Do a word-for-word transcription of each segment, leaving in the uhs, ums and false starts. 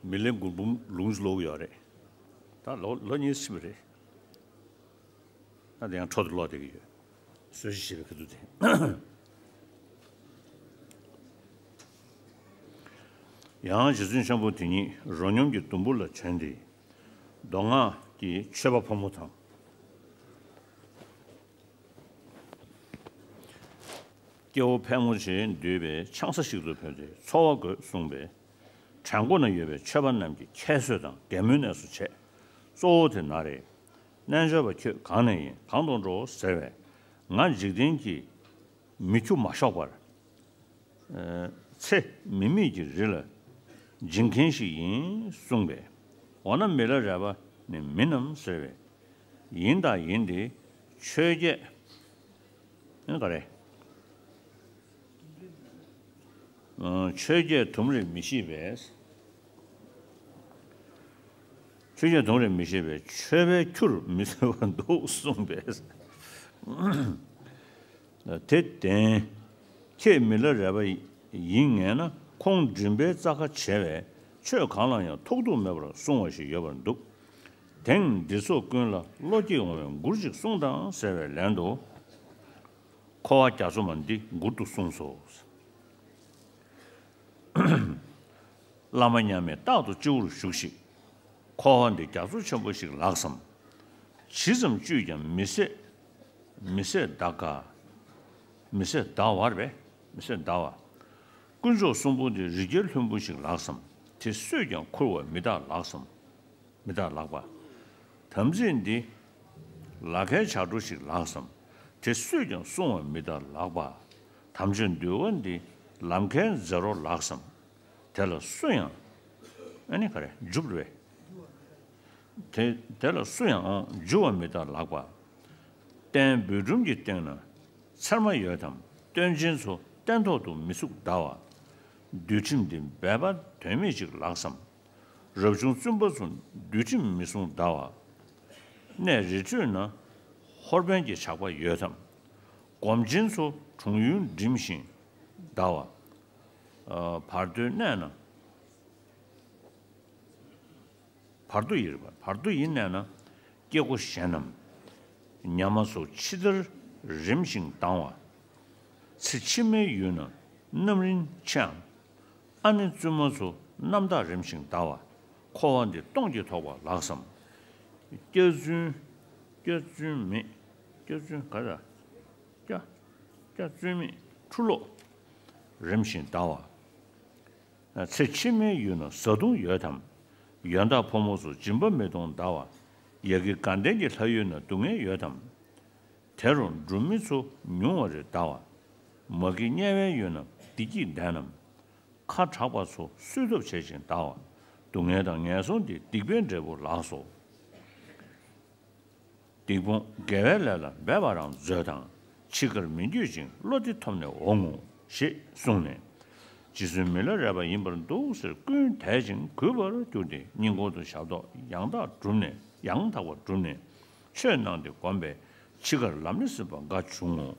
མི་ལའི་མགུར་འབུམ་ལུང་ཅིག་ཀློག་གི་ཡོད་རེད། ད་ལོ་ལོ་གཉིས་ཕྱིན་པ་རེད། ད་དེ་ཡང་འཕྲོ་དུ་ཀློག་བསྡད་ཀྱི་ཡོད། གསོལ་ཇ་བཞེས་པའི་ཁ་ཐུག་དེ། ཡང་རྗེ་བཙུན་ཤམ་བུ་དེ་ཉིད་རོ་སྙོམས་ཀྱི་ཟླུམ་པོ་ལ་བྱོན་ཏེ། མདོ་སྔགས་ཀྱི་མཆོད་པ་ཕོ་མོ་དང་། སྐྱེ་བོ་ཕལ་མོ་ཆེས་འདུས་པའི་ཆང་ས་ཞིག་ཏུ་བོས་ཏེ་འཚོ་བ་དགོས་གསུངས་པས། བྲན་ཁོ་ན་ཡོད་པའི་ཆོས་པ་རྣམས་ཀྱིས་ཁྱད་གསོད་དང་རྒན་མོའི་གནས་སུ་བྱས། གཙོ་བོ་དེ་ན་རེ། རྣལ་འབྱོར་པ་ཁྱོད་གང་ནས་ཡིན། གང་དུ་འགྲོ་ཟེར་བས། ང་འཇིག་རྟེན་གྱི་མི་ཁྱུ་མ་ཤོག་པར། ཚེ་མི་མེད་ཀྱི་རི་ལ་འགྱིང་མཁན་ཞིག་ཡིན་གསུངས་པས། འོ་ན་མི་ལ་རས་པ་ནི་མིན་ནམ་ཟེར་བས། ཡིན་དང་ཡིན་ཏེ་ཆོས་བརྒྱད། ཨེ་ག་རེ། ཆོས་བརྒྱད་དུམ་རེ་མི་ཤེས་པས། ཆོས་བརྒྱད་དུམ་རེ་མི་ཤེས་པས་ཆོས་པའི་ཁྱུར་མི་བཟོད་པར་འདུག་གསུངས་པས། དེ་བརྟེན། ཁྱེད་མི་ལ་རས་པ་ཡིན་ངེས་ན་ཁོང་མགྲིན་པའི་རྩ་ཁ་བྱེ་བས་ཆོས་གང་ལ་ཡང་ཐོགས་རྡུགས་མེད་པར་གསུང་བ་ཞིག་ཡོད་པར་འདུག་དེང་འདི་ཚོ་ཀུན་ལ་བློ་སྐྱེད་འོང་བའི་མགུར་ཅིག་གསུངས་དང་ཟེར་བའི་ལན་དུ། འཁོར་བ་རྒྱ་མཚོ་མ་འདི་མགུར་དུ་གསུངས་སོ། བླ་མ་མཉམ་མེད་རྟག་ཏུ་སྤྱི་བོར་བཞུགས་ཤིག་འཁོར་བ་འདི་རྒྱ་མཚོ་ཆེན་པོ་ཞིག་ལགས་སམ། ཇི་ཙམ་བཅུས་ཀྱང་མི་ཟད། མི་ཟད་འདའ་དཀའ། མི་ཟད་འདའ་བར་བས། མི་ཟད་འདའ་བ། དཀོན་མཆོག་གསུམ་པོ་འདི་རི་རྒྱལ་ལྷུན་པོ་ཞིག་ལགས་སམ། དེ་སུས་ཀྱང་ཁུར་བར་མི་འདག་ལགས་སམ། མི་འདག་ལགས་པ། དམ་ཚིག་འདི་ལ་ཁའི་བྱ་སྒྲོ་ཞིག་ལགས་སམ། དེ་སུས་ཀྱང་བསྲུང་བར་མི་འདག་ལགས་པ། དམ་ཆོས་འདུལ་བ་འདི་ལམ་ཁའི་མཛེ་རོ་ལགས་སམ། དེ་ལ་སུ་ཡང་། ཨ་ནི་ག་རེ་འཇུག་རེད། དེ་དེ་ལ་སུ་ཡང་འཇུ་བར་མི་འདག་ལགས་པ། སྟན་འབུལ་སྒྲུབ་ཀྱི་སྟེང་ན་ཚེར་མ་ཡོད་དམ། སྟོན་ཆེན་ཚོ་སྟན་ཐོག་ཏུ་མི་ཚུགས་འདའ་བ། འདུལ་ཁྲིམས་འདི་འབད་པ་དོན་མེད་ཅིག་ལགས་སམ། རབ་བྱུང་བཙུན་པ་ཚོ་འདུལ་ཁྲིམས་མི་སྲུང་འདའ་བ། གནས་རི་ཁྲོད་ན་ཧོར་དཔོན་གྱི་ཇག་པ་ཡོད་དམ། སྒོམ་ཆེན་ཚོ་གྲོང་ཡུལ་འགྲིམ་ཞིང་འདའ་བ། བར་དོའི་གནས་ན། བར་དོ་ཡི་རེད་པ། བར་དོ་ཡི་གནས་ན་སྐྱེ་སྒོ་གཞན་ནམ། ཉ་མ་ཚོ་ཕྱི་དར་རིམ་བཞིན་ལྡང་བ། ཚེ་ཕྱི་མའི་ཡུལ་ན་རྣམ་རིན་ཆེའམ། ཨ་ནེ་བཙུན་མ་ཚོ་རྣམ་དག་རིམ་བཞིན་འདའ་བ། འཁོར་བ་འདི་སྟོངས་ཀྱིས་ཐོགས་པ་ལགས་སམ། སྐྱ་བཙུན། སྐྱ་བཙུན་མེད། སྐྱ་བཙུན་ག་རེ། སྐྱ། སྐྱ་བཙུན་མེད་ཁྲུ་ལོག་རིམ་བཞིན་འདའ་བ། ཚེ་ཕྱི་མའི་ཡུལ་ན་བཟའ་བཏུང་ཡོད་དམ། ཡོན་བདག་ཕོ་མོ་ཚོ་སྦྱིན་པ་མི་གཏོང་འདའ་བ། ཡ་གི་དགའ་ལྡན་གྱི་ལྷ་ཡུལ་ན་སྡུག་བསྔལ་ཡོད་དམ། དེ་རུ་འབྲུ་མི་ཚོ་ཉུང་བ་རེ་འདའ་བ། མ་གི་དམྱལ་བའི་ཡུལ་ན་བདེ་སྐྱིད་ལྡན་ནམ། ཁ་དྲག་པ་ཚོ་གསོད་ཐབས་བྱེད་ཅིང་འདའ་བ། སྡུག་བསྔལ་དང་ངན་སོང་འདི་སྡིག་པའི་འབྲས་བུ་ལགས་སོ། སྡིག་སྤོང་དགེ་བའི་ལས་ལ་འབད་པ་རང་མཛོད་དང་། འཆི་ཁར་མི་འགྱོད་ཅིང་བློ་འདི་ཐོབ་ནས་འོང་ངོ་། ཞེས་གསུངས་ནས། རྗེ་བཙུན་མི་ལ་རས་པ་ཡིན་པར་འདུག་ཟེར་ཀུན་དད་ཅིང་གུས་པར་གྱུར་ཏེ་སྙིང་ཁོང་དུ་ཞབས་ཏོག་ཡང་དག་བསྒྲུབས་ནས་ཡང་དག་པར་བསྒྲུབས་ནས་ཆོས་གནང་སྟེ་བསྒོམས་པས་འཆི་ཁར་ལམ་ནས་ཟིན་པ་འགའ་བྱུང་ངོ་།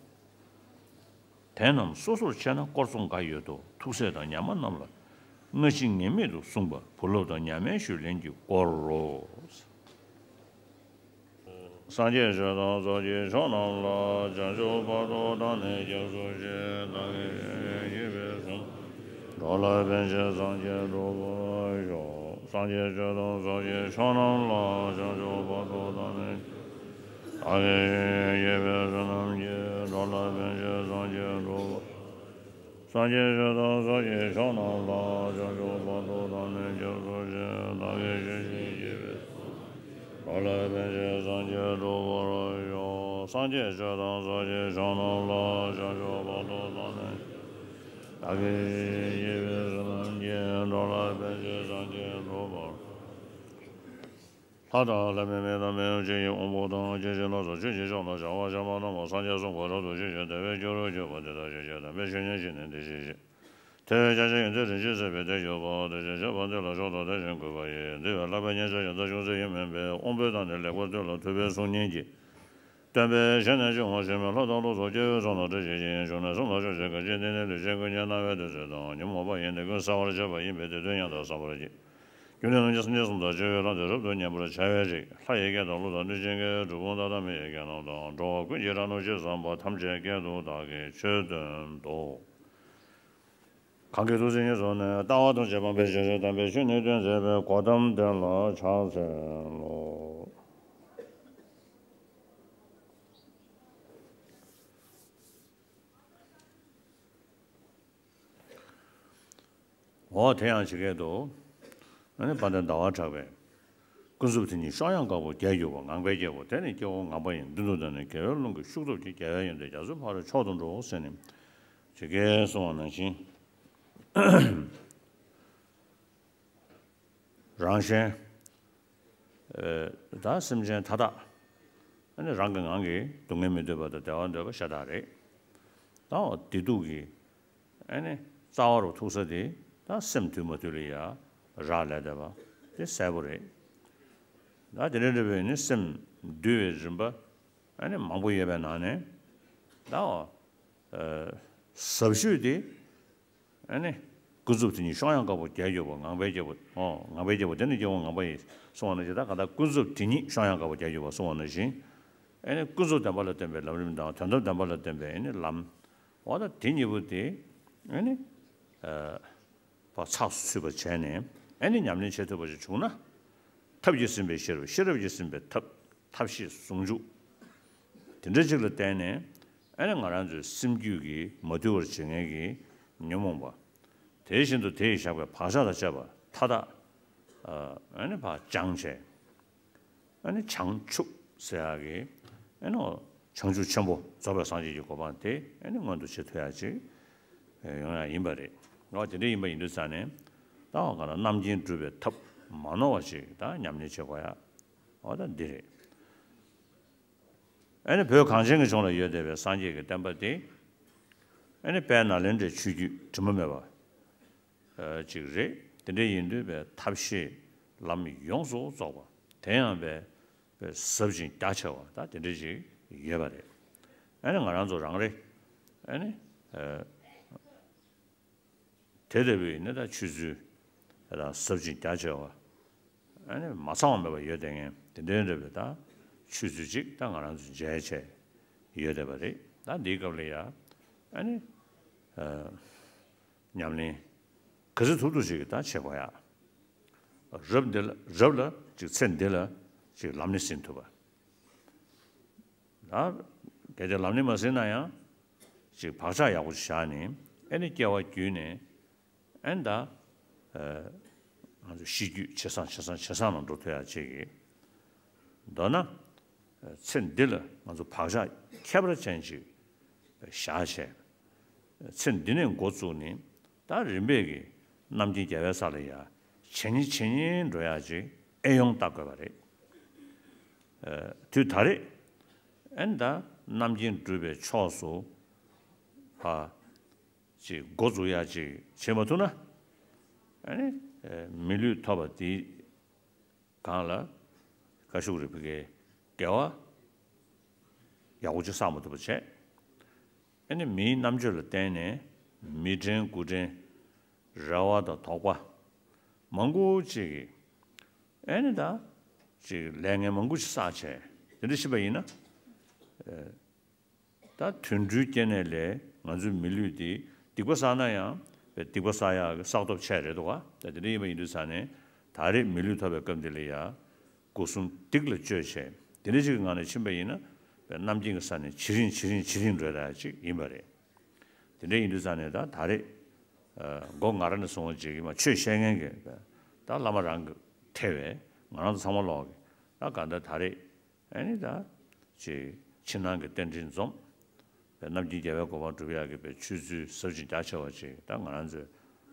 དེ་རྣམས་སོ་སོར་ཕྱེ་ན་སྐོར་ཚོ་འགའ་ཡོད་དོ། ཐུགས་སྲས་དང་ཉ་མ་རྣམས་ལ་སྔ་ཕྱི་ངེས་མེད་དུ་གསུངས་པ་བུ་སློབ་དང་ཉ་མའི་ཞུས་ལན་གྱི་སྐོར་རོ། སངས་རྒྱས་ཆོས་དང་ཚོགས་ཀྱི་མཆོག་རྣམས་ལ། བྱང་ཆུབ་བར་དུ་བདག་ནི་སྐྱབས་སུ་མཆི། བདག་གིས་ཡིད་བཞིན་གཤེགས་པའི་གསུང་། འགྲོ་ལ་ཕན་ཕྱིར་སངས་རྒྱས་འགྲུབ་པར་ཤོག་སངས་རྒྱས་ཆོས་དང་ཚོགས་ཀྱི་མཆོག་རྣམས་ལ། བྱང་ཆུབ་བར་དུ་བདག་ནི། བདག་གིས་ཡིད་བཞིན་གཤེགས་པའི་གསུང་རྣམས་ཀྱིས། འགྲོ་ལ་ཕན་ཕྱིར་སངས་རྒྱས་འགྲུབ་པར། སངས་རྒྱས་ཆོས་དང་ཚོགས་ཀྱི་མཆོག་རྣམས་ལ། བྱང་ཆུབ་བར་དུ་བདག་ནི་སྐྱབས་སུ་མཆི། བདག་གིས་ཡིད་བཞིན་གཤེགས་པའི། འགྲོ་ལ་ཕན་ཕྱིར་སངས་རྒྱས་འགྲུབ་པར་ཤོག་སངས་རྒྱས་ཆོས་དང་ཚོགས་ཀྱི་མཆོག་རྣམས་ལ། བྱང་ཆུབ་བར་དུ་བདག་ནི། བདག་གིས་ཡིད་བཞིན་གཤེགས་པའི་གསུང་རྣམས་ཀྱིས། འགྲོ་ལ་ཕན་ཕྱིར་སངས་རྒྱས་འགྲུབ་པར། ལྷ་དང་ལྷ་མིན་མི་དང་མི་འོང་ཕྱིར་ཡི། དབང་པོ་དང་ཡིད་བཞིན་རྣམས་སུ། ཆོས་ཀྱི་མཆོག་ལ་བྱ་བ་བྱེད་པ་རྣམས་ལ། སངས་རྒྱས་གསུངས་པ་རབ་ཏུ་ཞུས་ཤིག་དེ་བས་སྐྱེ་རུ་གྱུར་པ་དེ་དག་ཞིག་ཅེས་དམ་པའི་ཆོས་ཉན་བྱས་ནས་འདི་སྐད་བཤད། དེ་བས་བརྒྱ་བྱིན་ཡོན་ཏན་རིན་ཆེན་གསེར་བས་དེ་གྱུར་པ། དེ་བཞིན་གཤེགས་པ་འདི་ལ་མཆོག་ཏུ་དད་ཅིང་གུས་པ་ཡིས། འདི་བས་ལྷག་པའི་བསྙེན་བྱ་ཡང་དག་ཅུང་ཟད་ཡོད་མིན་པས། དབང་པོའི་དང་ནི་ལེགས་པར་ཐོས་ལ་ཐུབ་པའི་གསུང་ཉན་གྱིས། སྟོན་པས་ཞལ་ནས་ཅི་གསུངས་པ་ཤེས་མིན་ལྷ་དང་ལོག་སོགས་སྐྱེ་བོའི་ཚོགས་རྣམས་བསྒྲལ་བྱེད་ཅིང་། གཞུང་ནས་གསུངས་ལ་ཕྱོགས་བཅུའི་བརྒྱ་བྱིན་ཏིང་ངེ་འཛིན་ལུས་ཅན་ཀུན་གྱིས་རྣ་བས་ཐོས་ཚུལ་དང་། ཉོན་མོངས་པ་ཡི་ནད་ཀུན་བསལ་བར་བྱེད་པ་ཡིན་པས། དེ་དོན་ཡང་དག་བསམ་པར་བགྱི། ཀུན་ནས་སྣང་བ་སེམས་ཅན་གསུམ་དང་བཅས་པའི་ལྷ་དེ་རབ་ཏུ་མཉེས་པར་བྱ་བའི་རིགས། ལྷ་ཡི་སྐད་དང་ཀླུ་དང་གནོད་སྦྱིན་སྐད། གྲུལ་བུམ་དག་དང་མི་ཡི་སྐད་རྣམས་དང་། འགྲོ་བ་ཀུན་གྱི་སྒྲ་རྣམས་ཇི་ཙམ་པ། ཐམས་ཅད་སྐད་དུ་བདག་གིས་ཆོས་བསྟན་ཏོ། གང་གིས་ཐུགས་བརྩེ་ཉེར་བཟུང་ནས། ལྟ་བ་ཐམས་ཅད་སྤང་བའི་ཞིང་རེག་དམ་པའི་ཆོས་ནི་སྟོན་མཛད་པའི་གོ་ཏམ་དེ་ལ་ཕྱག་འཚལ་ལོ། འོ་དེ་ཡང་ཇི་སྐད་དུ། ཨ་ནི་དཔལ་ལྡན་ཟླ་བ་གྲགས་པས། ཀུན་རྫོབ་དེ་ཉིད་གཤོག་ཡངས་དཀར་པོ་རྒྱས་གྱུར་པ། ངང་པའི་རྒྱལ་པོ་དེ་ནི་སྐྱེ་བོ་ངང་པ་ཡི། མདུན་དུ་བསྡད་ནས་རྒྱལ་བའི་ཀླུང་གི་ཤུགས་སྟོབས་ཀྱིས། རྒྱལ་བའི་ཡོན་ཏན་རྒྱ་མཚོའི་ཕ་རོལ་མཆོག་ཏུ་འགྲོ་ཟེར་ནས་ཇི་སྐད་གསུངས་པ་ནང་བཞིན། རང་གཞན། ད་སེམས་ཅན་མཐའ་དག་ཨ་ནི་རང་གི་ངང་གིས་སྡུག་བསྔལ་མི་འདོད་པ་དང་བདེ་བ་འདོད་པ་ཤ་སྟག་རེད། ད་བདེ་སྡུག་གི་ཨ་ནི་རྩ་བ་རུ་ཐུག་ས་དེ་ད་སེམས་དུལ་མ་དུལ་ལ་ཡ་རག་ལས་བསྡད་པ་དེ་གསལ་པོ་རེད། ད་དེ་འདྲ་འདྲ་བའི་ནི་སེམས་དུལ་བའི་རིམ་པ་ཨ་ནི་མང་པོ་ཡོད་པའི་ནང་ནས་ད་ཟབ་ཤོས་དེ། ཨ་ནི། ཀུན་རྫོབ་དེ་ཉིད་གཤོག་ཡངས་དཀར་པོ་རྒྱས་གྱུར་པ། ངང་པའི་རྒྱལ་པོ། ཨོ། ངང་པའི་རྒྱལ་པོ་དེ་ནི་སྐྱེ་བོ་ངང་པ་ཡི། གསུངས་པ་ནང་བཞིན་ད་གང་ལྟར་ཀུན་རྫོབ་དེ་ཉིད་གཤོག་ཡངས་དཀར་པོ་རྒྱས་གྱུར་པ་གསུངས་པ་ནང་བཞིན། ཨ་ནི་ཀུན་རྫོབ་བདེན་པ་ལ་བརྟེན་པའི་ལམ་རིམ་དང་དོན་དམ་བདེན་པ་ལ་བརྟེན་པའི་ཨ་ནི་ལམ། འོ་ད་དེ་གཉིས་པོ་དེ། ཨ་ནི། ཨ། པ་ཚགས་སུ་ཚུད་པར་བྱས་ནས་ཨ་ནི་ཉམས་ལེན་བྱེད་ཐུབ་པ་ཞིག་བྱུང་ན། ཐབས་ཀྱིས་ཟིན་པའི་ཤེས་རབ། ཤེས་རབ་ཀྱིས་ཟིན་པའི་ཐབས། ཐབས་ཤེས་ཟུང་འཇུག་དེ་འདྲ་ཅིག་ལ་བརྟེན་ནས་ཨ་ནི་ང་རང་ཚོའི་སེམས་རྒྱུད་ཀྱི་མ་དུལ་བར་བྱེད་མཁན་གྱི་ཉོན་མོངས་པ། དེ་བཞིན་དུ་དེ་ཡིས་བཞག་པའི་བག་ཆགས་དང་བཅས་པ་མཐའ་དག་ཨ་ནི་ཕར་སྦྱངས་བྱས། ཨ་ནི་བྱང་ཆུབ་ཟེར་ཡག་གི་ཨ་ནི་བྱང་ཆུབ་ཆེན་པོ་རྫོགས་པའི་སངས་རྒྱས་ཀྱི་གོ་འཕང་དེ་ཨ་ནི་མངོན་དུ་བྱེད་ཐུབ་ཡག་ཅིག་ཡོང་ཡག་ཡིན་པ་རེད། འོ་དེ་འདྲ་ཡིན་པ་ཡིན་དུས་ཙང་ནས་ད་འོ་ག་ན་རྣམ་མཁྱེན་སྒྲུབ་པའི་ཐབས་མ་ནོར་བ་ཅིག་ད་ཉམས་ལེན་བྱེད་དགོས་ཡག་འོ་ད་འདི་རེད། ཨ་ནི་བོད་གངས་ཅན་གྱི་ལྗོངས་ལ་ཡོད་བསྡད་པའི་སངས་རྒྱས་ཀྱི་བསྟན་པ་དེ། ཨ་ནི་དཔལ་ནཱ་ལེནྡྲའི་ཆོས་བརྒྱུད་དྲི་མ་མེད་པ། ཨ། ཅིག་རེད། དེ་འདྲ་ཡིན་དུས་པའི་ཐབས་ཤེས་ལམ་ཡོངས་སུ་རྫོགས་པ། དེ་ཡང་པའི་པའི་ཟབ་ཅིང་རྒྱ་ཆེ་བ་ད་དེ་འདྲ་ཞིག་ཡོད་པ་རེད། ཨ་ནི་ང་རང་ཚོ་རང་རེ། ཨ་ནི། ཨ། དེ་ལྟ་བུའི་ནི་ད་ཆོས་ཚུལ་ད་ཟབ་ཅིང་རྒྱ་ཆེ་བ། ཨ་ནི་མ་ཚང་བ་མེད་པ་ཡོད་བསྡད་མཁན་དེ་འདྲའི་འདྲ་བའི་ད་ཆོས་ཚུལ་ཅིག་ད་ང་རང་ཚོ་མཇལ་བྱས་ཡོད་བསྡད་པ་རེད། ད་འདིའི་སྐབས་ལ་ཡ་ཨ་ནི་ཨ་ཉམས་ལེན་ག་ཚོད་ཐུབ་ཐུབ་ཅིག་ད་བྱེད་དགོས་ཡ། རབ་འདི་ལ་རབ་ལ་ཅིག་ཚེ་འདི་ལ་ཅིག་ལམ་ནས་ཟིན་ཐུབ་པ། ད་གལ་ཏེ་ལམ་ནས་མ་ཟིན་ན་ཡང་ཅིག་བག་ཆགས་ཡག་པོ་ཞིག་བཞག་ནས་ཨ་ནི་སྐྱེ་བ་བརྒྱུད་ནས་ཨ་ནི་ད་ཨ་ང་ཚོ་ཤེས་རྒྱུད་ཇེ་བཟང་ཇེ་བཟང་ཇེ་བཟང་ལ་འགྲོ་ཐུབ་ཡག་ཅིག་གི། མདོར་ན་ཚེ་འདི་ལ་ང་ཚོ་བག་ཆགས་ཁྱད་པར་ཅན་ཅིག་བཞག་བྱས། ཚེ་འདི་ནས་འགོ་བཙུགས་ནས་ད་རིམ་པས་ཀྱི་རྣམ་མཁྱེན་རྒྱལ་བའི་ས་ལ་ཡ་ཇེ་ཉེ་ཇེ་ཉེ་འགྲོ་ཡག་ཅིག་ཨེ་ཡོང་བལྟ་དགོས་པ་རེད། ཨ། དུས་ད་རེས་ཨ་ནི་ད་རྣམ་མཁྱེན་སྒྲུབ་པའི་ཕྱོགས་སུ་ཕར་ཅིག་འགོ་འཛུགས་ཡག་ཅིག་བྱེད་མ་ཐུབ་ན། ཨ་ནི་ཨ་མི་ལུས་ཐོབ་པ་དེའི་སྒང་ལ་བཀའ་བཞུགས་རིག་པའི་དགེ་བ་ཡག་པོ་ཅིག་བསགས་མ་ཐུབ་པ་བྱས། ཨ་ནི་མིའི་རྣམ་དཔྱོད་ལ་བརྟེན་ནས་མི་དྲན་དགུ་དྲན་རེ་བ་དང་དོགས་པ་མང་པོ་ཅིག་གིས་ཨ་ནི་ད་ཅིག་ལས་ངན་མང་པོ་ཅིག་བསགས་བྱས་དེ་འདྲ་ཕྱིན་པ་ཡིན་ན། ཨ། ད་དུད་འགྲོའི་སྐྱེ་གནས་ལས་ང་ཚོའི་མི་ལུས་འདི་སྡིག་པ་བསགས་ན་ཡང་སྡིག་པ་བསགས་ཡག་གི་བསགས་སྟོབས་ཆེ་རེད་འདུག་ག་ད་དེ་འདྲ་ཡིན་པ་ཡིན་དུས་ཙང་ནས་ད་རེས་མི་ལུས་ཐོབ་པའི་སྐབས་འདི་ལ་ཡ་སྒོ་གསུམ་སྡིག་ལ་སྤྱོད་བྱས་དེ་འདྲ་ཞིག་གི་ངང་ནས་ཕྱིན་པ་ཡིན་ན་རྣམ་མཁྱེན་གྱི་ས་ནས་ཇེ་རིང་ཇེ་རིང་ཇེ་རིང་འགྲོ་ཡག་ཅིག་ཡིན་པ་རེད། དེ་འདྲ་ཡིན་དུས་ཙང་ནས་ད་ད་རེས་ཨ་མགོ་ང་རང་ནས་བཟུང་བ་ཅིག་གིས་མ་ཆོས་བཤད་མཁན་གྱི་ད་བླ་མ་རང་གི་ཐེ་བས་ང་རང་ཚོ་ཚང་མ་ལོག་གི་ད་ག་འདྲ་ད་རེས། ཨ་ནི་ད་ཅིག་ཕྱི་ནང་གི་རྟེན་འབྲེལ་འཛོམས། པའི་རྣམ་མཁྱེན་རྒྱལ་བའི་གོ་འཕང་སྒྲུབ་ཡག་གི་པའི་ཆོས་ཚུལ་ཟབ་ཅིང་རྒྱ་ཆེ་བ་ཅིག་ད་ང་རང་ཚོས་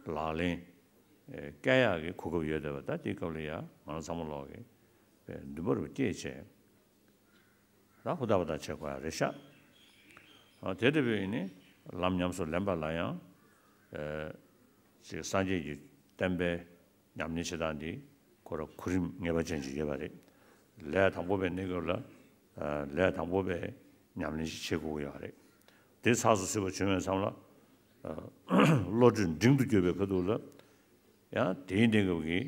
ལག་ལེན་བཀལ་ཡག་གི་གོ་སྐབས་ཡོད་བསྡད་པ་ད་དེའི་སྐབས་ལ་ཡ་ང་རང་ཚང་མ་ལོག་གི་པའི་འདུན་པ་རུ་སྐྱེས་བྱས་ད་ཧུར་ཐག་པ་ཐག་བྱེད་དགོས་ཡ་རེད་ཤག་ཨ་དེ་འདྲ་བའི་ནི་ལམ་ཉམས་སུ་ལེན་པ་ལ་ཡང་ཅིག་སངས་རྒྱས་ཀྱི་བསྟན་པའི་ཉམས་ལེན་བྱེད་སྟངས་འདི་ཁོ་རང་གོ་རིམ་ངེས་པ་ཅན་ཅིག་ཡོད་པ་རེད། ལས་དང་པོ་པའི་གནས་སྐབས་ལ་ཨ་ལས་དང་པོ་པའི་ཉམས་ལེན་ཞིག་བྱེད་དགོས་ཀྱི་ཡོད་རེད། དེ་ཚགས་སུ་ཚུད་པ་བྱུང་བའི་མཚམས་ལ་ཨ་བློ་གྲོས་འབྲིང་དུ་གྱུར་པའི་ཁ་ཐུག་ལ་ཡང་དེའི་གནས་སྐབས་ཀྱི་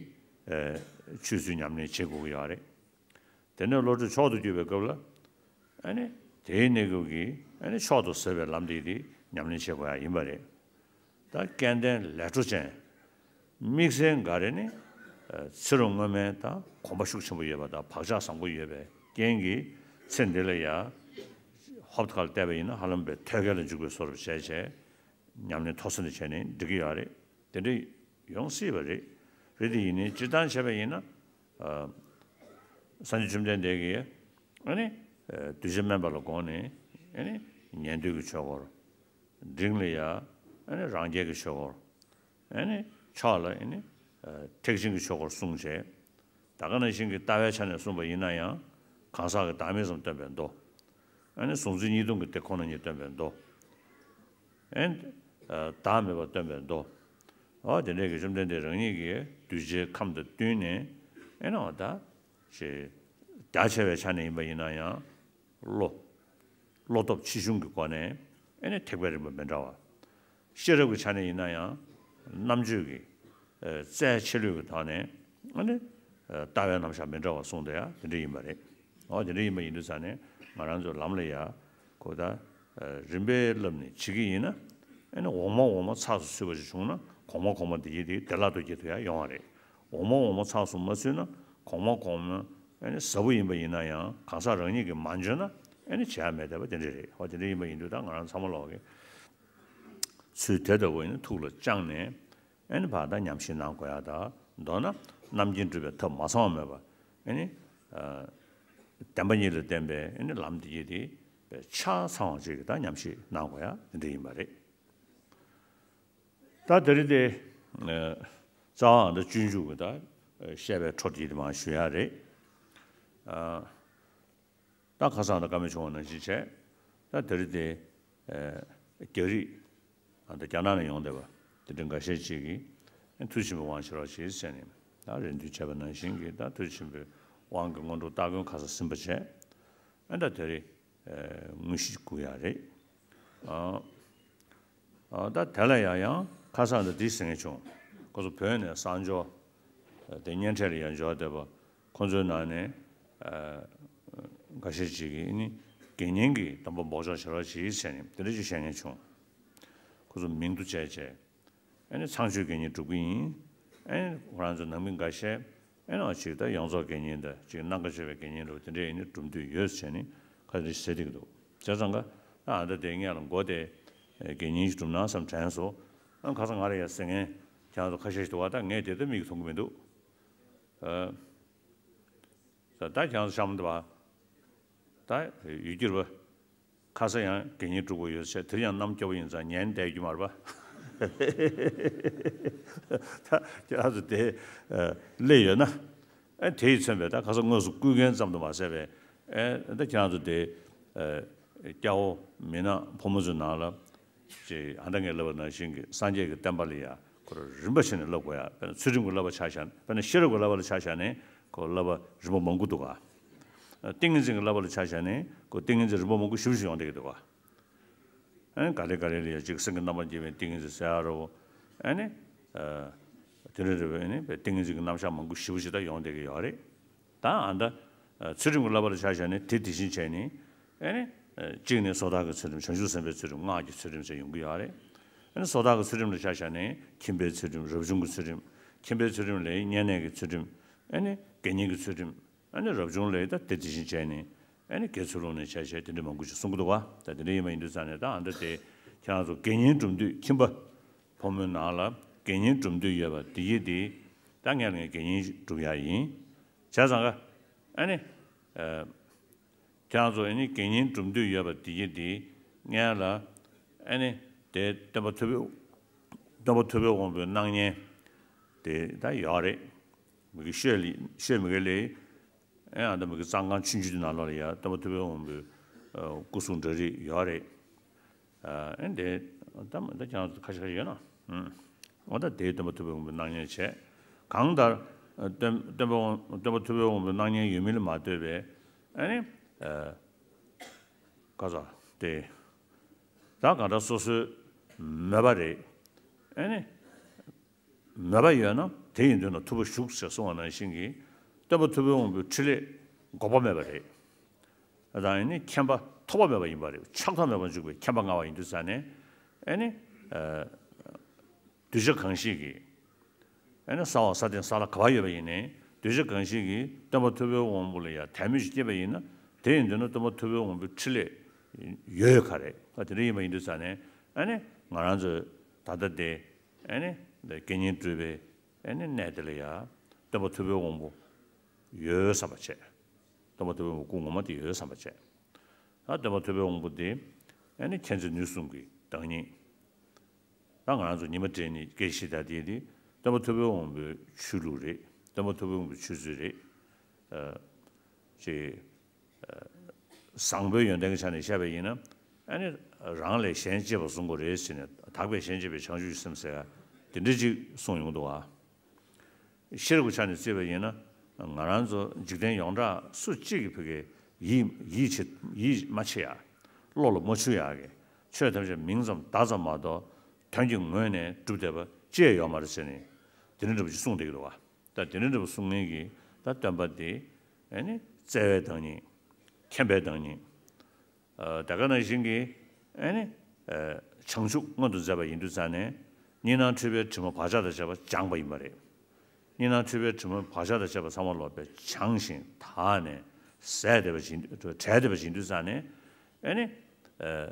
ཆོས་ཚུལ་ཉམས་ལེན་བྱེད་དགོས་ཀྱི་ཡོད་རེད། དེ་ནས་བློ་གྲོས་མཆོག་ཏུ་གྱུར་པའི་སྐབས་ལ་ཨ་ནི་དེའི་གནས་སྐབས་ཀྱི་ཨ་ནི་མཆོག་ཏུ་ཟབ་པའི་ལམ་དེ་དེ་ཉམས་ལེན་བྱེད་དགོས་ཡ་ཡིན་པ་རེད། ད་སྐལ་ལྡན་ལས་འཕྲོ་ཅན། དམིགས་བསལ་འགའ་རེ་ནི་ཚེ་རབས་སྔོན་མའི་ད་གོམས་པ་ཤུགས་ཆེན་པོ་ཡོད་པ་དང་བག་ཆགས་བཟང་པོ་ཡོད་པའི་རྐྱེན་གྱིས་ཚེ་འདི་ལ་ཡ་ཧོབ་ཁ་ལ་བལྟས་པ་ཡིན་ན་ཧ་ལམ་པའི་ཐོད་རྒལ་ལ་འཇུག་པའི་བཟོ་འདྲ་བྱས་བྱས། ཉམས་ལེན་མཐོ་ས་ནས་བྱས་ནས་འགྲིག་གི་ཡོད་རེད། དེ་འདྲ་ཡོང་སྲིད་པ་རེད། རེད་དེ་ཡིན་ནའི་སྤྱིར་བཏང་བྱས་པ་ཡིན་ན། ཨ། སངས་རྒྱས་བཅོམ་ལྡན་འདས་ཀྱིས་ཨ་ནི་ཨ་གདུལ་བྱ་དམན་པ་ལ་དགོངས་ནས་ཨ་ནི་ཉན་ཐོས་ཀྱི་ཆོས་སྐོར། འབྲིང་ལ་ཡ་ཨ་ནི་རང་རྒྱལ་གྱི་ཆོས་སྐོར། ཨ་ནི་མཆོག་ལ་ཨ་ནི་ཨ་ཐེག་ཆེན་གྱི་ཆོས་སྐོར་གསུངས་བྱས། ད་ག་ནང་བཞིན་གྱི་ལྟ་བའི་ཆ་ནས་གསུངས་པ་ཡིན་ན་ཡང་གང་ཟག་གི་བདག་མེད་ཙམ་སྟོན་པའི་མདོ། ཨ་ནི་གཟུང་འཛིན་གཉིས་སྟོང་གི་དེ་ཁོ་ན་ཉིད་སྟོན་པའི་མདོ། ཨེ། བདག་མེད་པ་སྟོན་པའི་མདོ། འོ་དེ་འདྲའི་གི་བཅོམ་ལྡན་འདས་རང་ཉིད་ཀྱིས་གདུལ་བྱའི་ཁམས་དང་བསྟུན་ནས་ཨེ་ནའོ་ད་ཞེས་རྒྱ་ཆེ་བའི་ཆ་ནས་ཡིན་པ་ཡིན་ན་ཡང་བློ། བློ་སྟོབས་ཆེ་ཆུང་གི་སྒོ་ནས་ཨེ་ནི་ཐེག་པའི་རིམ་པ་མི་འདྲ་བ། ཤེས་རབ་ཀྱི་ཆ་ནས་ཡིན་ན་ཡང་རྣམ་དཔྱོད་ཀྱི་རྩལ་ཆེ་ལོས་ཀྱི་ཐོག་ནས་ཨ་ནི་ལྟ་བའི་རྣམ་གཞག་མི་འདྲ་བ་གསུངས་དེ་ཡང་དེ་འདྲ་ཡིན་པ་རེད། འོ་དེ་འདྲ་ཡིན་པ་ཡིན་དུས་ཙང་ནས་ང་རང་ཚོའི་ལམ་ལ་ཡ་གོ་ད་རིམ་པས་བསླབ་ནས་བྱེད་ཀྱི་ཡིན་ན་ཨ་ནི་འོག་མ་འོག་མ་ཚགས་སུ་ཚུད་པ་ཞིག་བྱུང་ན་གོང་མ་གོང་མ་དེ་ཡི་དེ་བདེ་བླག་ཏུ་སྐྱེ་ཐུབ་ཡ་ཡོང་བ་རེད། འོག་མ་འོག་མ་ཚགས་སུ་མ་ཚུད་ན་གོང་མ་གོང་མ་ཨ་ནི་ཟབ་པོ་ཡིན་པ་ཡིན་ན་ཡང་གང་ཟག་རང་ཉིད་ཀྱིས་མ་འཇོན་ན་ཨ་ནི་བྱེད་ཡ་མེད་བསྡད་པ་དེ་འདྲ་རེད། འོ་དེ་འདྲ་ཡིན་པ་ཡིན་དུས་ད་ང་རང་ཚང་མ་ལོག་གི་ཚུལ་དེ་ལྟ་བུ་ཡིན་ན་ཐུགས་ལ་བཅངས་ནས་ཨ་ནི་ཕར་ད་ཉམས་ཞིབ་གནང་དགོས་ཡ་ད་མདོར་ན་རྣམ་མཁྱེན་སྒྲུབ་པའི་ཐབས་མ་ཚང་བ་མེད་པ་ཨ་ནི་ཨ་བདེན་པ་གཉིས་ལ་བརྟེན་པའི་ཨ་ནི་ལམ་འདི་ཡི་དེ་ཆ་ཚང་བ་ཅིག་གི་ད་ཉམས་ཞིབ་གནང་དགོས་ཡ་དེ་འདྲ་ཡིན་པ་རེད། ད་དེ་རིང་དེ་ཨ་རྩ་བ་ཨ་ད་སྤྱོད་འཇུག་གི་ད་བཤད་པའི་འཕྲོ་དེ་དེ་མར་ཞུ་ཡ་རེད། ཨ། ད་ཁ་སང་ད་བཀའ་མོལ་བྱུང་བ་ནང་བཞིན་བྱས། ད་དེ་རིང་དེ་ཨ་རྒྱ་རིགས་ཨ་ད་རྒྱ་ནག་ནས་ཡོང་བསྡད་པ་དེ་འདྲ་འགའ་ཤས་ཅིག་གིས་ཨ་ཐུགས་ཆེན་པོའི་དབང་ཞུ་རོགས་ཞེས་ཟེར་ནས་ད་རེ་འདུན་བྱས་པ་ནང་བཞིན་གྱི་ད་ཐུགས་ཆེན་པོའི་དབང་གི་སྔོན་འགྲོ་སྟ་གོན་ཁ་སང་ཟིན་པ་བྱས། ཨ་ད་དེ་རིང་ཨ་དངོས་གཞི་སྒུག་ཡ་རེད། ཨ། ཨ་ད་དེ་ལ་ཡང་ཡང་ཁ་སང་དུ་འདི་ཟེར་མཁན་བྱུང་། ཁོ་ཚོ་བོད་ནས་གསར་འབྱོར་དེ་གཉེན་འཕྲད་ལ་ཡང་འབྱོར་བསྡད་པ་ཁོ་ཚོའི་ནང་ནས་ཨ་འགའ་ཤས་ཅིག་གིས་ནི་དགེ་བསྙེན་གྱི་སྡོམ་པ་འབོགས་ཆོག་བྱེད་རོགས་གྱིས་ཟེར་ནས་དེ་འདྲ་ཅིག་བཤད་མཁན་བྱུང་། ཁོ་ཚོ་མིང་དུ་བྱས་བྱས། ཨ་ནི་ཚངས་སྤྱོད་དགེ་བསྙེན་སྒྲུབ་ཀྱི་ཡིན། ཨ་ནི་ཁོ་རང་ཚོ་ནང་མི་འགའ་ཤས་ཨ་ནི་ཅིག་ད་ཡོངས་རྫོགས་དགེ་བསྙེན་དང་ཅིག་སྣང་ག་སྤྱོད་པའི་དགེ་བསྙེན་རུ་དེ་འདྲས་ཡིན་ནི་སྒྲུབ་འདོད་ཡོད་ཟེར་ནི་ཁ་རེ་ཟེར་བསྡད་ཀྱི་འདུག་བྱས་ཙང་ཀ་ད་ཨ་ད་དེ་སྔོན་ལ་མགོ་དེ་དགེ་བསྙེན་ཞིག་སྒྲུབ་ན་བསམ་དྲན་སོང་། ཨ་ཁ་སང་ང་རེ་ཡ་ཟེར་མཁན་ཁྱེད་རང་ཚོ་ཁ་ཤས་ཤིག་འདུག་བ། ད་ངས་དེ་ལྟ་མིག་མཐོང་གི་མི་འདུག་ཨ། ད་ད་ཁྱེད་རང་ཚོ་གཤམ་དུ་བ། ད་ཡུལ་གྱར་བ། ཁ་ས་ཡང་དགེ་བསྙེན་སྒྲུབ་དགོས་ཡོད་ཟེར་དེར་ཡང་རྣམ་སྐྱོ་བོ་ཡིན་ཙང་ཉན་བསྡད་རྒྱུ་མ་རེད་པ། ད་ཁྱེད་རང་ཚོ་དེ་སླེབས་ཡོད་ན། ཨ་དེ་ཡིས་མཚོན་པའི་ད་ཁ་ས་དངོས་སུ་བསྐུལ་མཁན་ཙམ་དུ་མ་ཟད་པའི་ཨ་ད་ཁྱེད་རང་ཚོ་དེ་སྐྱ་བོ་མི་ནག་ཕོ་མོ་ཚོའི་ནང་ལ། ཅེས་ཨ་ད་ངས་ལབ་པ་ནང་བཞིན་གྱི་སངས་རྒྱས་ཀྱི་བསྟན་པ་ལ་ཡ་ཁོ་རང་རིམ་པ་བྱས་ནས་བསླབ་དགོས་ཡ། དཔེར་ན་ཚུལ་ཁྲིམས་ཀྱི་བསླབ་པ་ཆ་བཞག་ན། དཔེར་ན་ཤེས་རབ་ཀྱི་བསླབ་པ་ལ་ཆ་བཞག་ནས་ཁོ་བསླབ་པ་རིམ་པ་མང་པོ་འདུག་ག་ཏིང་ངེ་འཛིན་གྱི་བསླབ་པ་ལ་ཆ་བཞག་ནས་ཁོ་ཏིང་ངེ་འཛིན་རིམ་པ་མང་པོ་ཞེ་པོ་ཞིག་ཡོང་བསྡད་ཀྱི་འདུག་ག་ཨ་ནི་ག་ལེ་ག་ལེ་ལ་ཡ་གཅིག་སེམས་ཀྱི་རྣམ་པར་འགྱུར་བའི་ཏིང་ངེ་འཛིན་ཟེར་ཡ་རོ། ཨ་ནི་ཨ་དེ་འདྲ་རེད་པས། ཨ་ནི་ཏིང་ངེ་འཛིན་གྱི་རྣམ་གཞག་མང་པོ་ཞེ་པོ་ཞིག་ད་ཡོང་བསྡད་ཀྱི་ཡོད་རེད། ད་ཨ་ད། ཚུལ་ཁྲིམས་ཀྱི་བསླབ་པ་ལ་ཆ་བཞག་ནས་དེ་དེ་བཞིན་བྱས་ནས། ཨ་ནི། གཅིག་ནས་སོ་ཐར་གྱི་ཚུལ་ཁྲིམས། བྱང་ཆུབ་སེམས་དཔའི་ཚུལ་ཁྲིམས། སྔགས་ཀྱི་ཚུལ་ཁྲིམས་ཟེར་ཡོང་གི་ཡོད་རེད། ཨ་ནི་སོ་ཐར་གྱི་ཚུལ་ཁྲིམས་ལ་ཆ་བཞག་ནས་ཁྱིམ་པའི་ཚུལ་ཁྲིམས། རབ་བྱུང་གི་ཚུལ་ཁྲིམས། ཁྱིམ་པའི་ཚུལ་ཁྲིམས་ལས་བསྙེན་གནས་ཀྱི་ཚུལ་ཁྲིམས། ཨ་ནི་དགེ་བསྙེན་གྱི་ཚུལ་ཁྲིམས། ཨ་ནི་རབ་བྱུང་ལས་ད་དེ་དེ་བཞིན་བྱས་ནས། ཨ་ནི་དགེ་ཚུལ་སློང་ནས་བྱས་བྱས་དེ་འདྲ་མང་པོ་ཞིག་གསུང་གི་འདུག་བ། ད་དེ་འདྲ་ཡིན་པ་ཡིན་དུས་ཙང་ནས་ད་ཨ་འདྲ་དེ་ཁྱེད་རང་ཚོ་དགེ་བསྙེན་སྒྲུབ་འདོད་ཁྱིམ་པ། ཕོ་མོའི་ནང་ལ་དགེ་བསྙེན་སྒྲུབ་འདོད་ཡོད་པ་དེ་ཡིན་དེ། ད་ངས་ངས་དགེ་བསྙེན་སྒྲུབ་ཡ་ཡིན། བྱས་ཙང་ཀ་ཨ་ནི། ཨ། ཁྱེད་རང་ཚོ་ཨ་ནི་དགེ་བསྙེན་སྒྲུབ་འདོད་ཡོད་པ་དེ་ཡིན་དེ། ངས་ལ་ཨ་ནི་དེ་སྟོན་པ་ཐུབ་པའི། སྟོན་པ་ཐུབ་པའི་དབང་པོའི་སྣང་བརྙན་དེ་ད་ཡོད་རེད། མི་གི་ཤོད་ལི་ཤོད་མི་གི་ལས། ཨེ་ཨ་ད་མི་གི་གཙང་ཁང་ཆུང་ཆུང་དེ་ནང་ལོགས་ལ་ཡ་སྟོན་པ་ཐུབ་པའི་དབང་པོའི་སྐུ་གཟུགས་འདྲ་རིགས་ཡོད་རེད། ཨེ་འདི་ད་ད་ཁྱེད་རང་ཚོ་ཁ་ཤས་ཁ་ཤས་ཡོད་ན། ཨུམ། འོ་ད་དེའི་སྟོན་པ་ཐུབ་པའི་དབང་པོའི་སྣང་བརྙན་བྱས། གང་ལྟར་སྟོན་སྟོན་པ་དབང་སྟོན་པ་ཐུབ་པའི་དབང་པོའི་སྣང་བརྙན་ཡོད་མིན་ལ་མ་ལྟོས་པའི་ཨ་ནི་ག་ས་དེ་ད་གང་ལྟར་སོ་སོའི་མོས་པ་རེད། ཨ་ནི། མོས་པ་ཡོད་ན་དེ་ཡི་མདུན་ན་ཐུབ་པ་བཞུགས་ཞེས་གསུངས་པ་ནང་བཞིན་གྱི་སྟོན་པ་ཐུབ་པའི་དབང་པོའི་འཕྲིན་ལས་འགོག་པ་མེད་པ་རེད། དང་ཡང་ནི་ཁྱད་པར་ཐོགས་པ་མེད་པ་ཡིན་པ་རེད། ཆགས་ཐོགས་མེད་པར་འཇུག་པའི་མཁྱེན་པ་མངའ་བ་ཡིན་དུས་ཙང་ནས། ཨེ་ནི། ཨ། གདུལ་བྱ་གང་ཞིག་གིས། ཨེ་ནི་ས་འོག་ས་སྟེང་ས་བླ་ག་པར་ཡོད་པ་ཡིན་ནའི་གདུལ་བྱ་གང་ཞིག་གིས་སྟོན་པ་ཐུབ་པའི་དབང་པོ་ལ་ཡང་དད་མོས་ཤིག་སྐྱེས་པ་ཡིན་ན། དེ་ཡི་མདུན་ན་སྟོན་པ་ཐུབ་པའི་དབང་པོའི་འཕྲིན་ལས་ཡོད་ཡོད་ག་རེད། ཨ། དེ་འདྲ་ཡིན་པ་ཡིན་དུས་ཙང་ནས། ཨེ་ནི་ང་རང་ཚོས་ད་ལྟ་དེ། ཨེ་ནི་དགེ་བསྙེན་སྒྲུབ་པའི། ཨེ་ནི་གནས་དེ་ལ་ཡང་སྟོན་པ་ཐུབ་པའི་དབང་པོ་ཡོད་བསམ་པ་བྱས། སྟོན་པ་ཐུབ་པའི་དབང་པོ་སྐུ་ངོ་མ་དེ་ཡོད་བསམ་པ་བྱས། ད་སྟོན་པ་ཐུབ་པའི་དབང་པོ་དེ། ཨེ་ནི་མཁྱེན་བརྩེ་ནུས་གསུམ་གྱི་བདག་ཉིད། ད་ང་རང་ཚོ་ཉི་མ་སྤྲེལ་ནི་སྐད་བཤད་ད་དེ་དེ་སྟོན་པ་ཐུབ་པའི་དབང་པོའི་ཆོས་ལུགས་རེད། སྟོན་པ་ཐུབ་པའི་དབང་པོའི་ཆོས་ཚུལ་རེད། ཨ། ཅེས། ཨ། བཟང་པོའི་ཡོན་ཏན་གྱི་ཆ་ནས་བཤད་པ་ཡིན་ན། ཨ་ནི་རང་ལས་གཞན་གཅེས་པར་བཟུང་དགོས་རེད་ཟེར་ནས། དག་པས་གཞན་གཅེས་པའི་བྱང་ཆུབ་སེམས་ཟེར་ཡ་དེ་འདྲ་ཅིག་གསུངས་ཡོང་འདུག་ཨ། ཤེས་རབ་ཀྱི་ཆ་ནས་བརྩིས་པ་ཡིན་ན། ང་རང་ཚོ་འཇིག་རྟེན་ཡོངས་གྲགས་སུ་གཅིག་གིས་ཕ་གིར་ཡིད་ཡིད་ཆེས་ཡིད་མ་ཆེས་ཡ། བློ་ལ་མ་ཆུད་ཡ་གི། ཆོས་ཐམས་ཅད་མིང་ཙམ་བརྡ་ཙམ་མ་གཏོགས་དོན་གྱི་ངོས་ནས་གྲུབ་བསྡད་པ་ཅི་ཡང་ཡོད་མ་རེད་ཟེར་ནས། དེ་འདྲ་འདྲ་པོ་ཅིག་གསུངས་བསྡད་ཀྱི་འདུག་བ། ད་དེ་འདྲ་འདྲ་པོ་གསུང་མཁན་གྱི་ད་སྟོན་པ་དེ། ཨེ་ནི་བརྩེ་བའི་བདག་ཉིད། མཁྱེན་པའི་བདག་ཉིད། ཨ། དེ་ག་ནང་བཞིན་གྱི། ཨེ་ནི། ཨ། བྱང་ཆུབ་མངོན་དུ་མཛད་པ་ཡིན་དུས་ཙང་ནས། གཉིས་སྣང་འཁྲུལ་པའི་དྲི་མ་བག་ཆགས་དང་བཅས་པ་སྦྱངས་པ་ཡིན་པ་རེད། གཉིས་སྣང་འཁྲུལ་པའི་དྲི་མ་བག་ཆགས་དང་བཅས་པ་ཚང་མ་ལོག་པའི་སྦྱངས་ཤིང་དག་ནས་ཟད་བསྡད་པ་ཞིག་བྲལ་བསྡད་པ་ཞིག་ཡིན་དུས་ཙང་ནས། ཨེ་ནི། ཨ།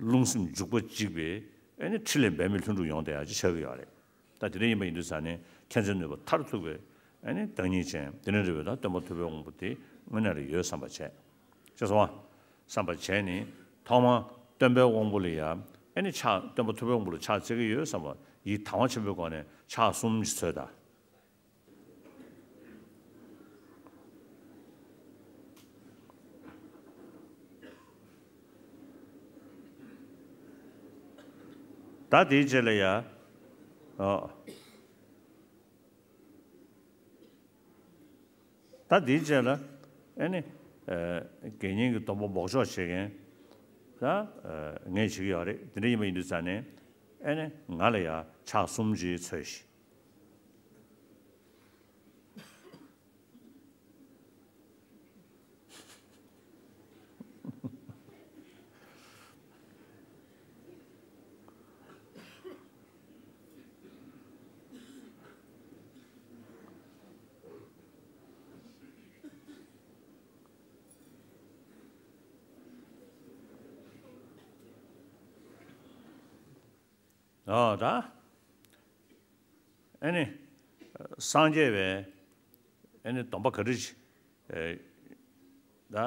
རླུང་སེམས་འཇུག་པ་གཅིག་པའི། ཨེ་ནི་འཕྲིན་ལས་འབད་མེད་ལྷུན་གྲུབ་ཡོང་བསྡད་ཡ་ཅིག་ཆགས་ཀྱི་ཡོད་རེད། ད་དེ་འདྲ་ཡིན་པ་ཡིན་དུས་ཙང་ནས་མཁྱེན་བརྩེ་ནུས་པ་མཐར་ཐུག་པའི། ཨེ་ནི་བདག་ཉིད་ཅན་དེ་འདྲ་རེད་པས། ད་སྟོན་པ་ཐུབ་པའི་དབང་པོ་དེ་དངོས་གནས་ལ་ཡོད་བསམ་པ་བྱས། ཤེས་སོང་ང་། བསམ་པ་བྱས་ནས་ཐོག་མར་སྟོན་པའི་དབང་པོ་ལ་ཡ། ཨེ་ནི་ཕྱག་སྟོན་པ་ཐུབ་པའི་དབང་པོ་ལ་ཕྱག་འཚལ་གྱི་ཡོད་བསམ་པ་ཡིད་དང་བ་ཆེན་པོའི་སྒོ་ནས་ཕྱག་གསུམ་ཞིག་འཚལ་ད། ད་དེའི་རྗེས་ལ་ཡ། ཨོ། ད་དེའི་རྗེས་ལ། ཨེ་ནི། ཨ། དགེ་བསྙེན་གྱི་སྡོམ་པ་འབོགས་ཆོག་བྱེད་མཁན། ད། ཨ། ངས་བྱེད་ཀྱི་ཡོད་རེད། དེ་འདྲ་ཡིན་པ་ཡིན་དུས་ཙང་ནས། ཨེ་ནི་ང་ལ་ཡ་ཕྱག་གསུམ་ཅིག་འཚལ་ཞིག། ཨོ་ད། ཨེ་ནི། སངས་རྒྱས་པའི། ཨེ་ནི་སྡོམ་པ་ག་འདྲ་ཞིག། ཨེ། ད།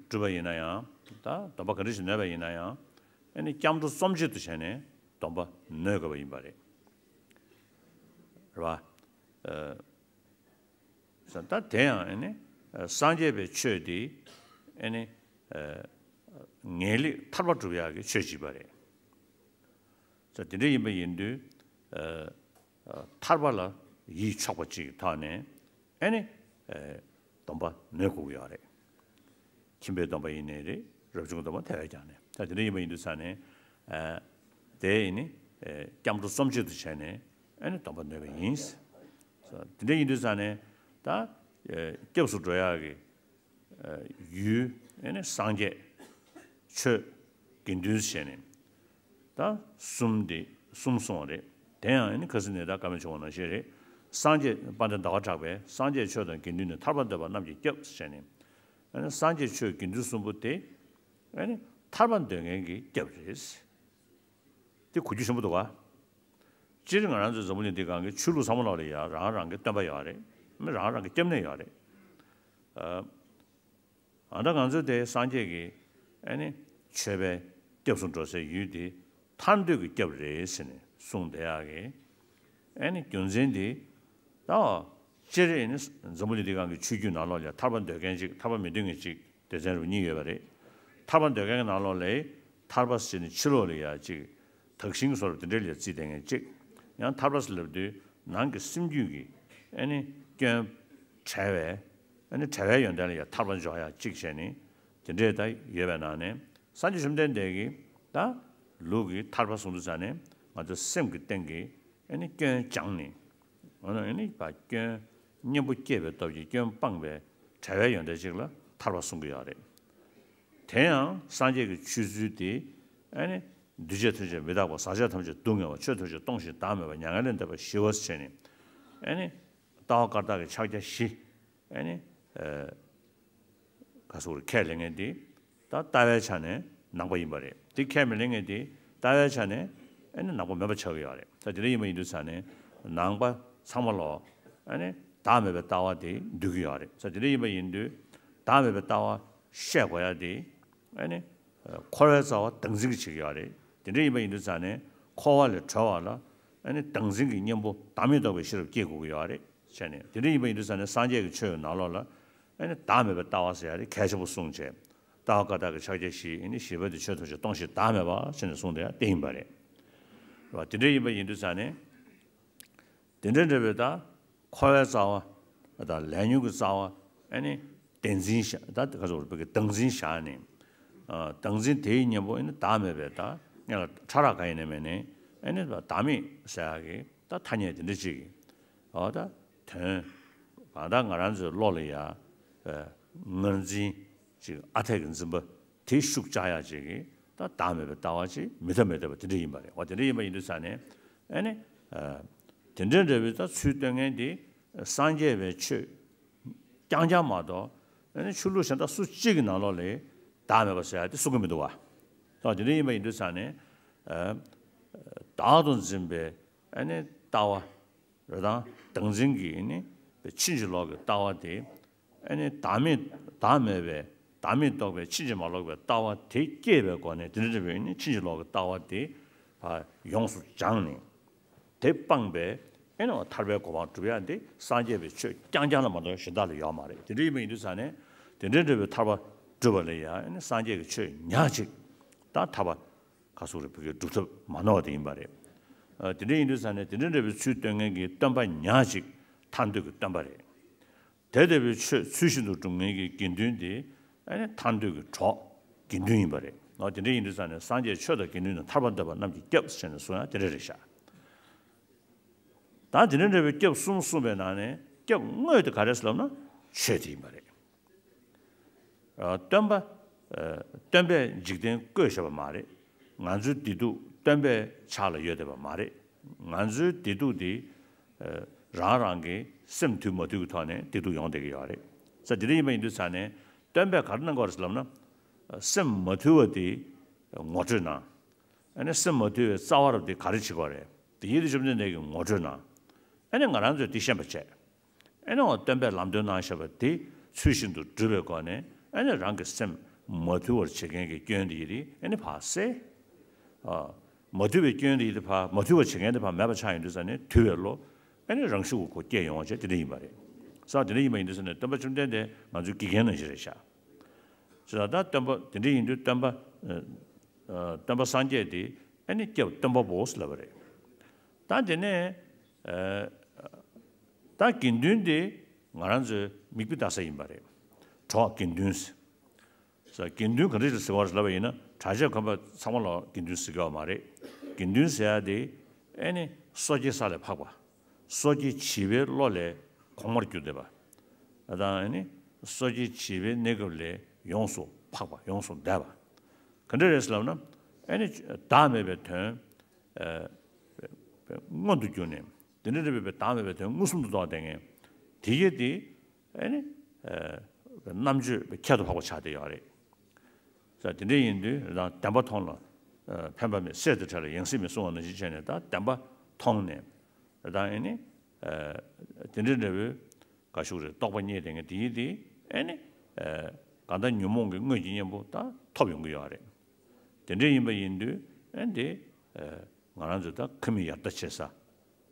སྒྲུབ་པ་ཡིན་ན་ཡང་། ད་སྡོམ་པ་ག་འདྲ་ཞིག་ནོད་པ་ཡིན་ན་ཡང་། ཨེ་ནི་སྐྱབས་འགྲོ་རྩོམ་བྱེད་དུ་བྱས་ནས་སྡོམ་པ་ནོད་དགོས་པ་ཡིན་པ་རེད། རེད་པ། ཨེ། ད་དེ་ཡང་ཨེ་ནི། ཨེ། སངས་རྒྱས་པའི་ཆོས་དེ། ཨེ་ནི། ཨེ། ངེས་ལེགས་ཐར་པ་སྒྲུབ་ཡག་གི་ཆོས་ཅིག་པ་རེད། ད་དེ་འདྲ་ཡིན་པ་ཡིན་དུས། ཨ། ཨ། ཐར་པ་ལ་ཡིད་ཕྱོགས་པ་ཅིག་གི་ཐོག་ནས། ཨེ་ནི། ཨ། སྡོམ་པ་ནོད་དགོས་ཀྱི་ཡོད་རེད། ཁྱིམ་པའི་སྡོམ་པ་ཡིན་ནའི་རེད། རབ་བྱུང་སྡོམ་པ་དེ་བས་ཀྱང་ནས། ད་དེ་འདྲ་ཡིན་པ་ཡིན་དུས་ཙང་ནས། ཨ། དེ་ཡིན་ནི། ཨ། སྐྱབས་འགྲོ་རྩོམ་བྱེད་དུ་བྱས་ནས། ཨེ་ནི་སྡོམ་པ་ནོད་པ་ཡིན། དེ་འདྲ་ཡིན་དུས་ཙང་ནས། ད། ཨ། སྐྱབས་སུ་འགྲོ་ཡག་གི། ཡུལ། ཨེ་ནི་སངས་རྒྱས། ཆོས། དགེ་འདུན་ཟེར་ནས། ད་གསུམ་དེ་གསུམ་གསུངས་པ་རེད། དེ་ཡང་ཨེ་ནི་ཁ་སང་ནས་ད་བཀའ་མོལ་བྱུང་བ་ནང་བཞིན་རེད། སངས་རྒྱས་དཔལ་ལྡན་ཟླ་བ་གྲགས་པས། སངས་རྒྱས་ཆོས་དང་དགེ་འདུན་ནི། ཐར་པ་འདོད་པ་རྣམས་ཀྱི་སྐྱབས་ཟེར་ནས། ཨེ་ནི་སངས་རྒྱས་ཆོས་དགེ་འདུན་གསུམ་པོ་དེ། ཨེ་ནི་ཐར་པ་འདོད་མཁན་གྱི་སྐྱབས་རེད། དེ་གོ་རྒྱུ་ཆེན་པོ་འདུག་ག། སྤྱིར་ང་རང་ཚོའི་འཛམ་བུ་གླིང་འདིའི་སྒང་གི་ཆོས་ལུགས་ཚང་མ་ལོག་ལ་ཡ་རང་རང་གི་སྟོན་པ་ཡོད་རེད། མི་རང་རང་གི་སྐྱབས་གནས་ཡོད་རེད། ཨ། ཨ། ད་ང་ཚོའི་དེ་སངས་རྒྱས་ཀྱི། ཨེ་ནི་མཆོད་པའི་སྐྱབས་སུ་འགྲོ་སའི་ཡུལ་དེ་ཐར་འདོད་ཀྱི་སྐྱབས་རེད་ཟེར་ནས་གསུངས་བསྡད་ཡག་གི། ཨེ་ནི་རྒྱུ་མཚན་དེ། ད་སྤྱིར་ཨེ་ནི་འཛམ་བུ་གླིང་འདིའི་སྒང་གི་ཆོས་བརྒྱུད་ནང་ལོགས་ལ་ཐར་པ་འདོད་མཁན་གཅིག། ཐར་པ་མི་འདོད་མཁན་གཅིག། སྡེ་ཚན་རུ་གཉིས་ཡོད་པ་རེད། ཐར་པ་འདོད་མཁན་གྱི་ནང་ལོགས་ལ་ཐར་པ་ཟེར་ནས་ཕྱི་ལོགས་ལ་ཡ་གཅིག། དག་ཞིང་བཟོ་འདྲ་དེ་འདྲ་ལ་བརྩིས་བསྡད་མཁན་གཅིག། ཡང་ཐར་པ་ཟེར་ལབ་དུས་ནང་གི་སེམས་རྒྱུད་ཀྱི། ཨེ་ནི་སྐྱོན་བྲལ་བའི། ཨེ་ནི་བྲལ་བའི་ཡོན་ཏན་ལ་ཡ་ཐར་པ་འཇོག་ཡ་གཅིག་བྱས་ནས། དེ་འདྲས་ད་ཡོད་པའི་ནང་ནས། སངས་རྒྱས་བཅོམ་ལྡན་འདས་ཀྱིས་ད་ལུགས་ཀྱི་ཐར་པ་གསུང་དུས་ཙང་ནས། ང་ཚོ་སེམས་ཀྱི་སྟེང་གི། ཨེ་ནི་སྐྱོན་སྦྱངས་ནས། འོ་ན་ཨ་ནི་ཕར་སྐྱོན་གཉེན་པོ་སྐྱེས་པའི་སྟོབས་ཀྱིས་སྐྱོན་སྤངས་པའི་བྲལ་བའི་ཡོན་ཏན་ཅིག་ལ་ཐར་པ་གསུང་གི་ཡོད་རེད། དེ་ཡང་སངས་རྒྱས་ཀྱི་ཆོས་ཚུལ་དེ་ཨ་ནི་འདུས་བྱས་ཐམས་ཅད་མི་རྟག་པ། ཟག་བཅས་ཐམས་ཅད་སྡུག་བསྔལ་བ། ཆོས་ཐམས་ཅད་སྟོང་ཞིང་བདག་མེད་པ། མྱ་ངན་ལས་འདས་པ་ཞི་བ་ཟེར་བྱས་ནས་ཨ་ནི་ལྟ་བ་བཀའ་རྟགས་ཀྱི་ཕྱག་རྒྱ་བཞི། ཨ་ནི་ཨ་ག་སོགས་ཁས་ལེན་མཁན་དེ་ད་ལྟ་བའི་ཆ་ནས་ནང་པ་ཡིན་པ་རེད། དེ་ཁས་མི་ལེན་མཁན་དེ་ལྟ་བའི་ཆ་ནས་ཨ་ནི་ནང་པ་མིན་པ་ཆགས་ཀྱི་ཡོད་རེད། ད་དེ་འདྲ་ཡིན་པ་ཡིན་དུས་ཙང་ནས་ནང་པ་ཚང་མ་ལོ་ཨ་ནི་བདག་མེད་པའི་ལྟ་བ་དེ་འདོད་ཀྱི་ཡོད་རེད། ད་དེ་འདྲ་ཡིན་པ་ཡིན་དུས་བདག་མེད་པའི་ལྟ་བ་བཤད་དགོས་ཡ་དེ་ཨ་ནི་འཁོར་བའི་རྩ་བ་བདག་འཛིན་གྱིས་བྱེད་ཀྱི་ཡོད་རེད། དེ་འདྲ་ཡིན་པ་ཡིན་དུས་ཙང་ནས་འཁོར་བ་ལས་གྲོལ་བ་ལ་ཨ་ནི་བདག་འཛིན་གྱི་གཉེན་པོ་བདག་མེད་རྟོགས་པའི་ཤེས་རབ་སྐྱེ་དགོས་ཀྱི་ཡོད་རེད། བྱས་ནས་དེ་འདྲ་ཡིན་པ་ཡིན་དུས་ཙང་ནས་སངས་རྒྱས་ཀྱི་ཆོས་ཀྱི་ནང་ལོགས་ལ་ཨ་ནི་བདག་མེད་པའི་ལྟ་བ་ཟེར་ཡ་དེ་གལ་ཆེན་པོ་གསུངས་བྱས། ལྟ་བ་བཀའ་རྟགས་ཀྱི་ཕྱག་རྒྱ་བཞི། ཨ་ནི་བཞི་པ་དེ་ཆོས་ཐམས་ཅད་སྟོང་ཞིང་བདག་མེད་པ་བྱས་ནས་གསུངས་དེ་ཡང་དེ་ཡིན་པ་རེད། རེད་བ། དེ་འདྲ་ཡིན་པ་ཡིན་དུས་ཙང་ནས་དེ་འདྲ་འདྲ་བའི་ད་འཁོར་བའི་རྩ་བ་དང་ལས་ཉོན་གྱི་རྩ་བ་ཨ་ནི་བདག་འཛིན་བཞག་ད་ག་ཚོད་རེད་བོད་སྐད་བདག་འཛིན་བཞག་ནས་བདག་འཛིན་དེའི་གཉེན་པོ་ཨ་ནི་བདག་མེད་པའི་ད་སྔོན་ལ་ཕྲ་རགས་གང་ཡིན་ནའི་མིན་ནའི་ཨ་ནི་བདག་མེད་ཟེར་ཡ་གི་ད་ཐ་སྙད་དེ་འདྲ་ཅིག་གི་འོ་ད་དོན་གང་ལྟར་ང་རང་ཚོའི་བློ་ལ་ཡ་ངར་འཛིན་ཅིག་ཨ་འཐས་ཀྱི་འཛིན་པ་དེ་ཤུགས་བཅག་ཡག་ཅིག་གི་ད་བདག་མེད་པའི་ལྟ་བ་ཅིག་མི་ཐབས་མེད་བསྡད་པ་དེ་འདྲ་ཡིན་པ་རེད། འོ་དེ་འདྲ་ཡིན་པ་ཡིན་དུས་ཙང་ནས་ཨ་ནི་དེ་འདྲ་འདྲ་བའི་ད་ཚུལ་སྟོན་མཁན་དེ་སངས་རྒྱས་པའི་ཆོས་རྐྱང་རྐྱང་མ་གཏོགས་ཨ་ནི་ཆོས་ལུགས་གཞན་དག་སུ་གཅིག་གི་ནང་ལོགས་ལ་བདག་མེད་པ་ཟེར་ཡག་དེ་གསུང་གི་མི་འདུག་བ། ད་དེ་འདྲ་ཡིན་པ་ཡིན་དུས་ཙང་ནས་བདག་ཏུ་འཛིན་པའི་ཨ་ནི་ལྟ་བ་རེད་དང་བདག་འཛིན་གྱི་ཨ་ནི་ཕྱིན་ཅི་ལོག་གི་ལྟ་བ་དེ་ཨ་ནི་བདག་མེད་བདག་མེད་པའི་བདག་མེད་རྟོགས་པའི་ཕྱིན་ཅི་མ་ལོག་པའི་ལྟ་བ་དེ་སྐྱེས་པའི་སྒོ་ནས་དེ་འདྲ་འདྲ་བའི་ཨ་ནི་ཕྱིན་ཅི་ལོག་གི་ལྟ་བ་དེ་ཡོངས་སུ་སྦྱངས་ནས། དེ་སྤངས་པའི་ཨེ་ནོ་ཐར་པའི་གོ་འཕང་སྒྲུབ་ཡ་འདི་སངས་རྒྱས་པའི་ཆོས་རྐྱང་རྐྱང་ལ་མ་གཏོགས་གཞན་དག་ལ་ཡོད་མ་རེད། དེ་འདྲ་ཡིན་པ་ཡིན་དུས་ཙང་ནས་དེ་འདྲའི་འདྲ་བའི་ཐར་པ་སྒྲུབ་པ་ལ་ཡ་ཨེ་ནི་སངས་རྒྱས་ཀྱི་ཆོས་ཉག་གཅིག་ད་ཐར་པ་ག་སོགས་རེད་བོད་ཀྱི་སྒྲུབ་ཐབས་མ་ནོར་བ་དེ་ཡིན་པ་རེད། ཨ་དེ་འདྲ་ཡིན་དུས་ཙང་ནས་དེ་འདྲ་འདྲ་བའི་ཚུལ་སྟོན་མཁན་གྱི་སྟོན་པ་ཉག་གཅིག་ཐར་འདོད་ཀྱི་སྟོན་པ་རེད། དེ་ལྟ་བུའི་ཆོས་ཚུལ་བཞིན་དུ་སྒྲུབ་མཁན་གྱི་དགེ་འདུན་དེ་ཨ་ནི་ཐར་འདོད་ཀྱི་གྲོགས་དགེ་འདུན་ཡིན་པ་རེད། འོ་དེ་འདྲ་ཡིན་དུས་ཙང་ནས་སངས་རྒྱས་ཆོས་དང་དགེ་འདུན་དང་ཐར་པ་འདོད་པ་རྣམས་ཀྱི་སྐྱབས་ཟེར་ནས་གསུང་ཡ་དེ་འདྲ་རེད་ཤག་ད་དེ་འདྲ་འདྲ་བའི་སྐྱབས་གསུམ་གསུངས་པའི་ནང་ནས་སྐྱབས་དངོས་དེ་ག་རེ་ཟེར་ལབ་ན་ཆོས་དེ་ཡིན་པ་རེད། ཨ་སྟོན་པ། ཨ་སྟོན་པས་འཇིག་རྟེན་བཀོད་བཞག་པ་མ་རེད། ང་ཚོའི་བདེ་སྡུག་སྟོན་པའི་ཕྱག་ལ་ཡོད་བསྡད་པ་མ་རེད། ང་ཚོའི་བདེ་སྡུག་དེ་ཨ་རང་རང་གི་སེམས་དུལ་མ་དུལ་གྱི་ཐོག་ནས་བདེ་སྡུག་ཡོང་བསྡད་ཀྱི་ཡོད་རེད། ས་དེ་འདྲ་ཡིན་པ་ཡིན་དུས་ཙང་ནས་སྟོན་པས་ག་རེ་གནང་དགོས་རེད་ལབ་ན། ཨ་སེམས་མ་དུལ་བ་དེ་ངོ་སྤྲོད་གནང་། ཨ་ནི་སེམས་མ་དུལ་བའི་རྩ་བ་རབ་དེ་ག་རེ་བྱེད་དགོས་རེད། དེ་ཡིད་དུ་བཅོམ་ལྡན་འདས་ཀྱིས་ངོ་སྤྲོད་གནང་། ཨ་ནི་ང་རང་ཚོས་དེ་ཤེས་པ་བྱས། ཨེ་ནི་འོ་སྟོན་པས་ལམ་སྟོན་གནང་བཞག་པ་དེ་ཚུལ་བཞིན་དུ་སྒྲུབ་པའི་སྒོ་ནས་ཨེ་ནི་རང་གི་སེམས་མ་དུལ་བར་བྱེད་མཁན་གྱི་སྐྱོན་དེ་ཡི་རིགས་ཨེ་ནི་ཕར་བསལ། ཨ་མ་དུལ་བའི་སྐྱོན་དེ་ཡི་རིགས་ཕར་མ་དུལ་བར་བྱེད་མཁན་དེ་ཕར་མེད་པ་ཆགས་ཡོང་དུས་ཙ་ནས་དུལ་བའི་བློ་ཨེ་ནི་རང་ཤུགས་ཀྱིས་ཁོ་སྐྱེ་ཡོང་བ་བྱས་དེ་འདྲ་ཡིན་པ་རེད། ས་དེ་འདྲ་ཡིན་པ་ཡིན་དུས་ཙ་ནས་སྟོན་པ་བཅོམ་ལྡན་འདས་ང་ཚོའི་དགེ་རྒན་ནང་བཞིན་རེད་ཤག་ཅེས་ད་སྟོན་པ་དེ་འདྲ་ཡིན་དུས་སྟོན་པ་ཨ་ཨ་སྟོན་པ་སངས་རྒྱས་དེ་ཨེ་ནི་སྐྱབས་སྟོན་པ་པོ་ཟེར་ལབ་པ་རེད། ད་དེ་ནས་ཨ། ད་དགེ་འདུན་དེ་ང་རང་ཚོའི་མིག་དཔེ་ལྟ་ས་ཡིན་པ་རེད། གྲོགས་དགེ་འདུན་ཟེར། དགེ་འདུན་ག་འདྲ་ཞིག་ཟེར་བ་ལབ་པ་ཡིན་ན་གྲྭ་ཆས་གོན་པ་ཚང་མ་ལ་དགེ་འདུན་ཟེར་གྱི་ཡོད་མ་རེད། དགེ་འདུན་ཟེར་ཡ་དེ་ཨེ་ནི་སོ་སྐྱེའི་ས་ལས་འཕགས་པ། སོ་སྐྱེ་བྱིས་པའི་བློ་ལས་གོང་མར་གྱུར་བསྡད་པ། ད་ཨེ་ནི་སོ་སྐྱེ་བྱིས་པའི་གནས་སྐབས་ལས་ཡོངས་སུ་འཕགས་པ་ཡོངས་སུ་འདས་པ། ག་འདྲ་རེད་ཟེར་ལབ་ན་ཨེ་ནི་བདག་མེད་པའི་དོན། ཨ་མངོན་དུ་གྱུར་ནས་དེ་འདྲ་འདྲ་བའི་བདག་མེད་པའི་དོན་མངོན་སུམ་དུ་རྟོགས་བསྡད་མཁན་དེ་གས་དེ་ཨ་ནི་ཨ་རྣམ་དཔྱོད་ཁྱད་དུ་འཕགས་པ་ཆགས་བསྡད་ཡོད་རེད། ས་དེ་འདྲ་ཡིན་དུས་རང་བདེན་པ་མཐོང་ལ་ཨ་ཕན་པ་མེད། གསེར་དང་བྲལ་ལ་ཡང་སྲིད་མེད་གསུང་བ་ནང་བཞིན་བྱས་ནས་ད་བདེན་པ་མཐོང་ནས་ད་ཨ་ནི་ཨ་དེ་འདྲ་འདྲ་བའི་ག་ཤུག་རེད་རྟོགས་པ་རྙེད་བསྡད་མཁན་དེ་ཡིན་དེ་ཨ་ནི་ཨ་གང་ལྟར་ཉོན་མོངས་ཀྱི་དངོས་ཀྱི་གཉེན་པོ་ད་ཐོབ་ཡོང་གི་ཡོད་རེད། དེ་འདྲ་ཡིན་པ་ཡིན་དུས་ཨ་འདི་ཨ་ང་རང་ཚོ་ད་ཁ་མིག་ཡར་ལྟ་བྱེད་ས།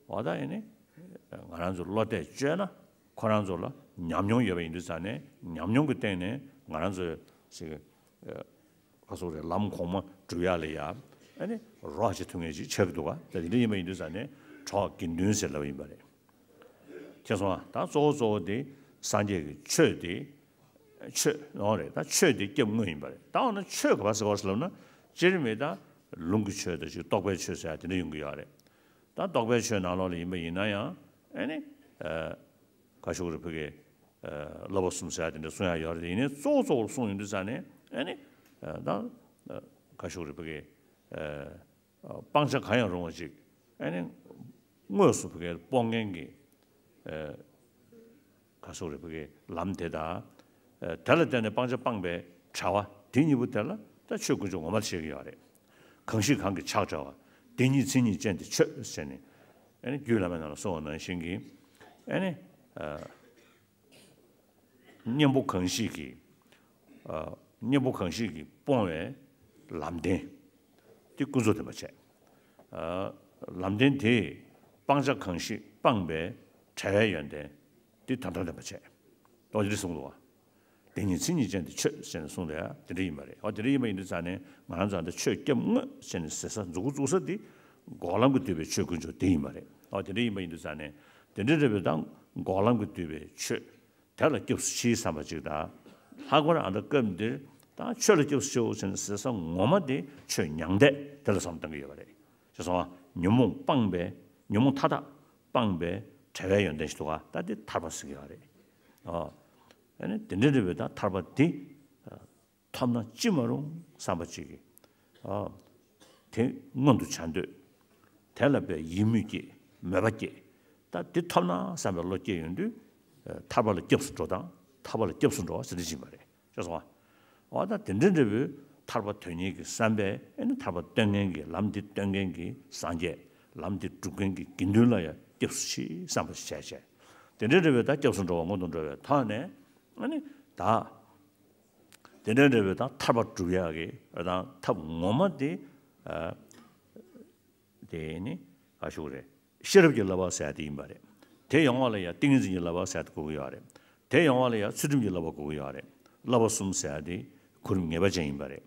འོ་ད་ཨེ་ནི་ང་རང་ཚོ་བློ་གཏད་བཅོལ་ན་ཁོ་རང་ཚོ་ལ་ཉམས་མྱོང་ཡོད་པ་ཡིན་དུས་ཙང་ནས་ཉམས་མྱོང་གི་སྟེང་ནས་ང་རང་ཚོའི་ཞིག་ཨ་ག་སོགས་རེད་ལམ་གོང་མ་སྒྲུབ་ཡ་ལ་ཡ་ཨེ་ནི་རོགས་བྱེད་ཐུབ་མཁན་ཅིག་ཆགས་ཀྱི་འདུག་ག་ད་དེ་འདྲ་ཡིན་པ་ཡིན་དུས་ཙང་ནས་གྲོགས་དགེ་འདུན་ཟེར་ལབ་པ་ཡིན་པ་རེད། མཁྱེན་སོང་ཨ། ད་གཙོ་བོ་གཙོ་བོ་དེ་སངས་རྒྱས་ཀྱི་ཆོས་དེ། ཆོས་ནོ་རེད། ད་ཆོས་དེ་སྐྱབས་དངོས་ཡིན་པ་རེད། ད་འོ་ན་ཆོས་ག་པར་ཟེར་བ་ཟེར་ལབ་ན་སྤྱིར་མི་ད་ལུང་གི་ཆོས་དང་ཅིག་རྟོགས་པའི་ཆོས་ཟེར་ཡ་དེ་འདྲ་ཡོང་གི་ཡོད་རེད། ད་རྟོགས་པའི་ཆོས་ནང་ལོགས་ལ་ཡིན་པ་ཡིན་ན་ཡང་ ཨེ་ནི། ཨ། ག་ཞུ་རེད་ཕ་གི། ཨ། བསླབ་པ་གསུམ་ཟེར་ཡ་དེ་འདྲ་གསུང་ཡ་ཡོད་རེད། ཡིན་ནའི་གཙོ་བོ་གཙོ་བོར་གསུངས་ཡོང་དུས་ཙང་ནས་ཨེ་ནི། ཨ། ད། ཨ། ག་ཞུ་རེད་ཕ་གི། ཨ། སྤང་བྱ་གང་ཡང་རུང་བ་ཅིག་ཨེ་ནི་དངོས་སུ་བོད་སྐད་སྤོང་མཁན་གྱི། ཨེ། ག་སོགས་རེད་བོད་སྐད་ལམ་དེ་དང་། ཨེ། དེ་ལ་བརྟེན་ནས་སྤང་བྱ་སྤངས་པའི་བྱ་བ་དེ་གཉིས་པོ་དེ་ལ་ད་ཆོས་དཀོན་མཆོག་ངོ་མ་བཤད་ཀྱི་ཡོད་རེད། གང་ཞིག་གང་གིས་ཕྱག་བྱ་བ། དེ་ཉིད་མཚན་ཉིད་ཅན་དེ་ཆོས་ཟེར་ནས། ཨེ་ནི་རྒྱུད་བླ་མའི་ནང་ལ་གསུངས་པ་ནང་བཞིན་གྱི། ཨེ་ནི། ཨ། གཉེན་པོ་གང་ཞིག་གིས། ཨ། གཉེན་པོ་གང་ཞིག་གིས་སྤོང་བའི་ལམ་བདེན་དེ་ཀུན་རྫོབ་བདེན་པ་བྱས། ཨ། ལམ་བདེན་དེས་སྤང་བྱ་གང་ཞིག་སྤངས་པའི་བྱ་བའི་ཡོན་ཏན་དེ་དོན་དམ་བདེན་པ་བྱས། ཨོ་དེ་གསུངས་འདུག་བ། དེ་ཉིད་མཚན་ཉིད་ཅན་དེ་ཆོས་ཟེར་ནས་གསུངས་འདུག་ཡ། དེ་འདྲ་ཡིན་པ་རེད། ཨོ་དེ་འདྲ་ཡིན་པ་ཡིན་དུས་ཙང་ནས་ང་རང་ཚོ་ད་ཆོས་སྐྱབས་དངོས་ཟེར་ནས་ཟེར་ས་མཛུབ་གུ་བཙུགས་ས་དེ་འགོག་ལམ་གྱིས་བསྡུས་པའི་ཆོས་དཀོན་མཆོག་དེ་ཡིན་པ་རེད། ཨོ་དེ་འདྲ་ཡིན་པ་ཡིན་དུས་ཙང་ནས་དེ་འདྲ་རེད་པས། ད་འགོག་ལམ་གྱིས་བསྡུས་པའི་ཆོས། དེ་ལ་སྐྱབས་སུ་མཆིའི་བསམ་པ་ཅིག་དང་། ལྷག་པར་ཨ་ད་སྐབས་འདིར་ད་ཆོས་ལ་སྐྱབས་སུ་མཆིའོ་ཟེར་ནས་ཟེར་ས་ངོ་མ་དེ་ཆོས་མྱང་འདས་དེ་ལ་བསམ་བློ་གཏང་གི་ཡོད་པ་རེད། ཅེས་སོང་བ། ཉོན་མོངས་སྤངས་པའི་ཉོན་མོངས་མཐའ་དག་སྤངས་པའི་བྱ་བའི་ཡོན་ཏན་ཞིག་འདུག་ག་ད་དེ་ཐར་པ་ཟེར་གྱི་ཡོད་རེད། ཨོ། ཨ་ནི་དེ་འདྲ་རེད་པས། ད་ཐར་པ་དེ། ཐོབ་ན་ཅི་མ་རུང་བསམ་པ་ཅིག་གིས། ཨ། དེ་མངོན་དུ་བྱ་འདོད། དེ་ལ་དཔེ་ཡིད་མོས་སྐྱེས། མོས་པ་སྐྱེས། ད་དེ་ཐོབ་ན་བསམ་པའི་བློ་སྐྱེས་ཡོང་དུས། ཨ། ཐར་པ་ལ་སྐྱབས་སུ་འགྲོ་དང་ཐར་པ་ལ་སྐྱབས་སུ་འགྲོ་བ་ཟེར་དེ་ཡིན་པ་རེད། ཤེས་སོང་ང་། འོ་ད་དེ་འདྲ་འདྲ་བོའི་ཐར་པ་དོན་གཉེར་གྱི་བསམ་པས་ཨེ་ནི་ཐར་པ་སྟོན་མཁན་གྱི་ལམ་འདི་སྟོན་མཁན་གྱི་སངས་རྒྱས། ལམ་འདི་སྒྲུབ་མཁན་གྱི་དགེ་འདུན་ལ་ཡང་སྐྱབས་སུ་མཆི་བསམ་པ་ཞིག་བྱས་བྱས། དེ་འདྲ་འདྲ་བོའི་ད་སྐྱབས་སུ་འགྲོ་བ་སྔོན་དུ་འགྲོ་བའི་ཐོག་ནས་ཨེ་ནི་ད། དེ་འདྲ་འདྲ་བའི་ད་ཐར་པ་སྒྲུབ་ཡག་གི་ད་ཐབས་ངོ་མ་དེ། ཨ། དེ་ནི་ག་ཞུ་རེད། ཤེས་རབ་ཀྱི་བསླབ་པ་ཟེར་ཡ་དེ་ཡིན་པ་རེད། དེ་ཡོང་བ་ལ་ཡང་ཏིང་ངེ་འཛིན་གྱི་བསླབ་པ་ཟེར་ཡ་དེ་དགོས་ཀྱི་ཡོད་རེད། དེ་ཡོང་བ་ལ་ཡང་ཚུལ་ཁྲིམས་ཀྱི་བསླབ་པ་དགོས་ཀྱི་ཡོད་རེད། བསླབ་པ་གསུམ་ཟེར་ཡ་དེ་གོ་རིམ་ངེས་པ་ཅན་ཡིན་པ་རེད། ད་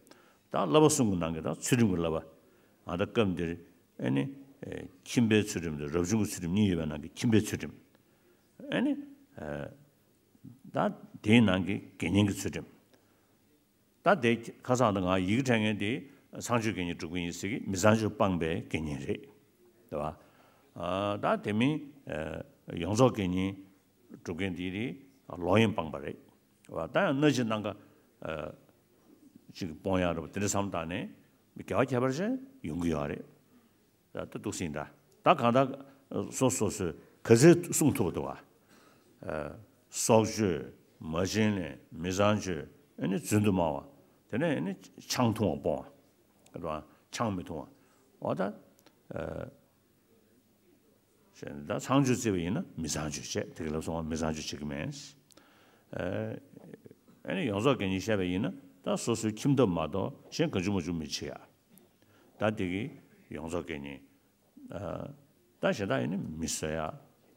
བསླབ་པ་གསུམ་གྱི་ནང་གི་ད་ཚུལ་ཁྲིམས་ཀྱི་བསླབ་པ། ང་ད་སྐབས་འདིར་ཨེ་ནི། ཨེ། ཁྱིམ་པའི་ཚུལ་ཁྲིམས་དང་རབ་བྱུང་གི་ཚུལ་ཁྲིམས་གཉིས་ཡོད་པའི་ནང་གི་ཁྱིམ་པའི་ཚུལ་ཁྲིམས། ཨེ་ནི། ཨེ། ད་དེའི་ནང་གི་དགེ་བསྙེན་གྱི་ཚུལ་ཁྲིམས། ད་དེ་ཁ་སང་ད་ང་ཡི་གེ་འཕྲོད་མཁན་དེ་ཚངས་སྤྱོད་དགེ་བསྙེན་སྒྲུབ་མཁན་ཡིན་ཟེར་གི། མི་ཚངས་སྤྱོད་སྤངས་པའི་དགེ་བསྙེན་རེད། རེད་བ། ཨ། ད་དེ་མིན། ཨ། ཡོངས་རྫོགས་དགེ་བསྙེན་སྒྲུབ་མཁན་དེ་དེ་ལོག་གཡེམ་སྤངས་པ་རེད། རེད་བ། ད་ཡང་སྣ་བཞི་སྣ་འགའ། ཨ། ཅིག་སྤོང་ཡག་རེད་བ། དེ་འདྲ་བསམ་བཏང་ནས་དགེ་བ་ཁྱད་པར་ཅན་ཡོང་གི་ཡོད་རེད། ད་འདུག་སེ་ཡིན་ད། ད་གང་ལྟར་སོ་སོ་སོས་ག་ཚོད་གསུང་ཐུབ་པ་འདུག་ག་ཨ། སྲོག་གཅོད། མ་བྱིན་ལེན། མི་ཚངས་སྤྱོད། ཨ་ནི་རྫུན་དུ་སྨྲ་བ། དེ་ནས་ཨ་ནི་ཆང་འཐུང་བ་སྤོང་བ། རེད་བ། ཆང་མི་འཐུང་བ། འོ་ད། ཨ། ད་ཚངས་སྤྱོད་བརྩིས་པ་ཡིན་ན་མི་ཚངས་སྤྱོད་བྱས། དེ་ག་ལ་སོང་བ་མི་ཚངས་སྤྱོད་བྱེད་ཀྱི་མེད། ཨ། ཨ་ནི་ཡོངས་རྫོགས་དགེ་བསྙེན་བཤད་པ་ཡིན་ན་ད་སོ་སོའི་ཁྱིམ་ཐབ་མ་གཏོགས་གཞན་གང་བྱུང་མང་བྱུང་མི་བྱེད་ཡ། ད་དེ་གི་ཡོངས་རྫོགས་དགེ་བསྙེན། ཨ། ད་གཞན་དག་ཡིན་ན་མི་གསོད་ཡ།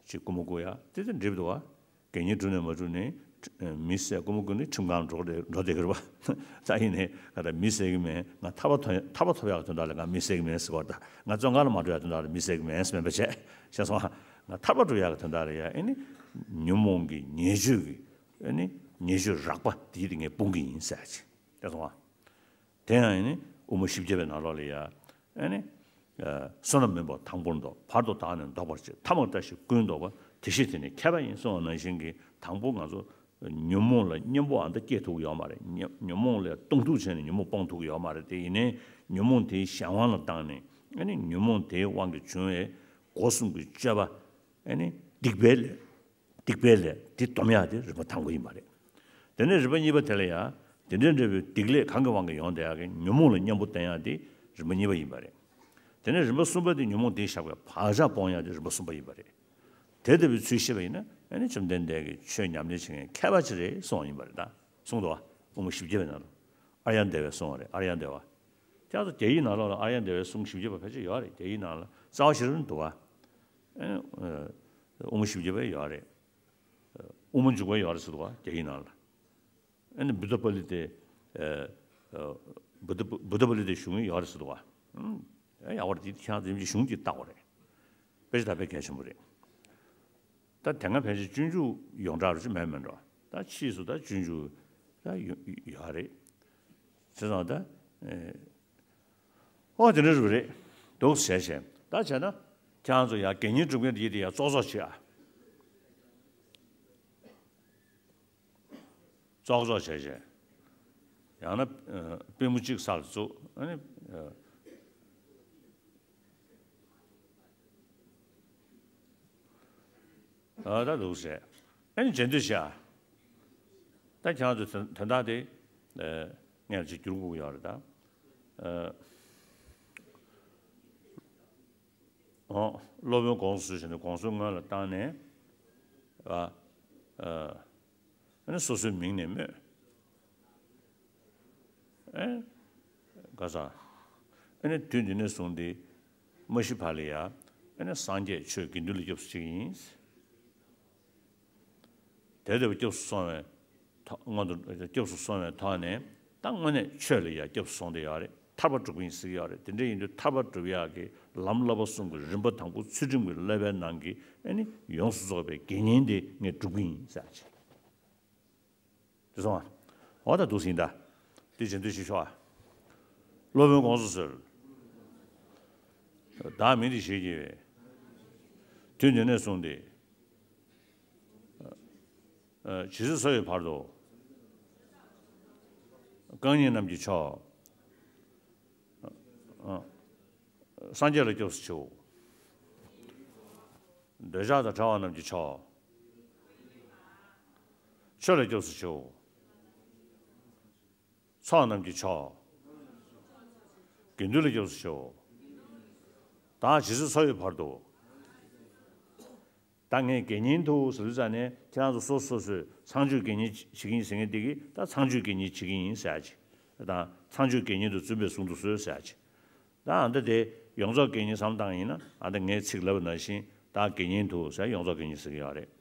ཅིག་རྐུན་མ་རྐུ་ཡ་དེ་དང་འགྲིག་འདུག་བ། དགེ་བསྙེན་བསྒྲུབས་ནས་མ་བསྒྲུབས་ནས་མི་བསད། རྐུན་མ་རྐུས་ནས་ཁྲིམས་ཁང་འགྲོ་བསྡད་འགྲོ་བསྡད་ཀྱི་རེད་བ། ད་ཡིན་ནའི་ང་ད་མི་བསད་ཀྱི་མེད། ང་ཐར་པ་ཐོབ་ཐར་པ་ཐོབ་ཡག་གི་དོན་དག་ལ་ང་མི་བསད་ཀྱི་མེད་ཟེར་བ། ད་ང་བཙོན་ཁང་ལ་མ་འགྲོ་ཡག་དོན་དག་ལ་མི་བསད་ཀྱི་མེད་ཟེར་མེད་པ་བྱས། ཤེས་སོང་ང་། ང་ཐར་པ་འགྲུབ་ཡག་གི་དོན་དག་ལ་ཡ་ཨེ་ནི་ཉོན་མོངས་ཀྱི་ཉེས་སྤྱོད་ཀྱི་ཨེ་ནི་ཉེས་སྤྱོད་རགས་པ་དེ་དེ་ངས་སྤོང་གི་ཡིན་ཟེར་ཅིག། ཤེས་སོང་ང་། དེ་ཡང་ཨེ་ནི་དབུ་མ་བཞི་བརྒྱ་པའི་ནང་ལོགས་ལ་ཡ། ཨེ་ནི། ཨ། བསོད་ནམས་མིན་པ་དང་པོར་བཟློག། བར་དུ་བདག་ནི་བཟློག་པར་བྱེད། ཐ་མ་བཀྲ་ཤིས་ཀུན་བཟློག་པ། དེ་ཤེས་དེ་ནི་མཁས་པ་ཡིན། གསུངས་པ་ནང་བཞིན་གྱི་དང་པོ་ང་ཚོ་ཉོན་མོངས་ལ་གཉེན་པོ་ཨ་འདྲ་སྐྱེ་ཐུབ་ཀྱི་ཡོད་མ་རེད། ཉོན་ཉོན་མོངས་ལ་གདོང་ཐུག་བྱས་ནས་ཉོན་མོངས་སྤོང་ཐུབ་ཀྱི་ཡོད་མ་རེད། དེ་ཡིན་ནའི་ཉོན་མོངས་དེའི་གཞན་དབང་ལ་བཏང་ནས་ཨེ་ནི་ཉོན་མོངས་དེའི་དབང་གིས་བྱུང་བའི་སྒོ་གསུམ་གྱི་སྤྱོད་པ་ཨེ་ནི་སྡིག་པའི་ལས། སྡིག་པའི་ལས་དེ་སྡོམ་ཡག་དེ་རིམ་པ་དང་པོ་ཡིན་པ་རེད། དེ་ནས་རིམ་པ་གཉིས་པ་དེ་ལ་ཡང་དེ་འདྲའི་འདྲ་བའི་སྡིག་ལས་གང་གི་དབང་གིས་ཡོང་བསྡད་ཡག་གི་ཉོན་མོངས་ལ་གཉེན་པོ་བསྟེན་ཡག་དེ་རིམ་པ་གཉིས་པ་ཡིན་པ་རེད། དེ་ནས་རིམ་པ་གསུམ་པ་དེ་ཉོན་མོངས་དེས་བཞག་པའི་བག་ཆགས་སྤོང་ཡག་དེ་རིམ་པ་གསུམ་པ་ཡིན་པ་རེད། དེ་ལྟ་བུའི་ཚུལ་ཤེས་པ་ཡིན་ན་ཨ་ནི་བཅོམ་ལྡན་འདས་ཀྱིས་ཆོས་ཉམས་ལེན་བྱེད་མཁན་མཁས་པ་ཅིག་རེད་གསུངས་པ་ཡིན་པ་རེད་ད། གསུངས་འདུག་བ། དབུ་མ་བཞི་བརྒྱ་པའི་ནང་ལ། ཨཱརྱ་དེ་བས་གསུངས་པ་རེད། ཨཱརྱ་དེ་བ། དེ་ཚོ་རྒྱ་ཡིག་ནང་ལོགས་ལ་ཨཱརྱ་དེ་བའི་གསུང་བཞི་བརྒྱ་པ་ཕལ་ཆེར་ཡོད་རེད། རྒྱ་ཡིག་ནང་ལ་རྩ་བ་ཤེས་རབ་འདུག་བ། ཨ་ནི། དབུ་མ་བཞི་བརྒྱ་པ་ཡོད་རེད། དབུ་མ་འཇུག་པ་ཡོད་རེད་ཟེར་འདུག་བ། རྒྱ་ཡིག་ནང་ལ། ཨ་ནི་བུདྡྷ་པཱ་ལི་ཏའི། ཨ། ཨ། བུདྡྷ་བུདྡྷ་པཱ་ལི་ཏའི་གཞུང་ཡོད་རེད་ཟེར་འདུག་བ། ཨུམ། ཨེ་ཡག་པོ་རེད། དེ་ཁྱེད་རང་ཚོ་གཞུང་གཅིག་བལྟ་དགོས་རེད། དཔེ་ཆ་ད་དཔེ་གལ་ཆེན་པོ་རེད། ད་དེ་སྔ་ཕལ་ཆེར་སྤྱོད་འཇུག་ཡོངས་གྲགས་རུ་ཅིག་མེད་མེད་འགྲོ། ད་ཕྱིས་སུ་ད་སྤྱོད་འཇུག་ད་ཡོད་ཡོད་རེད། བྱས་ཙང་ད། ཨེ། ཨོ་དེ་འདྲ་རུ་རེད། འདུག་བྱས་བྱས་ད་བྱས་ན་ཁྱེད་རང་ཚོ་ཡང་དགེ་བསྙེན་སྒྲུབ་མཁན་དེ་ཡིན་དེ་ཡང་ཙོག་ཙོག་བྱེད་ཨ། ཙོག་ཙོག་བྱས་བྱས། ཡང་ན་ཨ་པུས་མོ་གཅིག་ས་ལ་བཙུགས། ཨ་ནི་ཨ་ཨ་ད་འདུག་ཟེར། ཨ་ནི་རྗེས་ཟློས་བྱས། ད་ཁྱེད་རང་ཚོ་དོན་དོན་དག་དེ་ཨ་ངས་ཅིག་བསྒྱུར་དགོས་ཀྱི་ཡོད་རེད་ད། ཨ་ཨོ་སློབ་དཔོན་དགོངས་སུ་གསོལ་ཞེས་ནས་དགོངས་སུ་སྔོན་ལ་བཏང་ནས། ཨ་ཨ་ཨ་ནི་སོ་སོའི་མིང་ནས་སྨོས། ཨེ། ག་ས། ཨེ་ནི་དུས་འདི་ནས་བཟུང་སྟེ། མ་ཤི་བར་ལ་ཡ། ཨེ་ནི་སངས་རྒྱས་ཆོས་དགེ་འདུན་ལ་སྐྱབས་སུ་མཆི་གི་ཡིན། དེ་ལྟ་བུ་སྐྱབས་སུ་སོང་བའི་ཐོག་སྔོན་དུ་སྐྱབས་སུ་སོང་བའི་ཐོག་ནས་ད་དངོས་གནས་ཆོས་ལ་ཡ་སྐྱབས་སུ་སོང་བསྡད་ཡོད་རེད། ཐར་པ་སྒྲུབ་ཀྱི་ཡིན་ཟེར་གྱི་ཡོད་རེད། དེ་འདྲ་ཡིན་དུས་ཐར་པ་སྒྲུབ་ཡག་གི་ལམ་བསླབ་པ་གསུམ་གྱི་རིམ་པ་དང་པོ་ཚུལ་ཁྲིམས་ཀྱི་བསླབ་པའི་ནང་གི་ཨེ་ནི་ཡོངས་སུ་རྫོགས་པའི་དགེ་བསྙེན་དེ་ངས་སྒྲུབ་ཀྱི་ཡིན་ཟེར་ཡག་ཅིག་དེ་སོང་ཨ། འོ་ད་འདུག་ཟིན་ད། དེ་རྗེས་ཟློས་ཞུ་ཤོག་ཨ། སློབ་དཔོན་དགོངས་སུ་གསོལ། བདག་མིང་འདི་ཞེས་བགྱི་བས། དུས་འདི་ནས་བཟུང་སྟེ། ཇི་སྲིད་འཚོ་བའི་བར་དུ། རྐང་གཉིས་རྣམས་ཀྱི་མཆོག། སངས་རྒྱས་ལ་སྐྱབས་སུ་མཆིའོ། འདོད་ཆགས་དང་བྲལ་བ་རྣམས་ཀྱི་མཆོག། ཆོས་ལ་སྐྱབས་སུ་མཆིའོ། ཚོགས་རྣམས་ཀྱི་མཆོག། དགེ་འདུན་ལ་སྐྱབས་སུ་མཆིའོ། བདག་ཇི་སྲིད་འཚོ་བའི་བར་དུ། ད་ངས་དགེ་བསྙེན་དུ་ཟེར་དུས་ཙ་ནས་ཁྱེད་རང་ཚོ་སོ་སོ་སོས་ཚངས་སྤྱོད་དགེ་བསྙེན་བྱེད་ཀྱི་ཡིན་ཟེར་མཁན་དེ་གིས་ད་ཚངས་སྤྱོད་དགེ་བསྙེན་བྱེད་ཀྱི་ཡིན་ཟེར་ཡག་ཅིག། ད་ཚངས་སྤྱོད་དགེ་བསྙེན་དུ་བཙུན་པས་གཟུང་དུ་གསོལ་ཟེར་ཡག་ཅིག། ད་ཨ་འདི་དེ་ཡོངས་རྫོགས་དགེ་བསྙེན་བསམ་བཏང་ཡིན་ན། ཨ་འདི་ངས་ཚིག་ལབ་པ་ནང་བཞིན་བདག་དགེ་བསྙེན་དུ་ཟེར་ཡོངས་རྫོགས་དགེ་བསྙེན་ཟེར་གྱི་ཡོད་རེད།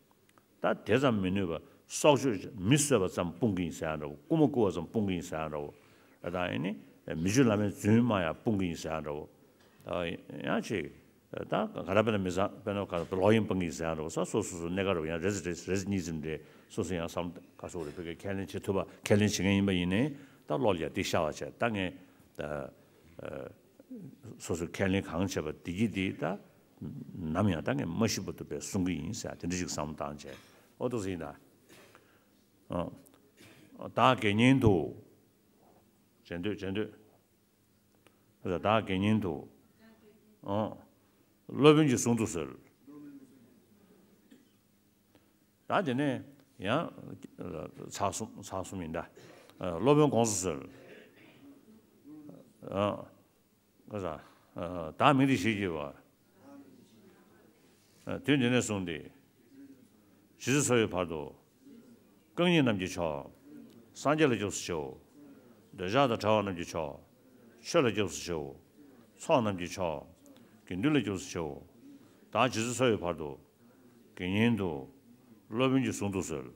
ད་དེ་ཙམ་མི་ནུས་པ་སྲོག་གཅོད་མི་གསོད་པ་ཙམ་སྤོང་གི་ཡིན་ཟེར་ཡག་འདྲ་བོ། རྐུན་མ་རྐུ་བ་ཙམ་སྤོང་གི་ཡིན་ཟེར་ཡག་འདྲ་བོ། ད་ཨ་ནི་མི་ཆོས་བླ་མའི་རྫུན་སྨྲ་ཡག་སྤོང་གི་ཡིན་ཟེར་ཡག་འདྲ་བོ། ཡང་ཅིག་ད་ག་རེ་དཔེར་ན་མི་ཚང་དཔེར་ན་ག་ལོག་གཡེམ་སྤོང་གི་ཡིན་ཟེར་ཡག་འདྲ་བོ། ས་སོ་སོ་སོ་གནས་ག་རུ་ཡང་རེ་ཟིག་རེ་ཟིག་རེ་ཟིག་གཉིས་ཙམ་རེ་སོ་སོ་ཡང་བསམ་ག་སོ་རེ་བོད་སྐད་ཁས་ལེན་བྱེད་ཐུབ་པ་ཁས་ལེན་བྱེད་མཁན་ཡིན་པ་ཡིན་ནའི་ད་བློ་ལ་ཡ་དེ་ཤར་བ་བྱས། ད་ངས་ད་སོ་སོས་ཁས་ལེན་གང་བྱས་པ་དེ་གྱིས་དེ་ད་ནམ་ཡང་ད་ངས་མ་ཤི་བར་དུ་བས་སྲུང་གི་ཡིན་ཟེར་དེ་འདྲ་ཞིག་བསམ་བློ་བཏང་བྱས། ཨོ་ཏོ་ཟིན་ད། བདག་དགེ་བསྙེན་དུ། རྗེས་ཟློས་རྗེས་ཟློས། བདག་དགེ་བསྙེན་དུ། སློབ་དཔོན་གྱིས་གཟུང་དུ་གསོལ། ད་དེ་ནས་ཡང་ཚར་གསུམ་ཚར་གསུམ་ཡིན་ད། སློབ་དཔོན་དགོངས་སུ་གསོལ། བདག་མིང་འདི་ཞེས་བགྱི་བ། དུས་འདི་ནས་བཟུང་སྟེ། ཇི་སྲིད་འཚོ་བའི་བར་དུ། རྐང་གཉིས་རྣམས་ཀྱི་མཆོག། སངས་རྒྱས་ལ་སྐྱབས་སུ་མཆིའོ། འདོད་ཆགས་དང་བྲལ་བ་རྣམས་ཀྱི་མཆོག། ཆོས་ལ་སྐྱབས་སུ་མཆིའོ། ཚོགས་རྣམས་ཀྱི་མཆོག། དགེ་འདུན་ལ་སྐྱབས་སུ་མཆིའོ། བདག་ཇི་སྲིད་འཚོ་བའི་བར་དུ། དགེ་བསྙེན་དུ། སློབ་དཔོན་གྱིས་གཟུང་དུ་གསོལ།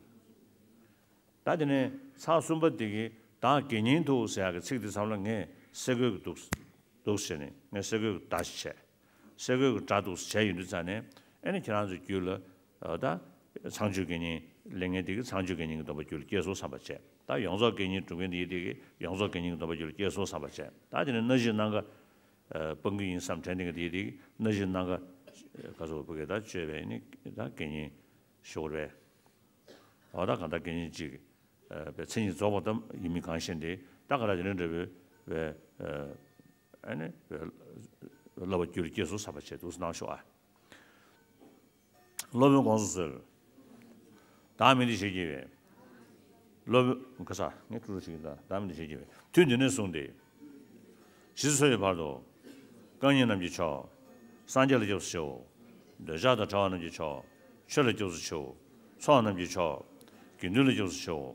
ད་དེ་ནས་ཚར་གསུམ་པ་དེ་གི་བདག་དགེ་བསྙེན་དུ་ཟེར་ཡག་གི་ཚིག་དེ་ཚང་མ་ལ་ངས་སེ་གོལ་གྱི་འདུག་འདུག་ཟེར་ནས་ངས་སེ་གོལ་གྱི་སྒྲ་ཞིག་བྱས། སེ་གོལ་གྱི་སྒྲ་འདུག་བྱས་ཡོང་དུས་ཙ་ནས་ཨེ་ནི་ཁྱེད་རང་ཚོའི་རྒྱུད་ལ་ད་ཚངས་སྤྱོད་དགེ་བསྙེན་ལེན་མཁན་དེ་གི་ཚངས་སྤྱོད་དགེ་བསྙེན་གྱི་སྡོམ་པ་རྒྱུད་ལ་སྐྱེས་སོ་བསམ་པ་བྱས། ད་ཡོངས་རྫོགས་དགེ་བསྙེན་སྒྲུབ་མཁན་དེ་དེ་གི་ཡོངས་རྫོགས་དགེ་བསྙེན་གྱི་སྡོམ་པ་རྒྱུད་ལ་སྐྱེས་སོ་བསམ་པ་བྱས། ད་དེ་ནས་སྣ་བཞིའི་སྣ་ཁ་སྤང་གི་ཡིན་བསམ་དྲན་དེ་གི་དེ་དེ་གི་སྣ་བཞིའི་སྣ་ཁ་ག་ཚོད་བུ་གས་ད་སྤྱོད་པའི་ནི་ད་དགེ་བསྙེན་ཞུ་དགོས་རེད། འོ་ད་གང་ལྟར་དགེ་བསྙེན་གཅིག་པའི་མཚན་ཉིད་རྫོགས་པ་ཙམ་ཡིན་མིན་གང་ཤེས་ཏེ། ད་ག་ལ་དེ་རིང་འདྲ་བའི་བའི་ཨ་ནི་བའི་བསླབ་པ་རྒྱུད་ལ་སྐྱེས་སོ་བསམ་པ་བྱས་འདུག་སེ་གནང་ཤོག་ཨ། སློབ་དཔོན་དགོངས་སུ་གསོལ། བདག་མིང་འདི་ཞེས་བགྱི་བས། སློབ་དཔོན་ག་ས་ངས་ཀྲུ་རུ་ཞིག་ཡིན་ད། བདག་མིང་འདི་ཞེས་བགྱི་བས། དུས་འདི་ནས་བཟུང་སྟེ། ཇི་སྲིད་འཚོ་བའི་བར་དུ། རྐང་གཉིས་རྣམས་ཀྱི་མཆོག། སངས་རྒྱས་ལ་སྐྱབས་སུ་མཆིའོ། འདོད་ཆགས་དང་བྲལ་བ་རྣམས་ཀྱི་མཆོག། ཆོས་ལ་སྐྱབས་སུ་མཆིའོ། ཚོགས་རྣམས་ཀྱི་མཆོག། དགེ་འདུན་ལ་སྐྱབས་སུ་མཆིའོ།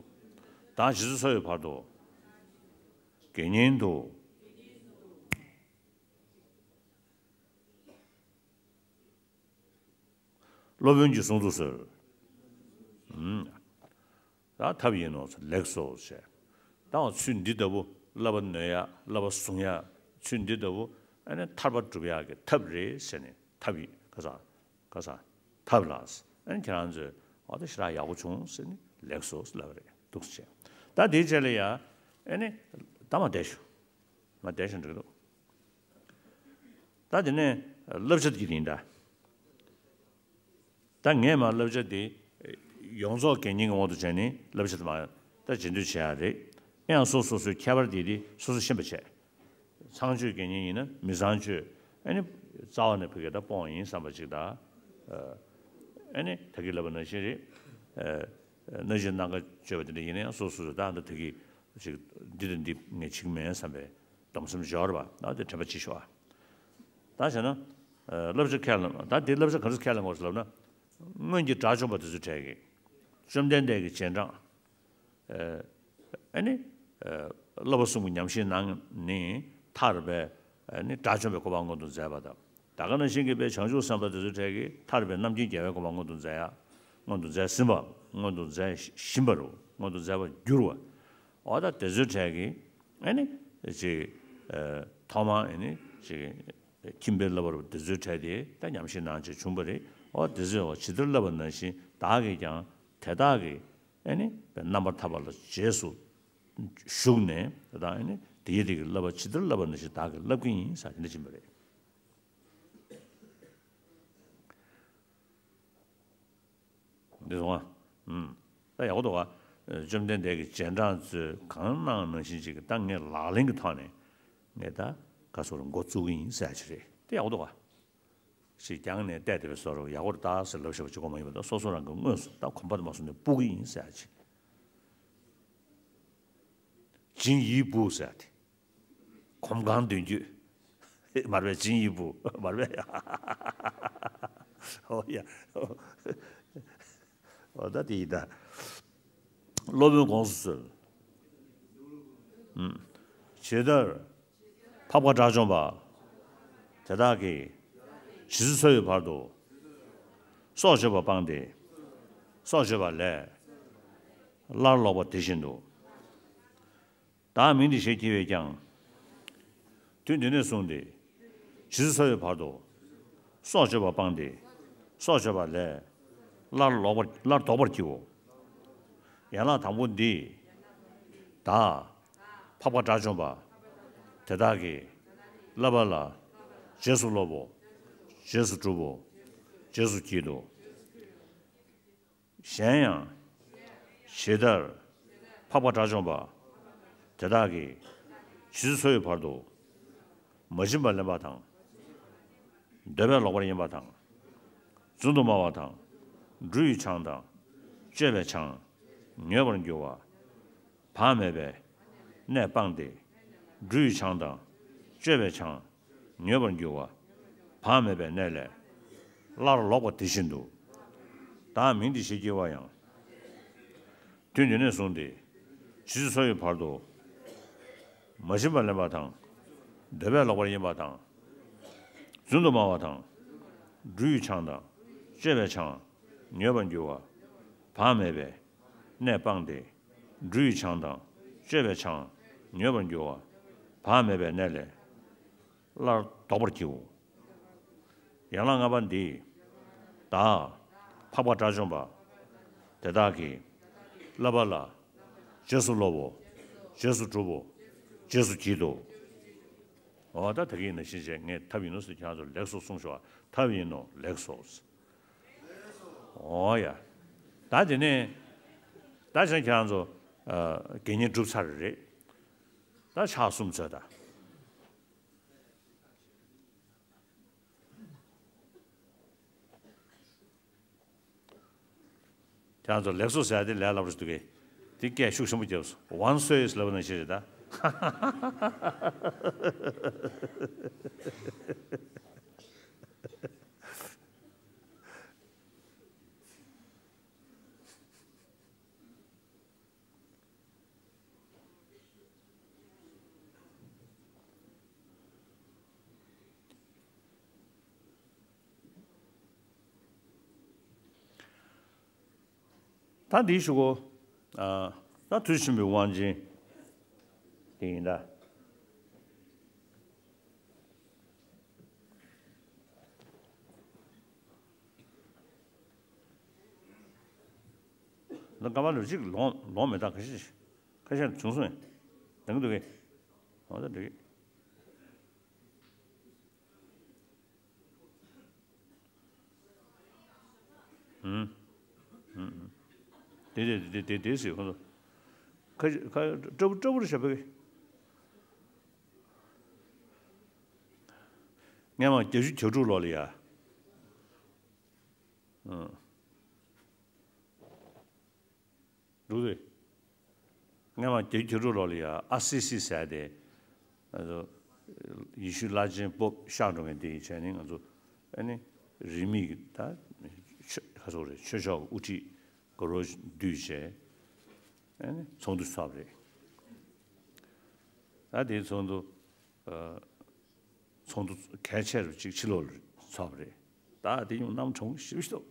བདག་ཇི་སྲིད་འཚོ་བའི་བར་དུ། དགེ་བསྙེན་དུ། སློབ་དཔོན་གྱིས་གཟུང་དུ་གསོལ། ཨུམ། ད་ཐབས་ཡིན་ནོ་ལེགས་སོ་ཞེས། ད་འོ་ཚུལ་འདི་ལྟ་བུ་བསླབ་པ་ནོད་ཡག་བསླབ་པ་གཟུང་ཡག་ཚུལ་འདི་ལྟ་བུ་ཨ་ནི་ཐར་པ་སྒྲུབ་ཡག་གི་ཐབས་རེད་ཟེར་ནས་ཐབས་ཡིན་ག་ས་ག་ས་ཐབས་ལ་ཨ་ནི་ཁྱེད་རང་ཚོས་འོ་ད་ཞེ་དྲག་ཡག་པོ་བྱུང་ཟེར་ནས་ལེགས་སོ་ལབ་པ་རེད་འདུག་ཟེར། ད་དེའི་རྗེས་ལ་ཡ་ཨ་ནི་ད་མ་བསྡད་ཤོག་མ་བསྡད་ཤོག་འགྲིག་འདུག་ད་དེ་ནས་བསླབ་བྱ་དེ་ཡིན་ད། ད་ངས་མ་བསླབ་བྱ་དེ་ཡོངས་རྫོགས་དགེ་བསྙེན་གྱི་དབང་དུ་བྱས་ནས་བསླབ་བྱ་དེ་མ་ ད་རྗེས་ཟློས་བྱེད་ཡ་རེད། ཡང་སོ་སོ་སོའི་ཁྱད་པར་དེ་དེ་སོ་སོ་ཤེས་པ་བྱས། ཚངས་སྤྱོད་དགེ་བསྙེན་ཡིན་ན་མི་ཚངས་སྤྱོད། ཨ་ནི་རྩ་བ་ནས་ཕ་གི་ད་སྤོང་ཡིན་བསམ་པ་ཅིག་དང་། ཨ་ནི་ད་གིན་ལབ་པ་ནང་བཞིན་རེད། ཨ་ནི་སྣ་བཞིན་སྣ་འགའ་སྤྱོད་པ་དེ་འདྲ་ཡིན་ན་ཡང་སོ་སོ་སོ་ད་ད་གིན་ཅིག་འདི་དང་འདི་ངས་བྱེད་ཀྱི་མེད་བསམ་པའི་སྡོམ་སེམས་སྦྱོར་བ་ད་དེ་དྲན་པ་བྱེད་ཤོག་ཨ། ད་བྱས་ན། ཨ་བསླབ་བྱ་ཁས་བླངས། ད་དེ་བསླབ་བྱ་ག་རེ་ཁས་བླངས་དགོས་ཟེར་ལབ་ན། སྔོན་གྱི་དགྲ་བཅོམ་པ་དེ་ཚོའི་གྲས་ཀྱིས། བཅོམ་ལྡན་འདས་ཀྱི་རྗེས་འབྲང་། ཨ་ནི། ཨ་བསླབ་པ་གསུམ་གྱི་ཉམས་བཞེས་གནང་ནས་ཐར་པའི་ཨ་ནི་དགྲ་བཅོམ་པའི་གོ་འཕང་མངོན་དུ་མཛད་པ་དང་། ད་ག་ནང་བཞིན་གྱི་དཔེ་བྱང་ཆུབ་སེམས་དཔའ་དེ་ཚོའི་གྲས་ཀྱིས་ཐར་པའི་རྣམ་མཁྱེན་རྒྱལ་བའི་གོ་འཕང་མངོན་དུ་མཛད་ཡ། མངོན་དུ་མཛད་ཟིན་པ། མངོན་དུ་མཛད་བཞིན་པ་རུ་མངོན་དུ་མཛད་པར་འགྱུར་བ། འོ་ད་དེ་ཚོའི་གྲས་ཀྱིས་ཨ་ནི་ཅིག་ཨ་ཐོག་མར་ཨ་ནི་ཅིག་ཁྱིམ་པའི་བསླབ་པ་རུ་དེ་ཚོའི་གྲས་དེ་ད་ཉམས་བཞེས་གནང་བྱས་བྱུང་བ་རེད། འོ་དེ་ཚོས་འོ་ཇི་ལྟར་བསླབ་པ་ནང་བཞིན་བདག་གིས་ཀྱང་དེ་དག་གི་ཨ་ནི་རྣམ་པར་ཐར་པ་ལ་རྗེས་སུ་ཞུགས་ནས་ད་ཨ་ནི་དེའི་རིགས་ཀྱི་བསླབ་པ་ཇི་ལྟར་བསླབ་པ་ནང་བཞིན་བདག་གིས་བསླབ་ཀྱི་ཡིན་ཟེར་དེ་འདྲ་ཕྱིན་པ་རེད། འདི་སོང་ང་། ཨུམ། ད་ཡག་པོ་འདུག་ག། བཅོམ་ལྡན་འདས་ཀྱི་རྗེས་འབྲང་ཚོས་གང་གནང་ནང་བཞིན་ཅིག་གི་ད་ངས་ལག་ལེན་གྱི་ཐོག་ནས་ངས་ད་ག་ཚོར་འགོ་བཙུགས་ཀྱི་ཡིན་ཟེར་ཡ་ཅིག་རེད། དེ་ཡག་པོ་འདུག་ག། ཞིག་རྒྱང་ནས་བལྟས་བསྡད་པའི་བཟོ་འདྲ་ཡག་པོ་རེད་ད་ཟེར་ལབ་བཞག་པ་གཅིག་པོ་མ་ཡིན་པ་ད་སོ་སོ་རང་གི་དངོས་སུ་ད་གོམ་པ་དུ་མ་སོང་ནས་སྤུ་གི་ཡིན་ཟེར་ཡ་ཅིག། ཇིང་ཡི་སྤུ་ཟེར་ཡ་དེ། གོམ་གང་མདུན་སྐྱོད། མར་པས་ཇིང་ཡི་སྤུ། མར་པས། ཨོ་ཡ། ཨོ་ད་དེ་ཡིན་ད། སློབ་དཔོན་དགོངས་སུ་གསོལ། ཨུམ། ཇི་ལྟར་འཕགས་པ་དགྲ་བཅོམ་པ་དེ་དག་གིས་ཇི་སྲིད་འཚོ་བའི་བར་དུ་སྲོག་གཅོད་པ་སྤངས་ཏེ་སྲོག་གཅོད་པ་ལས་སླར་ལོག་པ་དེ་བཞིན་དུ། བདག་མིང་འདི་ཞེས་བགྱི་བས་ཀྱང་། དུས་འདི་ནས་བཟུང་སྟེ། ཇི་སྲིད་འཚོ་བའི་བར་དུ། སྲོག་གཅོད་པ་སྤངས་ཏེ། སྲོག་གཅོད་པ་ལས། སླར་ལོག་པར་སླར་ལྡོག་པར་བགྱིའོ། ཡན་ལག་དང་པོ་འདི། བདག་འཕགས་པ་དགྲ་བཅོམ་པ། དེ་དག་གིས། བསླབ་པ་ལ། རྗེས་སུ་སློབ་བོ། རྗེས་སུ་སྒྲུབ་བོ། རྗེས་སུ་བགྱིད་དོ། གཞན་ཡང་། ཇི་ལྟར། འཕགས་པ་དགྲ་བཅོམ་པ། དེ་དག་གིས། ཇི་སྲིད་འཚོ་བའི་བར་དུ། མ་བྱིན་པ་ལེན་པ་དང་། འདོད་པས་ལོག་པར་གཡེམ་པ་དང་། རྫུན་དུ་སྨྲ་བ་དང་། འབྲུ་ཡི་ཆང་དང་། བཅོས་པའི་ཆང་། ཉོས་པར་འགྱུར་བ། བག་མེད་པའི། གནས་སྤངས་ཏེ། འབྲུ་ཡི་ཆང་དང་། བཅོས་པའི་ཆང་། ཉོས་པར་འགྱུར་བ། བག་མེད་པའི་གནས་ལས། སླར་ལོག་པ་དེ་བཞིན་དུ། བདག་མིང་འདི་ཞེས་བགྱི་བ་ཡང་། དུས་འདི་ནས་བཟུང་སྟེ། ཇི་སྲིད་འཚོ་བའི་བར་དུ། མ་བྱིན་པ་ལེན་པ་དང་། འདོད་པས་ལོག་པར་གཡེམ་པ་དང་། རྫུན་དུ་སྨྲ་བ་དང་། འབྲུ་ཡི་ཆང་དང་། བཅོས་པའི་ཆང་། ཉོས་པར་འགྱུར་བ། བག་མེད་པའི། གནས་སྤངས་ཏེ། འབྲུ་ཡི་ཆང་དང་། བཅོས་པའི་ཆང་། ཉོས་པར་འགྱུར་བ། བག་མེད་པའི་གནས་ལས། སླར་ལྡོག་པར་བགྱིའོ། ཡན་ལག་ལྔ་པ་འདི། བདག་འཕགས་པ་དགྲ་བཅོམ་པ། དེ་དག་གིས། བསླབ་པ་ལ། རྗེས་སུ་སློབ་བོ། རྗེས་སུ་སྒྲུབ་བོ། རྗེས་སུ་བགྱིད་དོ། འོ་ད་ད་གིན་ནང་བཞིན་བྱས་ངས་ཐབས་ཡིན་ནོ་ཟེར་ཁྱེད་རང་ཚོ་ལེགས་སོ་གསུངས་ཤོག་ཐབས་ཡིན་ནོ་ལེགས་སོ། འོ་ཡ། ད་དེ་ནས། ད་བྱས་ཁྱེད་རང་ཚོ། ཨ། དགེ་བསྙེན་གྲུབ་ཚར་རེད། ད་ཕྱག་གསུམ་འཚལ་ད། ཁྱེད་རང་ཚོ་ལེགས་སོ་ཟེར་ཡ་དེ་ལས་སླ་པོ་ཞིག་འདུག་གས། དེ་སྐད་ཤུགས་ཆེན་པོ་བརྒྱབ་སོང་། ཝང་སོས་ལབ་ནང་བཞིན་རེད་ད། ད་འདིའི་གཞུག་གུ། ཨ། ད་མཐུ་ཆེན་པོའི་དབང་ཆེན་དེ་ཡིན་ད། ད་སྐར་མ་ལོ་གཅིག་ལོངས་ལོངས་མེད་ད། ཁ་ཤས་ཁ་ཤས་བྱུང་སོང་། ཡང་འདང་གི་འདུག་གས། འོ་ད་འགྲིག་གི། ཨུམ། ཨུམ། ཨུམ། དེ་དེ་དེ་དེ་དེ་ཟེར་ཁོང་ཚོ། ཁ་ཁ་སྐྲ་བོ་སྐྲ་བོ་རེད་ཤག་པ་གི། སྔས་མ་བརྒྱད་ཅུ་གྱ་དྲུག་ལོ་ལ་ཡ། ཨང་། འདུག་རེད། སྔས་མ་བརྒྱད་ཅུ་གྱ་དྲུག་ལོ་ལ་ཡ་ཨ་སི་སི་ཟེར་དེ། ཨ་ནི་ཡེ་ཤུ་བླ་ཆེན་པོབ་གཤེགས་འགྲོ་མཁན་དེ་ཡི་བྱས་ནས་ང་ཚོ་ཨ་ནི་རིས་མེད་ཀྱི་ད་ཆོས་ཁ་སོག་རེད། ཆོས་ཕྱོགས་ཀྱི་དབུ་ཁྲིད་དགའ་རབ་འདུས་བྱས་ཨ་ནི་ཚོགས་འདུ་ཚོགས་པ་རེད། ད་དེའི་ཚོགས་འདུ་ཨ་ཚོགས་འདུ་གལ་ཆེ་རུ་ཅིག་ཕྱི་ལོགས་ལ་ཚོགས་པ་རེད། ད་དེ་ཡང་གནམ་གྲང་ཤི་བ་ཞིག་འདུག་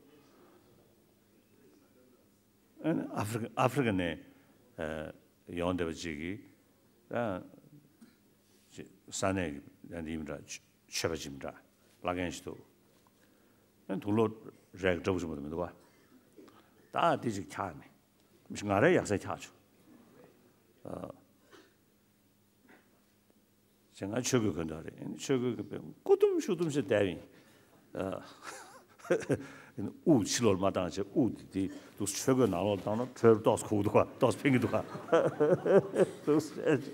ཨ་ནི་ཨ་ཧྥེ་རི་ཨ་ཧྥེ་རི་ཀ་ནས་ཨ་ཡོང་བསྡད་པ་ཅིག་གིས་ད་ཅིག་ས་གནས་ཀྱི་ཡང་འདི་ཡིན་འདྲ། ཆོས་པ་ཅིག་ཡིན་འདྲ། བླ་རྒན་ཞིག་འདུག་ཨ་ནི་དུག་ལོག་རས་ཀྱི་སྐྲ་བོ་ཆེན་པོ་དེ་མི་འདུག་པ། ད་དེ་ཅིག་འཁྱག་ནས་མི་ང་རས་ཡག་ས་འཁྱག་བྱུང་། ཨ། ཅེས་ང་ཆོས་གོས་གོན་འདུག་རེད། ཆོས་གོས་གོན་པའི་སྐུ་གཏུམ་ཤུགས་གཏུམ་ཞིག་བསྡད་ཡིན། ཨ། དབུགས་ཕྱི་ལོགས་མ་བཏང་བྱས་དབུགས་དེ་དེ་འདུག་ཆོས་གོས་ནང་ལོགས་བཏང་ན་ཁྲོལ་ཏོག་ཙམ་ཁུག་འདུག་ག་ཏོག་ཙམ་ཕན་གྱི་འདུག་ག་འདུག་ཟེར་བྱས།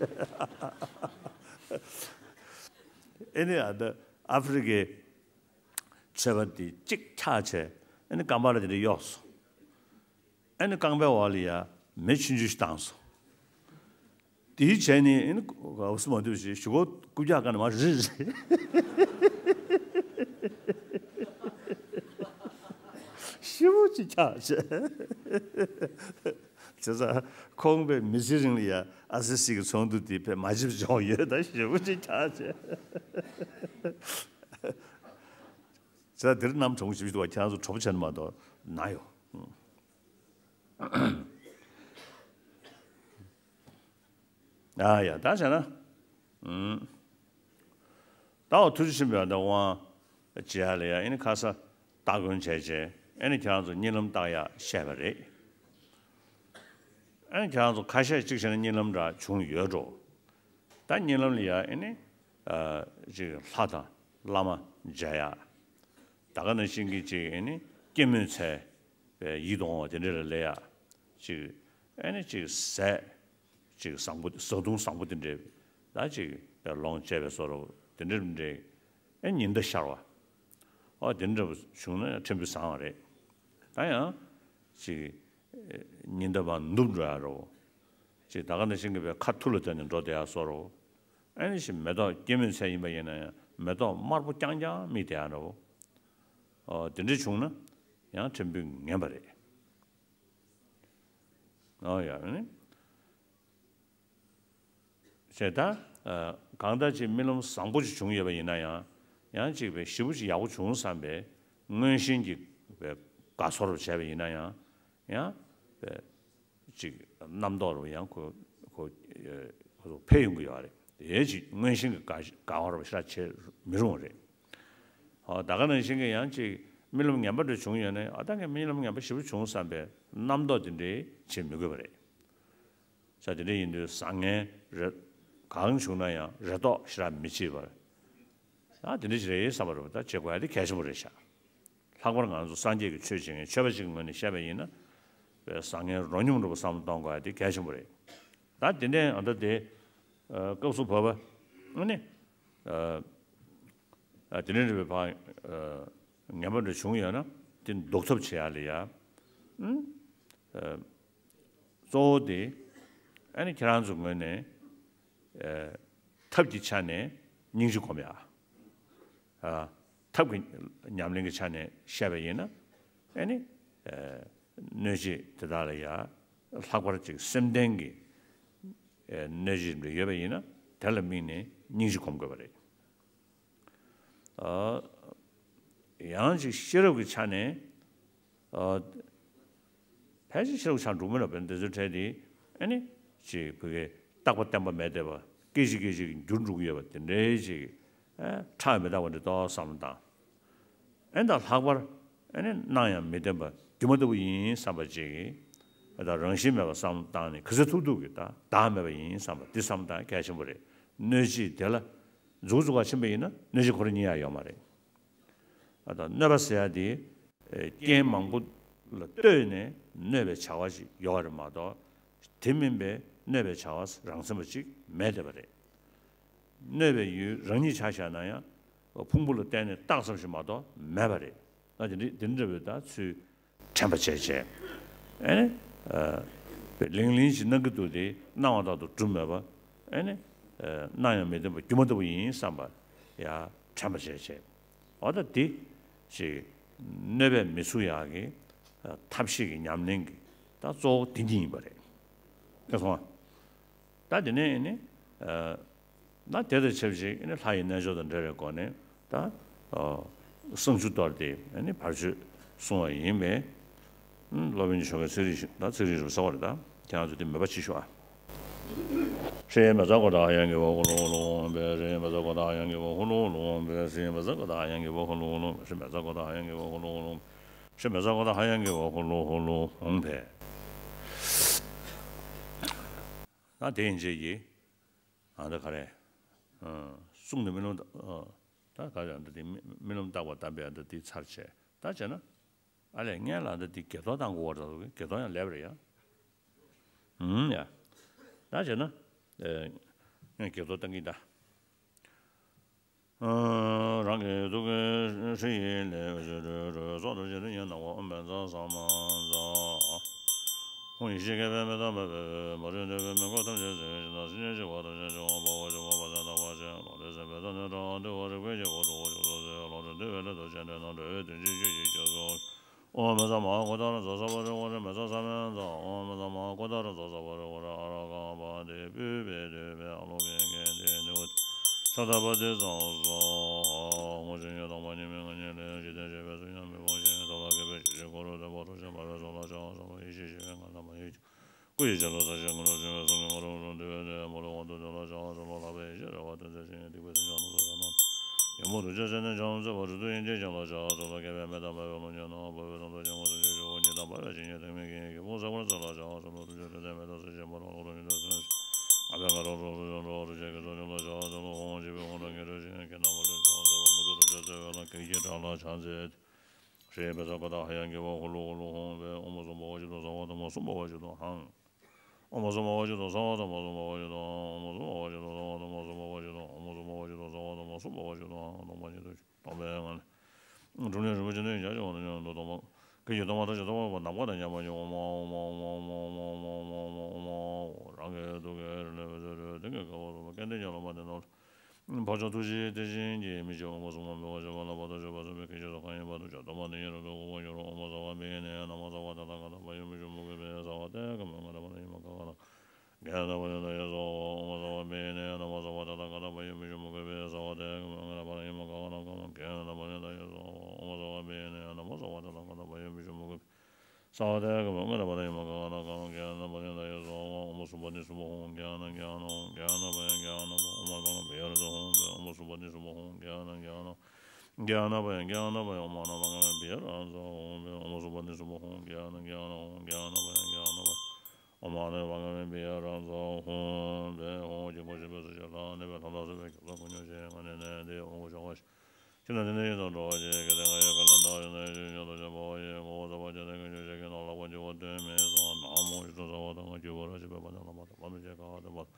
ཨེ་ནི་ཨ་ད་ཨ་ཧྥེ་རི་ཀའི་ཆོས་པ་དེ་གཅིག་འཁྱག་བྱས་ཨེ་ནི་ཀམ་པ་ལ་དེ་འདྲ་གཡོགས་སོང་། ཨ་ནི་རྐང་པའི་འོག་ལ་ཡ་མེ་ཆུང་ཆུང་ཞིག་བཏང་སོང་། དེའི་བྱས་ནས་ཨ་ནི་འུ་སུ་མ་འདུག་ཞེས་གཞུག་གུ་རྐུབ་བཀྱག་བཀག་ནས་མར་རིལ་རིལ། ཞེ་པོ་ཅིག་འཁྱག་བྱས། བྱས་ཙང་ཁོང་པས་མི་ཚེ་རིང་ལ་ཡ་ཨ་སི་སི་གི་ཚོགས་འདུ་དེ་ཕར་མ་བརྗེད་པ་བྱུང་ཡོད། ད་ཞེ་པོ་ཅིག་འཁྱག་བྱས། བྱས་ཙང་དེར་གནམ་གྲང་ཞེ་པོ་ཞིག་འདུག་པ། ཁྱེད་རང་ཚོ་གྲོགས་པོ་བྱས་ན་མ་གཏོགས་ན་ཡོང་། ཨ་ཡ་ད་བྱས་ན། ཨུམ། ད་འོ་ཐུགས་རྗེ་ཆེན་པོའི་ཨ་ད་དབང་བྱེད་ཡ་ལ་ཡ་ཨེ་ནི་ཁ་ས་སྟ་གོན་བྱས་བྱས་ཨེ་ནི་ཁྱེད་རང་ཚོ་གཉིད་ལམ་བཏང་ཡ་བཤད་པ་རེད། ཨེ་ནི་ཁྱེད་རང་ཚོ་ཁ་ཤས་གཅིག་བྱས་ན་གཉིད་ལམ་འདྲ་བྱུང་ཡོད་འགྲོ། ད་གཉིད་ལམ་ལ་ཡ་ཨེ་ནི་ཨ་ཅིག་ལྷ་དང་བླ་མ་མཇལ་ཡ། ད་ག་ནང་བཞིན་གྱི་ཅིག་ཨེ་ནི་སྐྱེད་མོས་ཚལ་པའི་ཡིད་དུ་འོང་བ་དེ་འདྲ་ལ་སླེབས་ཡ། ཅིག་ཨེ་ནི་ཅིག་ཟས་ཅིག་བཟང་པོ་བཟའ་བཏུང་བཟང་པོ་དེ་འདྲ་ད་ཅིག་ལོངས་སྤྱད་པའི་བཟོ་འདྲ་དེ་འདྲ་འདྲ། ཨེ་ཉི་ཟླ་ཤར་བ། ཨོ་དེ་འདྲ་བྱུང་ན་ཕྲན་བུ་བཟང་བ་རེད། ད་ཡང་ཅིག་ཉི་ཟླ་མར་ནུབ་འགྲོ་ཡ་རོ། ཅིག་ད་ག་ནང་བཞིན་གྱི་བའི་ཁ་ཐུར་ལ་བསྟན་ནས་འགྲོ་བསྡད་ཡ་བཟོ་འདྲ། ཨེ་ནི་ཞིག་མེ་ཏོག་སྐྱེད་མོས་ཚལ་ཡིན་པ་ཡིན་ན་ཡང་མེ་ཏོག་དམར་པོ་རྐྱང་རྐྱང་རྨིས་བསྡད་ཡ་འདྲ་བོ། ཨོ་དེ་འདྲ་བྱུང་ན་ཡང་ཕྲན་བུ་ངན་པ་རེད། ཨོ་ཡ་ཨེ་ནི། ཞེས་ད། ཨ་གང་ལྟར་ཅིག་རྨི་ལམ་བཟང་པོ་ཅིག་བྱུང་ཡོད་པ་ཡིན་ན་ཡང་། ཡང་ཅིག་པའི་ཞེ་པོ་ཅིག་ཡག་པོ་བྱུང་བསམ་པའི་མངོན་ཤེས་ཀྱི་པའི་དགའ་ཚོར་བྱས་པ་ཡིན་ན་ཡང་། ཡང་པའི་ཅིག་རྣམ་རྟོག་རུ་ཡང་ཁོ་ཁོ་ཁོ་ཚོ་འཕེལ་ཡོང་གི་ཡོད་རེད། དེ་ཅིག་མངོན་ཤེས་ཀྱི་དགའ་དགའ་བ་རུ་ཞེ་དྲག་བྱེད་མི་རུང་བ་རེད། ཨོ་ད་ག་ནང་བཞིན་གྱི་ཡང་ཅིག་རྨི་ལམ་ངན་པ་འདྲ་བྱུང་ཡོད་ན་ཨ་ད་ངས་རྨི་ལམ་ངན་པ་ཞེ་པོ་བྱུང་བསམ་པའི་རྣམ་རྟོག་དེ་འདྲའི་བྱེད་མི་དགོས་པ་རེད། ས་དེ་འདྲ་ཡིན་དུས་བཟང་ངན་རེ་གང་བྱུང་ན་ཡང་རེ་དོགས་ཞེ་དྲག་མི་བྱེད་པར། ད་དེ་འདྲ་ཞིག་རེད་བསམ་པ་རེད་པ། ད་བྱེད་དགོས་ཡ་དེ་གལ་ཆེན་པོ་རེད་ཤག་ལྷག་པར་ང་ཚོ་སངས་རྒྱས་ཀྱི་ཆོས་བྱེད་མཁན་ཆོས་པ་ཅིག་གི་ངོས་ནས་བཤད་པ་ཡིན་ན། བཟང་ངན་རོ་སྙོམས་འདྲ་པོ་བསམ་བློ་གཏོང་དགོས་ཡ་དེ་གལ་ཆེན་པོ་རེད། ད་དེ་ནས་ཨ་ད་དེ་སྐབས་སུ་བབ་པ་ཨ་ནི་དེ་འདྲ་རེད་པའི་བར་ངན་པ་འདྲ་བྱུང་ཡོད་ན་དེ་ཟློག་ཐབས་བྱེད་ཡ་ལ་ཡ། གཙོ་བོ་དེ་ཨ་ནི་ཁྱེད་རང་ཚོའི་ངོས་ནས་ཐབས་ཀྱི་ཆ་ནས་སྙིང་རྗེ་སྒོམ་ཡ། ཐབས་ཀྱི་ཉམས་ལེན་གྱི་ཆ་ནས་བཤད་པ་ཡིན་ན་ཨ་ནི་གནོད་བྱེད་དེ་དག་ལ་ཡ་ལྷག་པར་ཅིག་སེམས་ལྡན་གྱི་གནོད་བྱེད་འདྲ་ཡོད་པ་ཡིན་ན་དེ་ལ་དམིགས་ནས་སྙིང་རྗེ་སྒོམ་དགོས་པ་རེད། ཡང་ཅིག་ཤེས་རབ་ཀྱི་ཆ་ནས་ཕལ་ཆེར་ཤེས་རབ་ཀྱི་ཆ་འགྲོ་མི་ལ་བན་དེ་ཚོའི་གྲས་དེ་ཨ་ནི་ཅིག་བུ་གའི་རྟག་པ་བརྟན་པ་མེད་བསྡད་པ་སྐད་ཅིག་སྐད་ཅིག་འགྱུར་འགྲོ་གི་ཡོད་པ་དེ་འདྲའི་ཅིག་ཁྲག་མི་རྟག་པ་འདྲ་ཏོག་བསམ་བློ་བཏང་། ཨེ་ད་ལྷག་པར་ཨེ་ནི་སྣང་ཡང་མི་བརྟན་པ་སྒྱུ་མ་ལྟ་བུ་ཡིན་བསམ་པ་ཅིག་གིས་ཨེ་ད་རང་བཞིན་མེད་པ་བསམ་བློ་བཏང་ནས་ག་ཚོད་ཐུབ་ཐུབ་ཀྱིས་ད་བདག་མེད་པ་ཡིན་བསམ་པ་འདི་བསམ་བློ་བཏང་གལ་ཆེན་པོ་རེད། གནོད་བྱེད་དེ་ལ་མཛུབ་འཛུགས་པ་ཕྱིན་པ་ཡིན་ན་གནོད་བྱེད་ཁོ་རང་ཉིད་ཡང་ཡོད་མ་རེད། ཨ་ད་གནོད་པ་ཟེར་ཡ་དེ་རྐྱེན་མང་པོ་ལ་ལྟོས་ནས་གནོད་པའི་བྱ་བ་ཞིག་ཡོད་རེད་མ་གཏོགས་དེ་མིན་པའི་ གནོད་པའི་བྱ་བ་རང་མཚན་པ་ཅིག་མེད་བསྡད་པ་རེད། གནོད་པའི་ཡུལ་རང་ཉིད་ཆ་བཞག་ན་ཡང་ཕུང་པོ་ལ་བརྟེན་ནས་རྟགས་ཙམ་ཞིག་མ་གཏོགས་མེད་པ་རེད། ད་དེ་འདྲ་དེ་འདྲ་བའི་ད་ཚུལ་དྲན་པ་བྱས་བྱས། ཨེ་ནི། ལིང་ལིང་ཞིག་སྣང་གི་འདུག་དེ་སྣང་བ་ལྟར་དུ་གྲུབ་མེད་པ། ཨེ་ནི། སྣང་ཡང་མི་བདེན་པ་སྒྱུ་མ་ལྟ་བུ་ཡིན་བསམ་པ་ཡང་དྲན་པ་བྱས་བྱས། འོ་ད་འདི་ཞིག་གནོད་པས་མི་ཚུགས་ཡག་གི་ཐབས་ཤེས་ཀྱི་ཉམས་ལེན་གྱི་ད་གཙོ་བོ་དེ་འདི་ཡིན་པ་རེད། ཁྱེད་སོང་ཨ། ད་དེ་ནས་ཨེ་ནི། ད་དེ་དང་ཆབས་ཅིག་ཨེ་ནི་ལྷ་ཡི་རྣལ་འབྱོར་དང་འབྲེལ་བའི་སྒོ་ནས་ད་གསང་ཆུ་གཏོར་ཏེ་ཨེ་ནི་བར་ཆད་སྲུང་བ་ཡིན་པས། སློབ་དཔོན་གྱི་ཆོ་གའི་ཚིག་རིས་ཤིག་ད་ཚིག་རིས་རུ་གསལ་བ་རེད་ད། ཁྱེད་རང་ཚོ་དེ་མོས་པ་ཅིག་ཞུ་ཨ། ཧྲཱིཿ་མེ་ཙ་ཀོ་ཏ་ཧ་ཡང་གི་བ་ཧུ་ལུ་ཧུ་ལུ་ཧུམ་བྷེ། ཧྲཱིཿ་མེ་ཙ་ཀོ་ཏ་ཧ་ཡང་གི་བ་ཧུ་ལུ་ཧུ་ལུ་ཧུམ་བྷེ། ཧྲཱིཿ་མེ་ཙ་ཀོ་ཏ་ཧ་ཡང་གི་བ་ཧུ་ལུ་ཧུ་ལུ། ཧྲཱིཿ་མེ་ཙ་ཀོ་ཏ་ཧ་ཡང་གི་བ་ཧུ་ལུ་ཧུ་ལུ། ཧྲཱིཿ་མེ་ཙ་ཀོ་ཏ་ཧ་ཡང་གི་བ་ཧུ་ལུ་ཧུ་ལུ་ཧུམ་བྷེ། ད་དེ་ཡིན་རྗེས་ཀྱི། ཨ་ད་ག་རེ། གསུང་དེ་རྨི་ལམ། ད་ག་རེ། ཨ་ད་དེ་རྨི་ལམ་བཏགས་པ་བཏབ་པའི་ཨ་ད་དེ་ཚར་བྱས། ད་བྱས་ན། ཨ་ལས་ངས་ལ་ད་དེ་གྱེར་ཐོག་བཏང་དགོས་པ་འདྲ་འདུག་གྱེར་ཐོག་ཡང་ལེབ་རེད་ཡ། ཨུམ་ཡ། ད་བྱས་ན། ངས་གྱེར་ཐོག་བཏང་གི་ད། རང་གི་ཐུགས་ཀའི་ཧྲཱིཿ་ཡིག་ལས་ཞེས་རོལ་རོལ་སོགས་དང་བཅས་ཏེ་ཡན་ནམ་ཨོཾ་བཛྲ་ས་མ་ཛཿ། ཧཱུྃ་ཡེ་ཤེས་སྐྱེད་པའི་མེ་ཏོག་འབར་བའི་མ་རིག་འདོད་པའི་མི་མགོ་ཐམས་ཅད་སེལ་བའི་ཕྱིར་དང་། སེམས་ཅན་སྐྱེ་བ་ཐམས་ཅད་འབྱུང་བ་འབར་བར་གྱུར་པ་བག་ཆགས་དག་པ་ཅན། ལོག་འདྲེན་སེམས་དཔའི་ཐོབ་ནས་འགྲོ་བ་འདུལ་བར་རིག་པའི་རྒྱལ་པོ་གྲུབ་པར་གྱུར་ཅིག་ལོག་འདྲེན་འདུལ་བའི་སླད་དུ་སྤྱན་འདྲེན་ནོ། འགྲོ་བའི་དོན་ཆེན་ཆོས་ཀྱི་རྒྱ་མཚོ། ཨོཾ་མཛངས་མ་ཧཱ་ཀུ་ཏཱ་ར་ཛཿསརྦ་རི་ཝཱ་ར་མེ་ཙ་ས་མཱ་ཛཿ། ཨོཾ་མཛངས་མ་ཧཱ་ཀུ་ཏཱ་ར་ཛཿསརྦ་རི་ཝཱ་ར་ཨ་ར་ཀ་པ་ཏི་པུཥྤེ་ཏི་པེ་ཨ་ལོ་ཀེ་ཀེ་ཏི་ནཻ་ཝི་ཏི་ཤ་ཏ་པ་ཏི་ཙཾ་སྭཱ་ཧཱ། དངོས་བྱུང་ཡི་དམ་པ་ཉི་མའི་ངང་ཉིད་ལས། འཇིག་རྟེན་ཤེས་པའི་གཟུགས་བརྙན་མི་ཕོངས་ཤིང་། ཐབས་ལ་མཁས་པའི་ཆོས་ཀྱི་འཁོར་ལོ་བསྟན་པ་ཐུགས་རྗེ་འཕགས་པའི་གཟུགས་ལ་ཕྱག་འཚལ་ལོ། ཡེ་ཤེས་ཞི་བའི་མངའ་ཐང་མ་ཡིན་ཀྱང་། སྐུ་ཡི་ལྗང་ལོ་ས་གཞིར་ངོ་ལོག་འཛིན་པའི་གསུང་གི་ངོ་རུ་འགྲོ་འདུལ་བའི་གནས། མ་ལུས་དབང་དུ་བསྡུས་ལ་ཕྱག་འཚལ་ལོ། ལྷག་པའི་ཡེ་ཤེས་རལ་པ་ཐོད་ཚད་ཅན། སྡིག་པའི་མཚོན་ཆ་རྣམས་སུ་ཡང་ན། ཡི་དམ་ཐུགས་རྗེ་སེམས་ནི་བྱང་ཆུབ་སེམས། རིག་སྟོང་ཡེ་ཤེས་ཀྱི་རྒྱན་ལ་ཕྱག་འཚལ་ལོ། བསྐལ་པའི་མེ་དང་འབར་བའི་རླུང་ཉིད་ནི། འཕོ་བའི་རླུང་དང་ཉི་མ་ཟེར་ཕྱིར་འབྱུང་བ་ཉིད་དང་། འབར་བའི་བྱེ་སྙེད་ཐེག་དམན་གྱི་ཡི་གེ་ཀུན་བསྲེགས་པར་མཛད་ལ་ཕྱག་འཚལ་ལོ། ཐུགས་རྗེའི་ཕྲིན་ལས་མེ་ཏོག་སེར་ཆེན་འབར་བ། ལྷོ་ལ་ཉི་ཟླ་སེར་ཕྱིར་འབར་བ། ལྷོ་ཕྱོགས་ཀྱི་ཏོག་ཙམ་ནས་འགྲོ་བ་རིག་པའི་རྒྱལ་པོ་ཁྱོད་ལ་ཕྱག་འཚལ་ལོ། ཧཱུྃ། འཇིགས་པའི་དབང་དང་ངན་འགྲོའི་ཞིང་ཁྱེད་རྣམས་མ་ལུས་ཕྱག་འཚལ་ལོ། དངོས་གྲུབ་ཐམས་ཅད་སྩོལ་བའི་ལྷ། བགེགས་ཀྱི་དགྲ་ལ་ཕྱག་འཚལ་ཏེ། ཧྲཱིཿ་མེ་ཙ་ཀོ་ཏ་ཧ་ཡང་གི་བ་ཧུ་ལུ་ཧུ་ལུ་ཧཱུྃ་ཕཊ། ཨོཾ་སྭ་བྷཱ་ཝ་ཅི་ཏོ་སྭ་བྷཱ་ཐ་མ། སྭ་བྷཱ་ཝ་ཅི་ཏོ་ཧཾ། ཨོཾ་སྭ་བྷཱ་ཝ་ཅི་ཏོ་སྭ་བྷཱ་ཐ་མ། སྭ་བྷཱ་ཝ་ཅི་ཏོ་ཧཾ། ཨོཾ་སྭ་བྷཱ་ཝ་ཅི་ཏོ་སྭ་བྷཱ་ཐ་མ། སྭ་བྷཱ་ཝ་ཅི་ཏོ་ཧཾ། ཨོཾ་སྭ་བྷཱ་ཝ་ཅི་ཏོ་སྭ་བྷཱ་ཐ་མ། སྭ་བྷཱ་ཝ་ཅི་ཏོ་ཧཾ། སྟོང་པ་ཉིད་དུ་སྟོང་པའི་ངང་ལས། སྒྲུབ་གནས་རིན་པོ་ཆེ་ནི་ཡང་བསྐྱར་བྱུང་བ་དང་མཉམ་དུ་སྟོང་པ། བགེགས་ཀྱི་སྟོང་པ་ཐམས་ཅད་སྟོང་པར་བར་དུ་ནམ་མཁའ་དང་མཉམ་པར་མྱོང་། ཨོཾ་ཨཱཿཧཱུྃ་ཨོཾ་ཨཱཿཧཱུྃ་ཨོཾ་ཨཱཿཧཱུྃ་ཨོཾ་ཨཱཿཧཱུྃ་ཨོཾ་ཨཱཿཧཱུྃ། རང་གི་ཐུགས་ཀའི་ཧྲཱིཿ་ལས་འཕོ་བའི་ཕྱིར་རོ། སྟེང་གི་ཁ་དབུགས་སུ་སྐལ་ལྡན་གྱི་ལྷ་མོ་སྡེ་སྣོད། འཕགས་མཆོག་ཐུགས་རྗེའི་ཏིང་འཛིན་གྱིས་མི་ཕྱེད་ཨོཾ་སྭ་བྷཱ་མི་བ་ཞབས་ལ་བར་དུ་གཅོད་པ་གསུམ་པའི་གི་ཤུལ་དུ་གང་ཡིན་པ་དུ་ཆོག་སྟོང་པ་དེ་ཉིད་རབ་ཏུ་འགུགས་པར་འགྱུར་རོ། ཨོཾ་སརྦ་བིགྷྣེ་ཡ་ནམ་སརྦ་ཏ་ཐཱ་ག་ཏ་བྷཱ་ཡོ་མི་ཞུ་མུ་ཀུ་བྷེ་སྭ་ཝ་ཏེ་ཀ་མུ་ཀ་ད་པ་ན་ཧི་མ་ག་ག་ན་ག་ན་པ་ནི་ད་ཡ་སྭཱ་ཧཱ། ཨོཾ་སརྦ་བིགྷྣེ་ཡ་ནམ་སརྦ་ཏ་ཐཱ་ག་ཏ་བྷཱ་ཡོ་མི་ཞུ་མུ་ཀུ་བྷེ་སྭ་ཝ་ཏེ་ཀ་མུ་ཀ་ད་པ་ན་ཧི་མ་ག་ག་ན་ག་མ་ག་ན་པ་ནི་ད་ཡ་སྭཱ་ཧཱ། ཨོཾ་སརྦ་བིགྷྣེ་ཡ་ནམ་སརྦ་ཏ་ཐཱ་ག་ཏ་བྷཱ་ཡོ་མི་ཞུ་མུ་ཀུ་བྷེ་སྭ་ཝ་ཏེ་ཀ་མུ་ཀ་ད་པ་ན་ཧི་མ་ག་ག་ན་ག་མ་ག་ན་པ་ནི་ད་ཡ་སྭཱ་ཧཱ། ཨོཾ་སུ་པ་ནི་སུ་པ་ཧཱུྃ། གྱ་ནཱ་གྱ་ནཱ་ཧཱུྃ། གྱ་ནཱ་པ་ཡ་གྱ་ནཱ་པ། ཨོཾ་ཨ་རུ་པ་ག་མ་བི་ཧ་ར་ཏུ་ཧཱུྃ། ཨོཾ་སུ་པ་ནི་སུ་པ་ཧཱུྃ། གྱ་ནཱ་གྱ་ནཱ་ཧཱུྃ། གྱ་ནཱ་པ་ཡ་གྱ་ནཱ་པ། ཨོཾ་ཨ་རུ་པ་ག་མ་བི་ཧ་ར་ཏུ་ཧཱུྃ། ཨོཾ་སུ་པ་ནི་སུ་པ་ཧཱུྃ། གྱ་ནཱ་གྱ་ནཱ་ཧཱུྃ། གྱ་ནཱ་པ་ཡ་གྱ་ནཱ་པ། ཨོཾ་ཨ་རུ་པ་ག་མ་བི་ཧ་ར་ཏུ་ཧཱུྃ། ཧཱུྃ་གི་དགོངས་བཞེད་འབད་ཚུལ་ཕྱིར། ལྷ་གནས་པའི་ལྷ་དང་སྲིད་པའི་རྒྱལ་སྲས་དཀོན་མཆོག་ཆེ་ང་ནི་གནས་འདིར་འོང་དགོས་ཤོག་ཁ་ཤས། ཁྱེད་རྣམས་དེ་ནས་ཡིད་དུ་འགྲོ་བ་ཅན། གལ་ཏེ་ང་ཡི་བཀའ་ལ་བདག་ཡོད་ན། ཡིད་ཆེས་ཡོད་དོ་ཞེས་འབོད་པ་ཡིས། ངོ་བོ་ཟད་པ་ཅན་དེ་ཀུན་འབྱུང་བྱེད་ཀྱི་ནང་ལག་པ་འཇུ་བ་གདོན་མི་ཟ། ན་མོ་ཞེས་སུ་བྱ་བ་དང་། རྒྱུ་བ་ར་བྱེད་པའི་བར་ནི་ལམ་པ་དང་། བར་དུ་གཅོད་པའི་དགག་པ་དང་།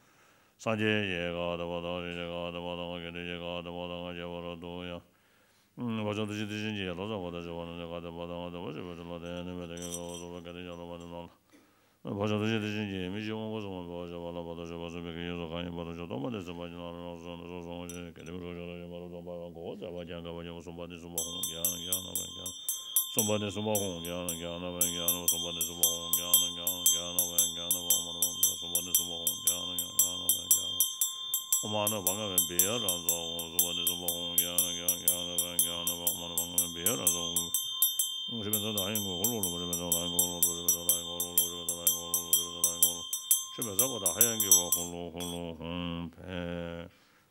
སངས་རྒྱས་ཀྱི་དགག་པ་དང་། བདག་གཞན་གྱི་དགག་པ་དང་། དགེ་འདུན་གྱི་དགག་པ་དང་། ཁྱད་པར་དུ་ཡང་། འཕགས་མཆོག་ཐུགས་རྗེའི་ཏིང་འཛིན་གྱིས། ལྷ་དང་བར་དུ་གཅོད་པ་རྣམས་ཀྱི་དགག་པ་དང་། བརྟུལ་ཞུགས་པའི་ཚུལ་ལ་བརྟེན་ནས་ནུས་པའི་བདག་གི་དགག་པ་སོགས་པ་གལ་ཏེ་ཡང་ལག་པ་དེ་ནང་ལ། འཕགས་མཆོག་ཐུགས་རྗེའི་ཏིང་འཛིན་གྱིས་མི་ཞིག་དབང་བསྐུར་གསུམ་པ་འབད་བར་བྱ་བ་ལ་བར་དུ་གཅོད་པ་གསུམ་པའི་གི་ཤུལ་དུ་གང་ཡིན་པ་དུ་ཆོག་སྟོང་པ་དེ་ཚིམ་པར་བགྱིས་ན་རབ་རིམ་གྲོ་ཞིང་ལ་སོགས་སོ་སོར་བསྔོ་ཞིང་། གལ་ཏེ་མི་འགྲོ་ཕྱོགས་ལ་ཡོད་པ་རབ་ཏུ་མཐོང་བ་ཡང་། ངོ་བོ་ཟད་པ་ཅན་དགག་པ་ཉིད་ཀྱང་གསུམ་པ་ནི་སུ་པ་ཧཱུྃ། གྱ་ནཱ་གྱ་ནཱ་པ་ཡ་གྱ་ནཱ་པ། གསུམ་པ་ནི་སུ་པ་ཧཱུྃ། གྱ་ནཱ་གྱ་ནཱ་པ་ཡ་གྱ་ནཱ་པ། གསུམ་པ་ནི་སུ་པ་ཧཱུྃ། གྱ་ནཱ་གྱ་ནཱ་གྱ་ནཱ་པ་ཡ་གྱ་ནཱ་པ། ཨོཾ་ཨ་རུ་པ་མི་ཡ། གསུམ་པ་ནི་སུ་པ་ཧཱུྃ། གྱ་ནཱ་གྱ་ནཱ་པ་ཡ་གྱ་ནཱ་པ། ཨོཾ་ཨ་ནུ་བྷ་ག་བེ་བི་ཡ་ར་ཛ་ཧཱུྃ། གསུམ་པ་ནི་སུ་པ་ཧཱུྃ། གྱ་ནཱ་གྱ་ནཱ་གྱ་ནཱ་པ་ཡ་གྱ་ནཱ་པ། ཨོཾ་ཨ་ནུ་བྷ་ག་བེ་བི་ཡ་ར་ཛ་ཧཱུྃ། ཧྲཱིཿ་མེ་ཙ་ཀོ་ཏ་ཧ་ཡང་གི་བ་ཧུ་ལུ་ཧུ་ལུ། ཧྲཱིཿ་མེ་ཙ་ཀོ་ཏ་ཧ་ཡང་གི་བ་ཧུ་ལུ་ཧུ་ལུ། ཧྲཱིཿ་མེ་ཙ་ཀོ་ཏ་ཧ་ཡང་གི་བ་ཧུ་ལུ་ཧུ་ལུ། ཧྲཱིཿ་མེ་ཙ་ཀོ་ཏ་ཧ་ཡང་གི་བ་ཧུ་ལུ་ཧུ་ལུ་ཧཱུྃ་ཕཊ། ཏདྱ་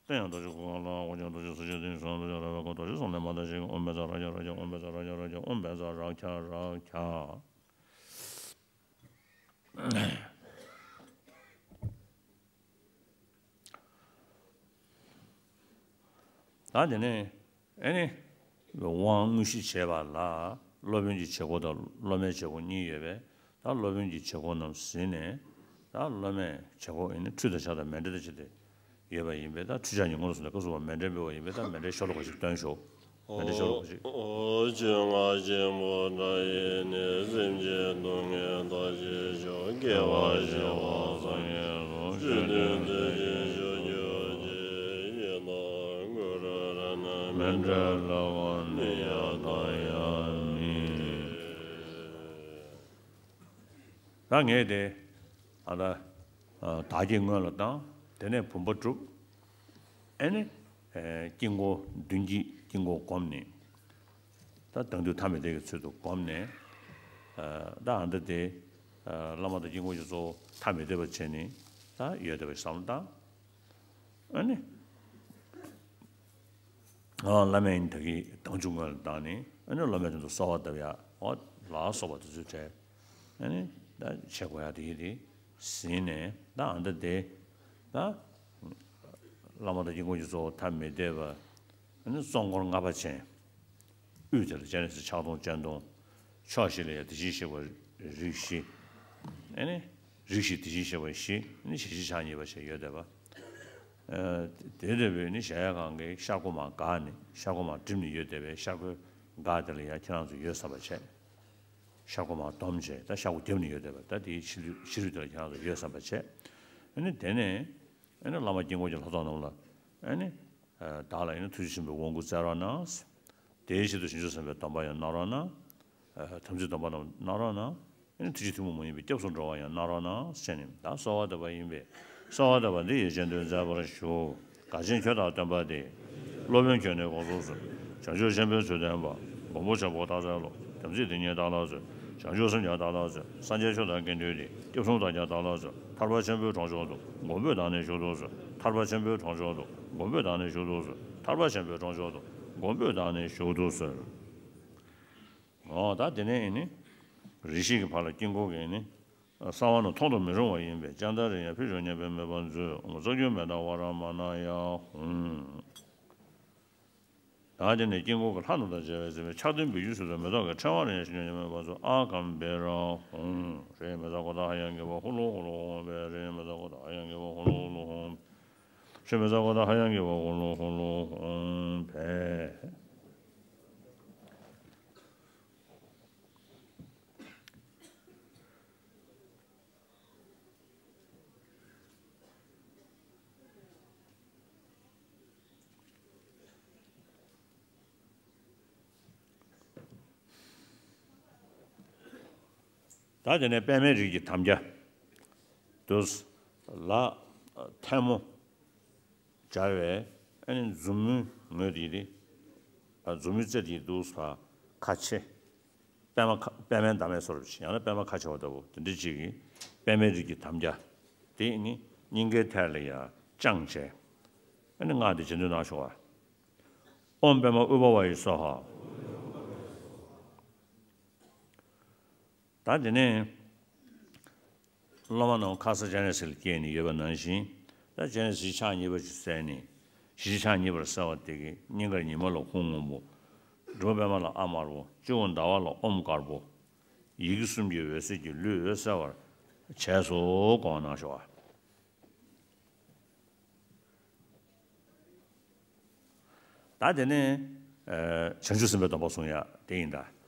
ཐཱ། རྡོ་རྗེ་གུར་དཀར་ལ། དབང་ཕྱུག་རྡོ་རྗེ་གསུར་ཁྱེར་ཏིང་ངེ་འཛིན་རྡོ་རྗེ་རཀྵ་པ། རྡོ་རྗེ་གསུམ་ལས་མར་ལྟ་ཞིང་། ཨོཾ་བཛྲ་རཀྵ་རཀྵ། ཨོཾ་བཛྲ་རཀྵ་རཀྵ། ཨོཾ་བཛྲ་རཀྵ་རཀྵ་རཀྵ། ད་དེ་ནས་ཨེ་ནི་དབང་དངོས་གཞི་བྱེད་པ་ལ་སློབ་དཔོན་གྱི་བྱེད་སྒོ་དང་སློབ་མའི་བྱེད་སྒོ་གཉིས་ཡོད་པས། ད་སློབ་དཔོན་གྱི་བྱེད་སྒོ་རྣམས་ཟིན་ནས་ ད་སློབ་མས་བྱེད་སྒོ་ཡིན་ན་ཁྲུས་དང་ཕྱག་དང་མཎྜལ་དང་བཅས་ཏེ་ཡོད་པ་ཡིན་པས། ད་ཁྲུས་ཕྱག་གཉིས་སྔོན་དུ་སོང་ནས་སྐབས་སུ་བབ་པ་མཎྜལ་འབུལ་བ་ཡིན་པས། ད་མཎྜལ་ཤོ་ལོ་ཀ་ཞིག་འདོན་ཤོག། མཎྜལ་ཤོ་ལོ་ཀ་ཞིག། ཨོ། ཆོས་རྔ་ཆེན་པོ་འདྲ་ཡིས་ནི། སེམས་ཅན་སྡུག་བསྔལ་འདག་ཕྱིར་ཤོག། དགེ་བ་ཞི་བ་སངས་རྒྱས་སོགས། ཆོས་སྟོན་མཛད་ཅིང་བཞུགས་གྱུར་ཅིག། ཡང་ན་གུ་རུ་རཏྣ་མཎྜལ་ལྷ་ཁང་ནི་ཡང་དང་ཡང་ནི། ད་ངས་དེ་ཨ་ད་བདག་བསྐྱེད་སྔོན་ལ་བཏང་། དེ་ནས་བུམ་པ་སྒྲུབ། ཨེ་ནི་དཀྱིལ་འཁོར་མདུན་བསྐྱེད་དཀྱིལ་འཁོར་བསྒོམས་ནས། ད་དང་དུས་ཐ་མི་དད་ཀྱི་ཚུལ་དུ་བསྒོམས་ནས། ད་ཨ་ད་དེ་བླ་མ་དང་དཀྱིལ་འཁོར་གྱི་གཙོ་བོ་ཐ་མི་དད་པ་བྱས་ནས་ད་ཡོད་བསྡད་པ་བསམ་བློ་བཏང་། ཨ་ནི། བླ་མས་ད་གིན་དང་ཆུ་སྔོན་ལ་བཏང་ནས། ཨ་ནི་བླ་མས་དོན་དུ་གསོལ་བ་བཏབ་ཡ། འོ་ལ་སོགས་པ་དེ་ཚོའི་གྲས། ཨ་ནི་ད་བྱེད་དགོས་ཡ་དེ་ཡིན་དེ་ཟིན་ནས། ད་ཨ་ད་དེ་ད་བླ་མ་དང་དཀྱིལ་འཁོར་གྱི་གཙོ་བོ་ཐ་མི་དད་པ། ཨ་ནི་གཙོ་འཁོར་ལྔ་པ་ཅན། དབུས་དེ་ལ་སྤྱན་རས་གཟིགས། ཕྱག་སྟོང་སྤྱན་སྟོང་། ཕྱོགས་བཞི་ལ་ཡང་དེ་བཞིན་གཤེགས་པ་རིགས་བཞི། ཨ་ནི་རིགས་བཞི་དེ་བཞིན་གཤེགས་པ་བཞི། ཨ་ནི་ཞལ་བཞི་ཕྱག་གཉིས་པ་ཞེས་ཡོད་བསྡད་པ། དེ་ལྟ་བུའི་ནི་གཞལ་ཡས་ཁང་གི་ཤར་སྒོ་མར་བཀག་ནས། ཤར་སྒོ་མར་བསྒྲིབས་ནས་ཡོད་བསྡད་པའི་ཤར་སྒོའི་སྒར་དེ་ལ་ཡང་ཁྱེད་རང་ཚོ་ཡོད་བསམ་པ་བྱས། ཤར་སྒོ་མར་བསྡོམས་བྱས། ད་ཤར་སྒོ་བརྒྱབ་ནས་ཡོད་བསྡད་པ། ད་དེའི་ཕྱི་ལུས་ཕྱི་རོལ་དེ་ལ་ཁྱེད་རང་ཚོ་ཡོད་བསམ་པ་བྱས། ཨ་ནི་དེ་ནས་ཨ་ནི་བླ་མ་དཀྱིལ་འཁོར་གྱི་ལྷ་ཚོགས་རྣམས་ལ། ཨ་ནི་བདག་ལ་ཨ་ནི་ཐུགས་རྗེ་ཆེན་པོའི་དབང་བསྐུར་སྩལ་རོགས་གནང་། དེའི་ཆེད་དུ་བྱང་ཆུབ་སེམས་དཔའི་སྡོམ་པ་ཡང་གནང་རོགས་གནང་། དམ་ཚིག་སྡོམ་པ་རྣམས་གནང་རོགས་གནང་། ཨ་ནི་ཐུགས་རྗེ་ཐུན་མོང་མ་ཡིན་པའི་སྐྱབས་སུ་འགྲོ་བ་ཡང་གནང་རོགས་གནང་ཟེར་ནས་ད་གསོལ་བ་བཏབ་པ་ཡིན་པས། གསོལ་བ་བཏབ་པ་འདི་ཡིས་རྗེས་ཟློས་མཛད་པར་ཞུ། དགའ་ཆེན་ཁྱོད་དང་སྟོན་པ་སྟེ། སློབ་དཔོན་ཁྱོད་ནི་གོ་སོང་ཟེར། བྱང་ཆུབ་ཆེན་པོའི་ཚུལ་སྟོན་པ། མགོན་པོ་ཆེན་པོ་སྟག་འཚེར་ལོ། དམ་ཚིག་འདི་ཉིད་བདག་ལ་སྩོལ། བྱང་ཆུབ་སེམས་ཀྱང་བདག་ལ་སྩོལ། སངས་རྒྱས་ཆོས་དང་དགེ་འདུན་འདི། སྐྱབས་གསུམ་དག་ཀྱང་བདག་ལ་སྩོལ། ཐར་པ་ཆེན་པོའི་གྲོང་ཆོག་ཏུ། མགོན་པོས་བདག་ནི་བཞུགས་སུ་གསོལ། ཐར་པ་ཆེན་པོའི་གྲོང་ཆོག་ཏུ། མགོན་པོས་བདག་ནི་བཞུགས་སུ་གསོལ། ཐར་པ་ཆེན་པོའི་གྲོང་ཆོག་ཏུ། མགོན་པོས་བདག་ནི་བཞུགས་སུ་གསོལ། འོ་ད་དེ་ནས་ཨེ་ནི། རེ་ཞིག་གི་བར་ལ་དཀྱིལ་འཁོར་གྱི་ཨེ་ནི། གསང་བ་རྣམས་མཐོང་དུ་མི་རུང་བ་ཡིན་པས། ཅང་ཏ་རེ་ཡང་ཕུལ་ཆོག་སྙམ་པའི་མོས་པ་མཛོད། ཨོཾ་རྩ་རྒྱུད་མེ་ཏོག་ཝ་ར་མ་ཎ་ཡ་ཧཱུྃ། ད་དེ་ནས་དཀྱིལ་འཁོར་གྱི་ལྷ་རྣམས་དང་མཇལ་བའི་ཟེར་བའི་ཕྱག་མདུན་སྦས་རྒྱུད་ཟེར་དུ་མེ་ཏོག་གི་ཕྲེང་བ་རེ་ཡང་ཞིག་སྙོམས་སྙམ་པའི་མོས་པ་མཛོད། ཨ་གམ་བྷེ་ར་ཧཱུྃ། རེ་མེ་ས་ཀོ་ཏ་ཧ་ཡང་གི་བ་ཧུ་ལུ་ཧུ་ལུ་ཧཱུྃ་བྷེ། རེ་མེ་ས་ཀོ་ཏ་ཧ་ཡང་གི་བ་ཧུ་ལུ་ཧུ་ལུ་ཧཱུྃ། ཤྲཱི་མེ་ས་ཀོ་ཏ་ཧ་ཡང་གི་བ་ཧུ་ལུ་ཧུ་ལུ་ཧཱུྃ་བྷེ། ད་དེ་ནས་པདྨའི་རིགས་ཀྱི་དམ་རྒྱ། དུས་ལ་ཐལ་མོ་སྦྱར་བའི་ཨ་ནི་མཛུབ་མོའི་ངོས་དེ་རེད། ཨ་མཛུབ་མོའི་རྩེ་དེ་འདུག་ས་ཁ་ཕྱེ། པདྨ་ཁ་པདྨའི་འདབ་མའི་བཟོ་འདྲ་ཅིག། ཡང་ན་པདྨ་ཁ་ཕྱེ་བ་ལྟ་བུ་དེ་འདྲ་ཅིག་གིས་པདྨའི་རིགས་ཀྱི་དམ་རྒྱ་དེ་ནི་སྙིང་གའི་ཐད་ལ་ཡར་དཔྱངས་བྱས། ཨ་ནི་སྔགས་དེ་རྗེས་ཟློས་གནང་ཤོག་ཨ། ཨོཾ་པདྨ་ཨུཏྤལ་ཝ་ཡེ་སྭཱ་ཧཱ། ད་དེ་ནས་སློབ་མ་རྣམས་ཁ་ས་སྤྱན་རས་གཟིགས་ལ་བསྐྱེད་ནས་ཡོད་པ་ནང་བཞིན། ད་སྤྱན་རས་གཟིགས་ཕྱག་གཉིས་པ་ཅིག་གསལ་ནས། ཞི་བྱེད་ཕྱག་གཉིས་པར་གསལ་བ་དེ་གི་སྙིང་གར་ཉི་མ་ལ་ཧཱུྃ་སྔོན་པོ། དྲིལ་བུ་པདྨ་ལ་ཨཱཿདམར་པོ། སྤྱི་བོ་ཟླ་བ་ལ་ཨོཾ་དཀར་པོ། ཡི་གེ་གསུམ་གྱི་འོད་ཟེར་གྱིས་ལུས་འོད་གསལ་བར་བྱས་སོ། དགོངས་གནང་ཤོག་ཨ། ད་དེ་ནས་ཨ་བྱང་ཆུབ་སེམས་དཔའི་སྡོམ་པ་བཟུང་ཡ་དེ་ཡིན་ད།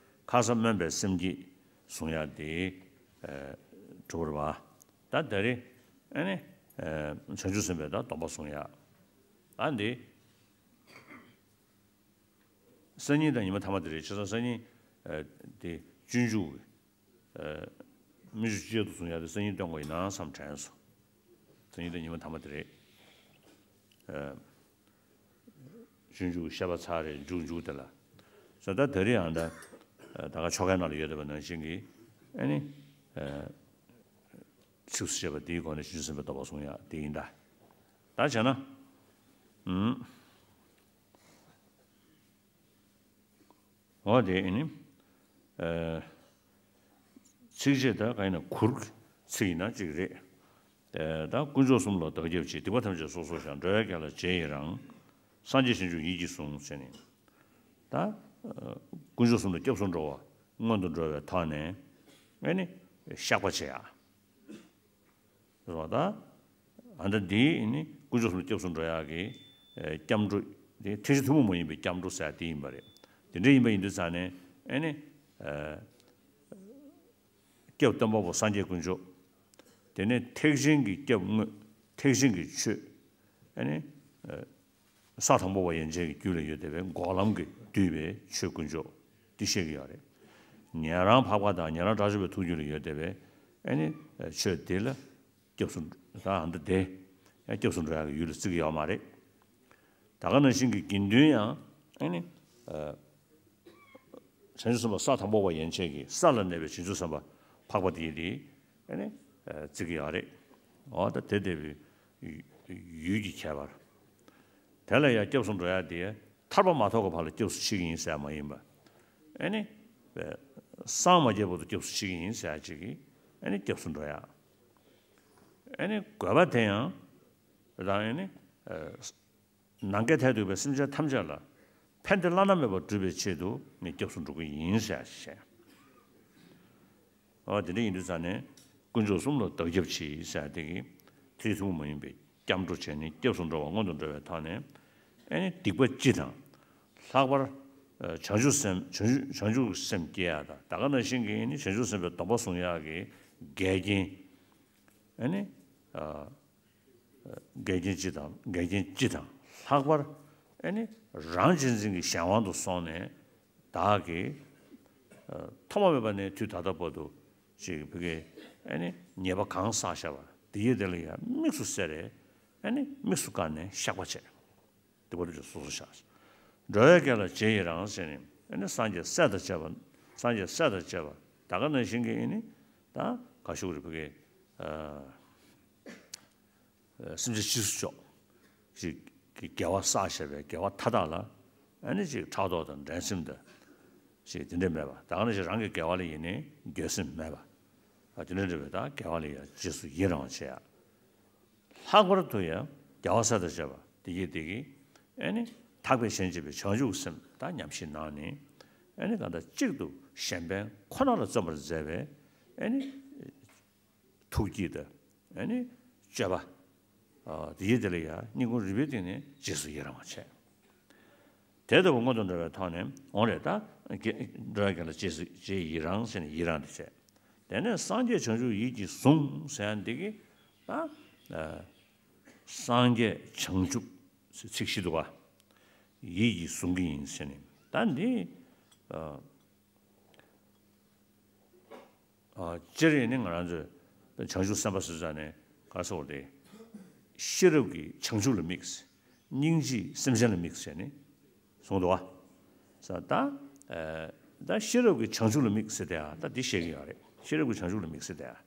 ཁ་ས་སྨོན་པའི་སེམས་བསྐྱེད་བཟུང་ཡ་དེ་ཨ་གྲུབ་རེད་པ། ད་དེ་རེད། ཨ་ནི་ཨ་བྱང་ཆུབ་སེམས་དཔའི་ད་སྡོམ་པ་བཟུང་ཡ། ད་འདི་སང་ཉིན་དང་ཉི་མ་ཐ་མ་དེ་རེད། བྱས་ཙང་སང་ཉིན་ཨ་དེ་སྤྱོད་འཇུག་གི་ཨ་མི་ཆོས་སྤྱི་ཡག་ཏུ་བཟུང་ཡ་དེ་སང་ཉིན་སྟོན་དགོས་ཡིན་ན་བསམ་དྲན་སོང་། སང་ཉིན་དང་ཉི་མ་ཐ་མ་དེ་རེད། ཨ་སྤྱོད་འཇུག་བཤད་པ་ཚར་རེད། མཇུག་མཇུག་དེ་ལ། ས་ད་དེ་རིང་ཡང་ད་ད་ག་ཆོ་གའི་ནང་ལ་ཡོད་བསྡད་པ་ནང་བཞིན་གྱི་ཨ་ནི་ཨ་ཚིགས་སུ་བཅད་པ་དེའི་སྒོ་ནས་བྱང་ཆུབ་སེམས་དཔའི་སྡོམ་པ་བཟུང་ཡ་དེ་ཡིན་ད། ད་བྱས་ན། ཨུམ། འོ་དེ་ཨ་ནི། ཨ་ཚིགས་བཅད་ད་ག་ཡིན་ན་གུར་གྱི་ཚིག་ཡིན་ན་གཅིག་རེད། ཨ་ད་དཀོན་མཆོག་གསུམ་ལ་བདག་སྐྱབས་མཆི། སྡིག་པ་ཐམས་ཅད་སོ་སོར་བཤགས། འགྲོ་བའི་དགེ་ལ་རྗེས་ཡི་རང་། སངས་རྒྱས་ཞིང་སྐྱོང་ཡིད་ཀྱིས་ཟུངས། ཟེར་ནས། ད་ཨ་དཀོན་མཆོག་གསུམ་ལ་སྐྱབས་སུ་འགྲོ་བ་སྔོན་དུ་འགྲོ་བའི་ཐོག་ནས་ཨ་ནི་བཤགས་པ་བྱེད་ཡ། རེད་བ། ད་ཨ་ད་འདི་ནི་དཀོན་མཆོག་གསུམ་ལ་སྐྱབས་སུ་འགྲོ་ཡག་གི་ཨེ་སྐྱབས་འགྲོ་དེ་ཐེག་ཆེན་ཐུན་མོང་མ་ཡིན་པའི་སྐྱབས་འགྲོ་ཟེར་དེ་ཡིན་པ་རེད། དེ་འདྲ་ཡིན་པ་ཡིན་དུས་ཙང་ནས་ཨེ་ནི་ཨེ་སྐྱབས་སྟོན་པ་པོ་སངས་རྒྱས་དཀོན་མཆོག་དེ་ནས་ཐེག་ཆེན་གྱི་སྐྱབས་དངོས། ཐེག་ཆེན་གྱི་ཆོས། ཨེ་ནི་ཨེ་ས་དང་པོ་པ་ཡན་ཆད་ཀྱི་རྒྱུད་ལ་ཡོད་བསྡད་པའི་འགོག་ལམ་གྱིས་བསྡུས་པའི་ཆོས་དཀོན་མཆོག་འདི་བཤད་ཀྱི་ཡོད་རེད། ཉན་རང་འཕགས་པ་དང་ཉན་རང་དགྲ་བཅོམ་པའི་ཐུགས་རྒྱུད་ལ་ཡོད་བསྡད་པའི་ཨེ་ནི་ཆོས་འདི་ལ་སྐྱབས་སུ་ད་ཨ་འདི་དེ་སྐྱབས་སུ་འགྲོ་ཡག་གི་ཡུལ་ལ་བརྩི་གི་ཡོད་མ་རེད། ད་ག་ནང་བཞིན་གྱི་དགེ་འདུན་ཡང་ཨེ་ནི་བྱང་ཆུབ་སེམས་དཔའ་ས་དང་པོ་པ་ཡན་ཆད་ཀྱི་ས་ལ་གནས་པའི་བྱང་ཆུབ་སེམས་དཔའ་འཕགས་པ་དེ་ཡིན་ཏེ་ཨེ་ནི་བརྩི་གི་ཡོད་རེད། འོ་ད་དེ་འདྲ་བའི་ཡུལ་གྱི་ཁྱད་པར། དེ་ལ་ཡང་སྐྱབས་སུ་འགྲོ་ཡག་དེ་ཐར་པ་མ་ཐོབ་ཀྱི་བར་ལ་སྐྱབས་སུ་མཆི་གི་ཡིན་ཟེར་མ་ཡིན་པ། ཨེ་ནི། སངས་མ་རྒྱས་བར་དུ་སྐྱབས་སུ་མཆི་གི་ཡིན་ཟེར་ཅིག་གིས་ཨེ་ནི་སྐྱབས་སུ་འགྲོ་ཡག་ཨེ་ནི་དགོས་པ་དེ་ཡང་། རང་ཨེ་ནི། ནམ་མཁའི་མཐས་གཏུགས་པའི་སེམས་ཅན་ཐམས་ཅད་ལ་ཕན་བདེ་བླ་ན་མེད་པ་སྒྲུབ་པའི་ཆེད་དུ་ངས་སྐྱབས་སུ་འགྲོ་གི་ཡིན་ཟེར་བཤད། ཨོ་དེ་འདྲ་ཡིན་དུས་ཙང་ནས་དཀོན་མཆོག་གསུམ་ལ་བདག་སྐྱབས་མཆི་ཟེར་དེ་གི་ཐེག་ཆེན་ཐུན་མོང་མ་ཡིན་པའི་སྐྱབས་འགྲོ་བྱས་ནས་སྐྱབས་སུ་འགྲོ་བ་སྔོན་དུ་འགྲོ་བའི་ཐོག་ནས་ཨེ་ནི་སྡིག་པ་སྤྱི་དང་། ལྷག་པར་བྱང་ཆུབ་སེམས་བྱང་ཆུབ་བྱང་ཆུབ་སེམས་སྐྱེ་ཡག་དང་ད་ག་ནང་བཞིན་གྱི་ཨེ་ནི་བྱང་ཆུབ་སེམས་དཔའི་སྡོམ་པ་བཟུང་ཡག་གི་འགལ་རྐྱེན་ཨེ་ནི། འགལ་རྐྱེན་སྤྱི་དང་འགལ་རྐྱེན་སྤྱི་དང་ལྷག་པར་ཨེ་ནི་རང་གཅེས་འཛིན་གྱི་གཞན་དབང་དུ་སོང་ནས་བདག་གིས་ཐོག་མ་མེད་པ་ནས་དུས་ད་ལྟ་བར་དུ་ཅིག་བུ་གའི་ཨེ་ནི་ཉེས་པ་གང་བསགས་བཞག་པ་དེ་ཡི་དེ་ལ་ཡང་དམིགས་སུ་བསལ་རེ་ཨེ་ནི་དམིགས་སུ་བཀར་ནས་བཤགས་པ་བྱས། དེ་བར་དུ་སོ་སོ་བཤགས། འགྲོ་བའི་དགེ་ལ་རྗེས་ཡི་རང་ཟེར་ནས་ཨེ་ནི་སངས་རྒྱས་སྲས་དང་བཅས་པ་སངས་རྒྱས་སྲས་དང་བཅས་པ་ད་ག་ནང་བཞིན་གྱི་ཨེ་ནི་ད་ག་ཤུག་རེ་བུ་གའི། སེམས་ཅན་སྤྱི་སོ་ཅོག་ཅིག་གི་དགེ་བ་བསགས་བཞག་པའི་དགེ་བ་མཐའ་དག་ལ་ཨ་ནི་ཅིག་ཕྲག་དོག་དང་འགྲན་སེམས་དང་ཅིག་དེ་འདྲ་མེད་པ་ད་ག་ནང་བཞིན་རང་གི་དགེ་བ་ལ་ཡིན་ནའི་འགྱོད་སེམས་མེད་པ་དེ་འདྲ་འདྲ་བའི་ད་དགེ་བ་ལ་ཡང་རྗེས་སུ་ཡི་རང་བ་བྱེད་ཡ། ལྷག་པར་དུ་ཡང་རྒྱལ་བ་སྲས་དང་བཅས་པ་དེ་གིས་དེ་གིས་ཨ་ནི་ཐེག་པའི་གཞན་གཅེས་པའི་བྱང་ཆུབ་སེམས་དང་ཉམས་བཞེས་གནང་ནས་ཨ་ནི་གང་ལྟར་གཅིག་ཏུ་གཞན་ཕན་ཁོ་ན་ལ་བརྩོན་པར་མཛད་པའི་ཨ་ནི། ཐུགས་བསྐྱེད་དང་ཨ་ནི་སྤྱོད་པ། དེ་ཡི་དེ་ལ་ཡང་སྙིང་ཁུང་རུས་པའི་གཏིང་ནས་རྗེས་སུ་ཡི་རང་བ་བྱས། དེ་ལྟ་བུ་སྔོན་དུ་འགྲོ་བའི་ཐོག་ནས་འོང་རེད་ད། འགྲོ་བའི་དགེ་ལ་རྗེས་སུ་རྗེས་ཡི་རང་ཟེར་ནས་ཡི་རང་དེ་བྱས། དེ་ནས་སངས་རྒྱས་བྱང་ཆུབ་ཡིད་ཀྱིས་བཟུང་ཟེར་ཡ་འདི་གི་ད། སངས་རྒྱས་བྱང་ཆུབ་ཚིག་བཞི་འདུག་ག་ཡིད་ཀྱིས་བཟུང་གི་ཡིན་ཟེར་ནས་ད་འདི། སྤྱིར་ཡིན་ནི་ང་རང་ཚོས་བྱང་ཆུབ་སེམས་དཔའ་ཟེར་ཙང་ནས་ག་རེ་ཟེར་དགོས་རེད། ཤེས་རབ་ཀྱིས་བྱང་ཆུབ་ལ་དམིགས། སྙིང་རྗེས་སེམས་ཅན་ལ་དམིགས་ཟེར་ནས་གསུངས་འདུག་བ། ས་ད་ད་ཤེས་རབ་ཀྱིས་བྱང་ཆུབ་ལ་དམིགས་ཟེར་དེ་ཡང་ད་འདི་བཤད་ཀྱི་ཡོད་རེད། ཤེས་རབ་ཀྱིས་བྱང་ཆུབ་ལ་དམིགས་ཟེར་དེ་ཡང་།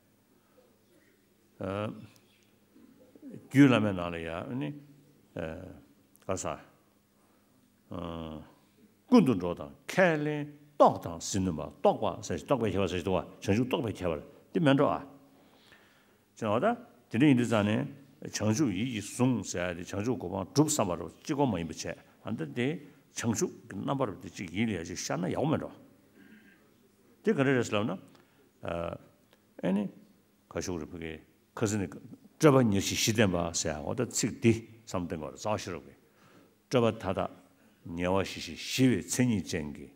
རྒྱུད་བླ་མའི་ནང་ལ་ཡང་ནི་ག་རེ་ཟེར། ཀུན་ཏུ་འགྲོ་དང་ཁས་ལེན་རྟོགས་དང་ཟིལ་གནོན་པ་རྟོགས་པ་ཟེར་རྟོགས་པའི་ཁྱད་པར་ཟེར་འདུག་བ། བྱང་ཆུབ་རྟོགས་པའི་ཁྱད་པར་འདི་མེད་འགྲོ་ཨ། ཅེ་ན་བ་ད་དེ་འདྲ་ཡིན་དུས་ཙང་ནས་བྱང་ཆུབ་ཡིད་ཀྱིས་བཟུང་ཟེར་ཡ་དེ་བྱང་ཆུབ་གོ་འཕང་སྒྲུབ་བསམ་པ་རུ་གཅིག་པོ་མ་ཡིན་པ་བྱས་ཨ་འདི་དེ་བྱང་ཆུབ་ཀྱི་རྣམ་པ་རུ་དེ་གཅིག་ཡིད་ལ་ཡ་གཅིག་ཤར་ན་ཡག་པོ་མེད་འགྲོ། དེ་ག་རེ་རེད་ཟེར་ལབ་ན། ཨེ་ནི། ག་ཤུག་རེ་ཕ་གི་ཁ་སང་ནི་སྤྲོས་པ་ཉེར་ཞི་བཞི་བསྟན་པ་ཟེར་ཡ་འོ་ད་ཚིག་འདི་བསམ་བློ་གཏོང་དགོས་རེད། རྩ་བ་ཤེས་རབ་ཀྱི་སྤྲོས་པ་མཐའ་དག་ཉེ་བར་ཞི་ཞིང་ཞི་བའི་མཚན་ཉིད་ཅན་གྱི་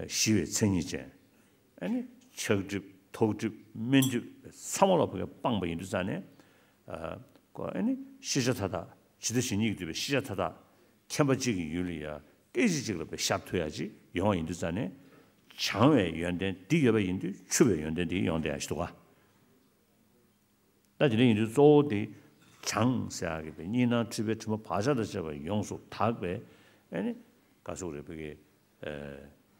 ཞི་བའི་མཚན་ཉིད་ཅན་ཨ་ནི་ཆགས་སྒྲིབ་ཐོག་སྒྲིབ་དམན་སྒྲིབ་ཚང་མ་ལ་ཕ་གི་སྤངས་པ་ཡིན་དུས་ཙང་ནས་ཨ་ནི་ཤེས་བྱ་མཐའ་དག་ཇི་ལྟ་ཇི་སྙེད་ཀྱིས་བསྡུས་པའི་ཤེས་བྱ་མཐའ་དག་མཁྱེན་པ་གཅིག་གི་ཡུལ་ལ་ཡ་སྐད་ཅིག་གཅིག་ལ་བའི་ཤར་ཐུབ་ཡ་ཅིག་ཡོང་བ་ཡིན་དུས་ཙང་ནས་བྱང་བའི་ཡོན་ཏན་འདི་ཡོད་པ་ཡིན་དུས་ཆུབ་པའི་ཡོན་ཏན་འདི་ཡོང་བསྡད་ཡ་ཞིག་འདུག་ག་ད་དེ་འདྲ་ཡིན་དུས་གཙོ་བོ་དེ་བྱང་ཟེར་ཡ་གི་བའི་གཉིས་སྣང་འཁྲུལ་པའི་དྲི་མ་བག་ཆགས་དང་བཅས་པ་ཡོངས་སུ་དག་པའི་ཨ་ནི་ག་ཟེར་དགོས་རེད་ཕ་གི་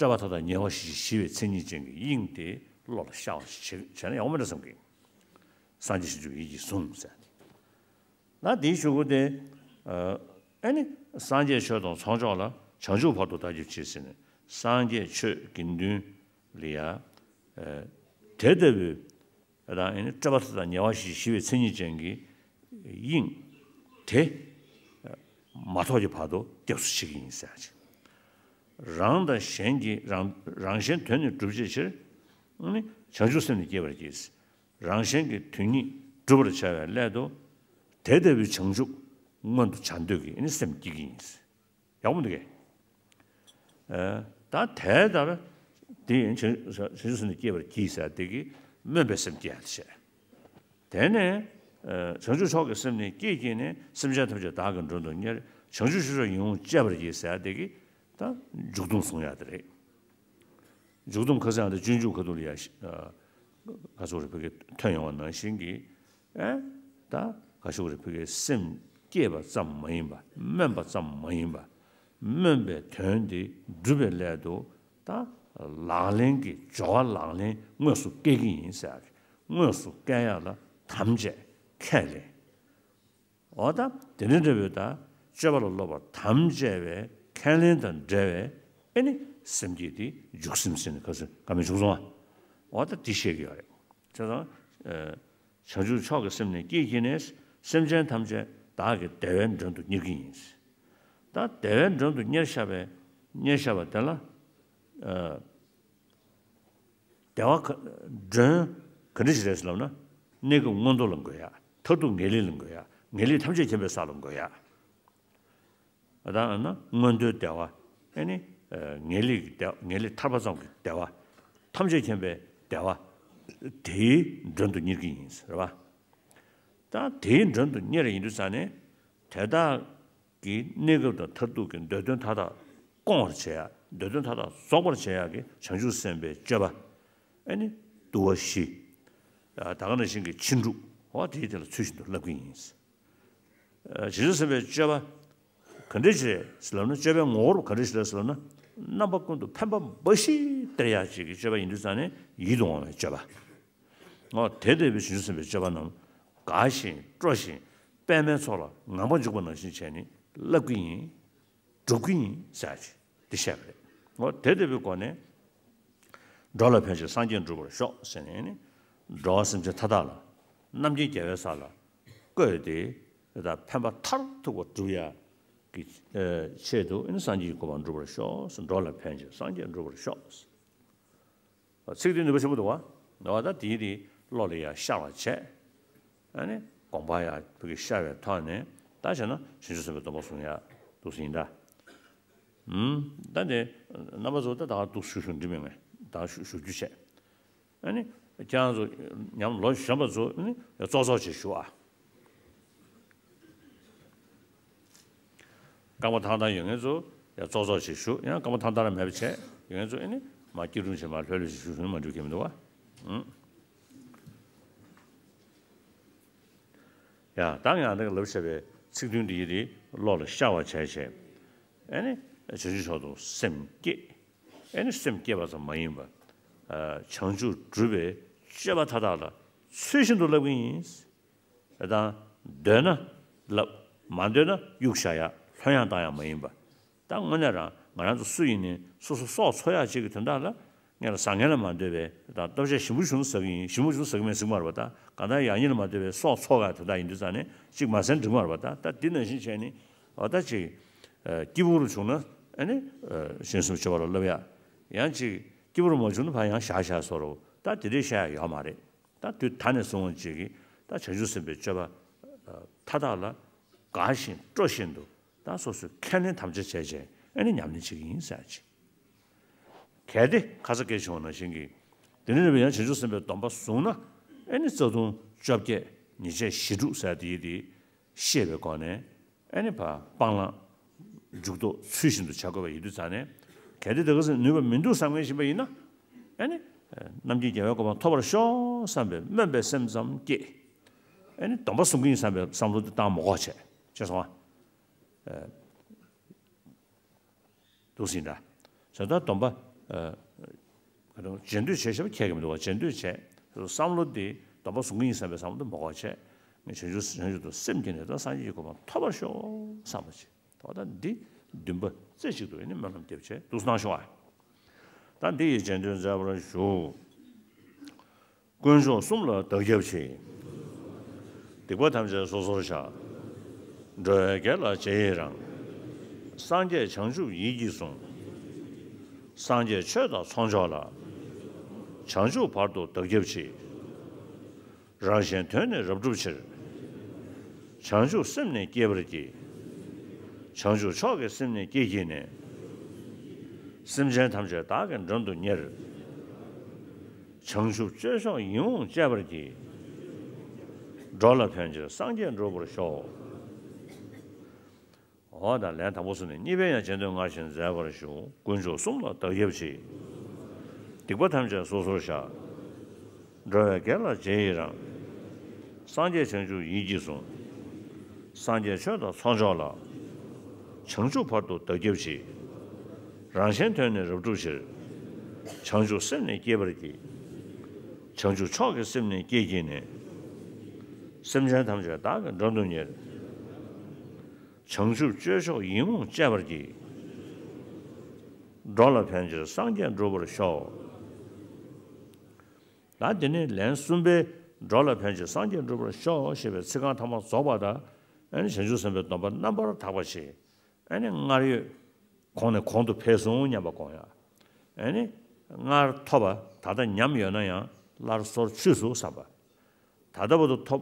སྤྲོས་པ་མཐའ་དག་ཉེ་བར་ཞི་ཞིང་ཞི་བའི་མཚན་ཉིད་ཅན་གྱི་དབྱིངས་དེ་བློ་ལ་ཤར་བ་ཞིག་བྱས་ན་ཡག་པོ་མེད་འགྲོ་བསམ་གི་སངས་རྒྱས་བྱང་ཆུབ་ཡིད་ཀྱིས་བཟུང་ཟེར་ཏེ། ན་དེའི་གཞུག་གུ་དེ། ཨ་ནི་སངས་རྒྱས་ཆོས་དང་ཚོགས་མཆོག་ལ་བྱང་ཆུབ་བར་དུ་བདག་སྐྱབས་མཆི་ཟེར་ནས་སངས་རྒྱས་ཆོས་དགེ་འདུན་ལ་ཡ། དེ་ལྟ་བུའི་རང་ཨ་ནི་སྤྲོས་པ་མཐའ་དག་ཉེ་བར་ཞི་ཞི་བའི་མཚན་ཉིད་ཅན་གྱི་དབྱིངས་དེ་མ་ཐོབ་ཀྱི་བར་དུ་སྐྱབས་སུ་མཆི་གི་ཡིན་ཟེར་ཅིང་། རང་དང་གཞན་གྱི་རང་རང་གཞན་དོན་ནི་བསྒྲུབ་བྱའི་ཕྱིར། ཨ་ནི་བྱང་ཆུབ་སེམས་ནི་བསྐྱེད་པར་བགྱི། རང་གཞན་གྱི་དོན་ཉིད་ སྒྲུབ་པར་བྱ་བའི་སླད་དུ། དེ་ལྟ་བུའི་བྱང་ཆུབ་མངོན་དུ་བྱ་འདོད་ཀྱི་ཨ་ནི་སེམས་བསྐྱེད་ཀྱི་ཡིན། ཡག་པོ་འདུག་གས། ཨ། ད་དེ་ལྟར་དེ་ཡིན་བྱང་བྱང་ཆུབ་སེམས་ནི་བསྐྱེད་པར་བགྱི་ཟེར་དེ་གིས་སྨོན་པའི་སེམས་བསྐྱེད་ཡ་དེ་བྱས། དེ་ནས་ཨ་བྱང་ཆུབ་མཆོག་གི་སེམས་ནི་བསྐྱེད་བགྱིས་ནས། སེམས་ཅན་ཐམས་ཅད་བདག་གིས་མགྲོན་དུ་གཉེར། བྱང་ཆུབ་ཤེས་མཆོག་ཡིད་འོང་སྤྱད་པར་བགྱི་ཟེར་དེ་གིས་ད་མཇུག་སྡོམ་གསུང་ཡ་དེ་རེད། མཇུག་སྡོམ་ཁ་སང་དེ་སྤྱོད་འཇུག་ཁ་ཐུག་ལ་ཡ་ཤི་ཨ་ག་ཚོད་རེ་ཕ་གི་ཐོན་ཡོང་བ་ནང་བཞིན་གྱི། ཨེ། ད་ག་ཤོག་རེ་ཕ་གི་སེམས་བསྐྱེད་པ་ཙམ་མ་ཡིན་པ། སྨོན་པ་ཙམ་མ་ཡིན་པ། སྨོན་པའི་དོན་དེ་སྒྲུབ་པའི་སླད་དུ་ད་ལག་ལེན་གྱི་སྦྱོར་བ་ལག་ལེན་དངོས་སུ་བཀལ་གྱི་ཡིན་ཟེར། དངོས་སུ་བཀལ་ཡ་ལ་དམ་བཅས་ཁས་ལེན། འོ་ད་དེ་འདྲ་འདྲ་བོའི་ད་སྤྱོད་པ་ལ་སློབ་པར་དམ་བཅས་པའི་ཁས་ལེན་དང་འབྲེལ་བའི་ཨེ་ནི་སེམས་བསྐྱེད་དེ་འཇུག་སེམས་ཟེར་ནས་ག་ཚོད་ག་མི་འཇུག་སོང་བ། འོ་ད་དེ་བཤད་ཀྱི་ཡོད་རེད། བྱས་ཙང་ཨ་བྱང་ཆུབ་མཆོག་གི་སེམས་ནི་བསྐྱེད་བགྱིས་ནས། སེམས་ཅན་ཐམས་ཅད་བདག་གིས་བདེ་བའི་མགྲོན་དུ་གཉེར་གྱི་ཡིན། ད་བདེ་བའི་མགྲོན་དུ་གཉེར་བཞག་པའི་གཉེར་བཞག་པ་དེ་ལ་ཨ་བདེ་བ་ག་མགྲོན་ག་འདྲ་ཞིག་རེད་ཟེར་ལབ་ན། གནས་སྐབས་མངོན་མཐོ་ལ་འགོད་ཡ། མཐར་ཐུག་ངེས་ལེགས་ལ་འགོད་ཡ། ངེས་ལེགས་ཐམས་ཅད་མཁྱེན་པའི་ས་ལ་འགོད་ཡ། ད་ཨ་ན་མངོན་མཐོའི་བདེ་བ། ཨེ་ནི་ངེས་ལེགས་ཀྱི་བདེ་བ། ངེས་ལེགས་ཐར་པ་ཙམ་གྱི་བདེ་བ། ཐམས་ཅད་མཁྱེན་པའི་བདེ་བ། དེའི་མགྲོན་དུ་གཉེར་གྱི་ཡིན་ཟེར་བ། ད་དེའི་མགྲོན་དུ་གཉེར་ཡིན་དུས་ཙང་ནས། དེ་དག་གི་གནས་སྐབས་དང་མཐར་ཐུག་གི་འདོད་དོན་མཐའ་དག་སྐོང་བར་བྱེད་ཡ། འདོད་དོན་མཐའ་དག་རྫོགས་པར་བྱེད་ཡ་གི་བྱང་ཆུབ་སེམས་དཔའི་སྤྱོད་པ། ཨེ་ནི་བསྡུ་བ་བཞི། ད་ག་ནང་བཞིན་གྱི་ཕྱིན་དྲུག་འོ་དེའི་དེ་ལ་ཚུལ་བཞིན་དུ་བསླབ་ཀྱི་ཡིན། བྱང་ཆུབ་སེམས་དཔའི་སྤྱོད་པ་ག་འདྲ་ཞིག་རེད་ཟེར་ལབ་ན། སྤྱོད་པའི་ངོ་བོར་ག་འདྲ་ཞིག་རེད་ཟེར་ལབ་ན། རྣམ་པ་ཀུན་ཏུ་ཕན་པ་འབའ་ཞིག་སྟེར་ཡ་ཅིག་གི་སྤྱོད་པ་ཡིན་དུས་ཙང་ནས་ཡིད་དུ་འོང་བའི་སྤྱོད་པ། འོ་དེ་ལྟ་བུའི་བྱང་ཆུབ་སེམས་དཔའི་སྤྱོད་པ་རྣམས་དགའ་ཞིང་སྤྲོ་ཞིང་། པདྨའི་ཚོགས་ལ་ངང་པ་འཇུག་པ་ནང་བཞིན་བྱས་ནས་བསླབ་ཀྱི་ཡིན། སྒྲུབ་ཀྱི་ཡིན་ཟེར་ཅིག་འདི་བཤད་པ་རེད། འོ་དེ་ལྟ་བུའི་སྒོ་ནས། འགྲོ་ལ་ཕན་ཕྱིར་སངས་རྒྱས་འགྲུབ་པར་ཤོག་ཟེར་ནས་ནི། འགྲོ་བ་སེམས་ཅན་མཐའ་དག་ལ་རྣམ་མཁྱེན་རྒྱལ་བའི་ས་ལ་བཀོད་དེ། དེ་དག་ཕན་པ་མཐར་ཐུག་པ་སྒྲུབ་ཡ་གི་ཆེད་དུ་ནི་སངས་རྒྱས་ཀྱི་གོ་འཕང་འགྲུབ་པར་ཤོག། འགྲོ་ལ་ཕན་ཕྱིར་སངས་རྒྱས་འགྲུབ་པར་ཤོག། ཚིག་དེ་ནུས་པ་ཆེན་པོ་འདུག་བ། འོ་ད་དེའི་དེ་བློ་ལ་ཡ་ཤར་བ་བྱས། ཨ་ནི་དགོངས་པ་ཡ་བུ་གི་ཤར་བའི་ཐོག་ནས་ད་བྱས་ན་བྱང་ཆུབ་སེམས་དཔའི་སྡོམ་པ་བཟུང་ཡ་འདུག་ཟིན་ད། ཨུམ། ད་ནི་རྣམ་པ་ཚོ་ད་ད་ག་འདུག་ཞུ་ཞུ་འགྲིག་མེད་ངས་ད་ཞུ་ཞུ་རྒྱུ་བྱས། ཨ་ནི་ཁྱེད་རང་ཚོ་ཉམས་ལོ་གཞོན་པ་ཚོ་ཨ་ནི་ཙོག་ཙོག་ཅིག་ཞུ་ཨ། རྐང་པ་ཐང་ཐང་ཡོད་མཁན་ཚོ་ཡང་ཙོག་ཙོག་ཅིག་ཞུ། ཡང་རྐང་པ་ཐང་ཐང་ར་མེད་པ་བྱས་ཡོད་མཁན་ཚོ་ཨ་ནི་མ་སྐྱིད་རུང་བྱས་མ་ལྷོད་ལྷོད་ཅིག་ཞུ་ཞུ་ན་མ་འགྲིག་གི་མི་འདུག་བ། ཨུམ། ཡ་ད་ང་ཡང་ད་ག་ལབ་བྱས་པའི་ཚིག་དོན་འདི་ཡི་དེ་བློ་ལ་ཤར་བ་བྱས་བྱས། ཨ་ནི་བྱང་ཆུབ་མཆོག་ཏུ་སེམས་བསྐྱེད། ཨེ་ནི་སེམས་བསྐྱེད་པ་ཙམ་མ་ཡིན་པར། ཨ་བྱང་ཆུབ་སྒྲུབ་པའི་སྤྱོད་པ་མཐའ་དག་ལ་ཚུལ་བཞིན་དུ་བསླབ་ཀྱི་ཡིན། དང་། འདོད་ན་བསླབ། མ་འདོད་ན་གཡུག་བཞག་ཡ། ལྷོད་ཡངས་བཏང་ཡ་མ་ཡིན་པ། ད་དངོས་གནས་རང་ང་རང་ཚོ་སུ་ཡིན་ནའི་སོ་སོ་སྲོག་འཚོ་ཡ་ཅིག་གི་དོན་དག་ལ་ངས་ལ་བཟང་ངན་ལ་མ་ལྟོས་པའི་ད་ལྟོ་ཆས་ཞིམ་པོ་བྱུང་ན་ཟ་གི་ཡིན། ཞིམ་པོ་བྱུང་ན་ཟ་གི་མེད་ཟེར་གི་མ་རེད་པ། ད་གང་ལྟར་ཡག་ཉེས་ལ་མ་ལྟོས་པའི་སྲོག་འཚོ་ག་དོན་དག་ཡིན་དུས་ཙང་ནས་ཅིག་མ་ཟ་ན་འགྲིག་མ་རེད་པ། ད་ད་འདི་ནང་བཞིན་བྱས་ནས་འོ་ད་ཅིག་སྐྱིད་པོ་རུ་བྱུང་ན་ཨ་ནི་ཞིང་གསུམ་སྤྱོད་པ་ལ་བསླབ་ཡ། ཡང་ཅིག་སྐྱིད་པོ་རུ་མ་བྱུང་ན་ཕར་ཡང་བཞག་བཞག་བཟོ་འདྲ་བོ་ད་དེ་འདྲའི་བཤད་ཡ་ཡོད་མ་རེད། ད་དུས་ད་ནས་བཟུང་བ་ཅིག་གིས་ད་བྱང་ཆུབ་སེམས་དཔའི་སྤྱོད་པ་མཐའ་དག་ལ་དགའ་བཞིན་སྤྲོ་བཞིན་དུ་ད་སོ་སོའི་ཁས་ལེན་དམ་བཅའ་བྱས་བྱས་ཨ་ནི་ཉམས་ལེན་བྱེད་ཀྱི་ཡིན་ཟེར་ཅིག། གལ་ཏེ་ཁ་ས་སྐད་བྱུང་བ་ནང་བཞིན་གྱི། དེ་ནི་རེ་བའི་ཡང་བྱང་ཆུབ་སེམས་དཔའི་སྡོམ་པ་བཟུང་ན་ཨ་ནི་རྩ་ལྟུང་བཅོ་བརྒྱད་ཉེས་བྱས་ཞེ་དྲུག་ཟེར་དེ་ཡི་དེ་ཤེས་པའི་སྒོ་ནས། ཨ་ནི་ཕར་སྤང་བླང་འཇུག་ལྡོག་ཚུལ་བཞིན་དུ་བྱ་དགོས་པ་ཡིན་དུས་ཙང་ནས། གལ་ཏེ་དེ་ག་ནུས་པ་མི་འདུག་བསམ་མཁན་ཞིག་ཡིན་པ་ཡིན་ན། ཨ་ནི་རྣམ་མཁྱེན་རྒྱལ་བའི་གོ་འཕང་ཐོབ་པར་ཤོག་བསམ་པའི་སྨོན་པའི་སེམས་ཙམ་བསྐྱེད། ཨ་ནི་སྡོམ་པ་བཟུང་གི་ཡིན་བསམ་པའི་བསམ་བློ་དེ་བཏང་མ་དགོས་བྱས་བྱས་སོང་ཨ། འདུག་ཟིན་འདྲ། བྱས་ཙང་སྡོམ་པ། ཨ་ག་རེ་རྗེས་ཟློས་བྱས་ཤེས་པ་ཁྱད་ཀྱི་མི་འདུག་བ། རྗེས་ཟློས་བྱས། བསམ་བློ་འདི་སྡོམ་པ་བཟུང་གི་ཡིན་བསམ་པའི་བསམ་བློ་འདི་མ་དགོས་བྱས། ངས་བྱང་ཆུབ་བྱང་ཆུབ་ཏུ་སེམས་བསྐྱེད་ནས་ད་སངས་རྒྱས་ཀྱི་གོ་འཕང་ཐོབ་པར་ཤོག་བསམ་པ་བྱས། ད་ལྟ་འདི་འདུན་པ་རྩེ་གཅིག་ཏུ་ཡིན་ནི་སྨོན་ལམ་རྒྱབ་བྱས་འདུག་གནང་ཤོག་ཨ། ད་འདི་ཡི་རྗེས་ཟློས་མཛད་པར་ཞུ། དཀོན་མཆོག་གསུམ་ལ་བདག་སྐྱབས་མཆི། སྡིག་པ་ཐམས་ཅད་སོ་སོར་བཤགས། འགྲོ་བའི་དགེ་ལ་རྗེས་ཡི་རང་། སངས་རྒྱས་བྱང་ཆུབ་ཡིད་ཀྱིས་བཟུང་། སངས་རྒྱས་ཆོས་དང་ཚོགས་མཆོག་ལ། བྱང་ཆུབ་བར་དུ་བདག་སྐྱབས་མཆི། རང་གཞན་དོན་ནི་རབ་བསྒྲུབ་ཕྱིར། བྱང་ཆུབ་སེམས་ནི་བསྐྱེད་པར་བགྱི། བྱང་ཆུབ་མཆོག་གི་སེམས་ནི་བསྐྱེད་བགྱིས་ནས། སེམས་ཅན་ཐམས་ཅད་བདག་གིས་མགྲོན་དུ་གཉེར། བྱང་ཆུབ་སྤྱོད་མཆོག་ཡིད་འོང་སྤྱད་པར་བགྱི། འགྲོ་ལ་ཕན་ཕྱིར་སངས་རྒྱས་འགྲུབ་པར་ཤོག། འོ་ད་ལན་དང་པོ་གསུངས་ནས། གཉིས་པས་ཡང་རྗེས་ཟློས་སྔར་བཞིན་མཛད་པར་ཞུ། དཀོན་མཆོག་གསུམ་ལ་བདག་སྐྱབས་མཆི། སྡིག་པ་ཐམས་ཅད་སོ་སོར་བཤགས། འགྲོ་བའི་དགེ་ལ་རྗེས་ཡི་རང་། སངས་རྒྱས་བྱང་ཆུབ་ཡིད་ཀྱིས་བཟུང་། སངས་རྒྱས་ཆོས་དང་ཚོགས་མཆོག་ལ། བྱང་ཆུབ་བར་དུ་བདག་སྐྱབས་མཆི། རང་གཞན་དོན་ནི་རབ་བསྒྲུབ་ཕྱིར། བྱང་ཆུབ་སེམས་ནི་བསྐྱེད་པར་བགྱི། བྱང་ཆུབ་མཆོག་གི་སེམས་ནི་བསྐྱེད་བགྱིས་ནས། སེམས་ཅན་ཐམས་ཅད་བདག་གིས་མགྲོན་དུ་གཉེར། བྱང་ཆུབ་སྤྱོད་མཆོག་ཡིད་འོང་སྤྱད་པར་བགྱི། འགྲོ་ལ་ཕན་ཕྱིར་སངས་རྒྱས་འགྲུབ་པར་ཤོག། ད་དེ་ནས་ལན་གསུམ་པའི། འགྲོ་ལ་ཕན་ཕྱིར་སངས་རྒྱས་འགྲུབ་པར་ཤོག་ཞེས་པའི་ཚིག་རྐང་ཐ་མ་རྫོགས་པ་དང་། ཨ་ནི་བྱང་ཆུབ་སེམས་དཔའི་སྡོམ་པ་རྣམ་པར་དག་པ་ཞེས། ཨ་ནི་སྔར་ཡོད་གོང་ནས་གོང་དུ་འཕེལ་སོང་སྙམ་པ་སྒོམ་ཡ། ཨ་ནི་སྔར་ཐོབ་པ་ད་ལྟ་ཉམས་ཡོད་ན་ཡང་སླར་གསོར་ཆུད་སོང་བསམ་པ། ད་ལྟ་བར་དུ་ཐོབ་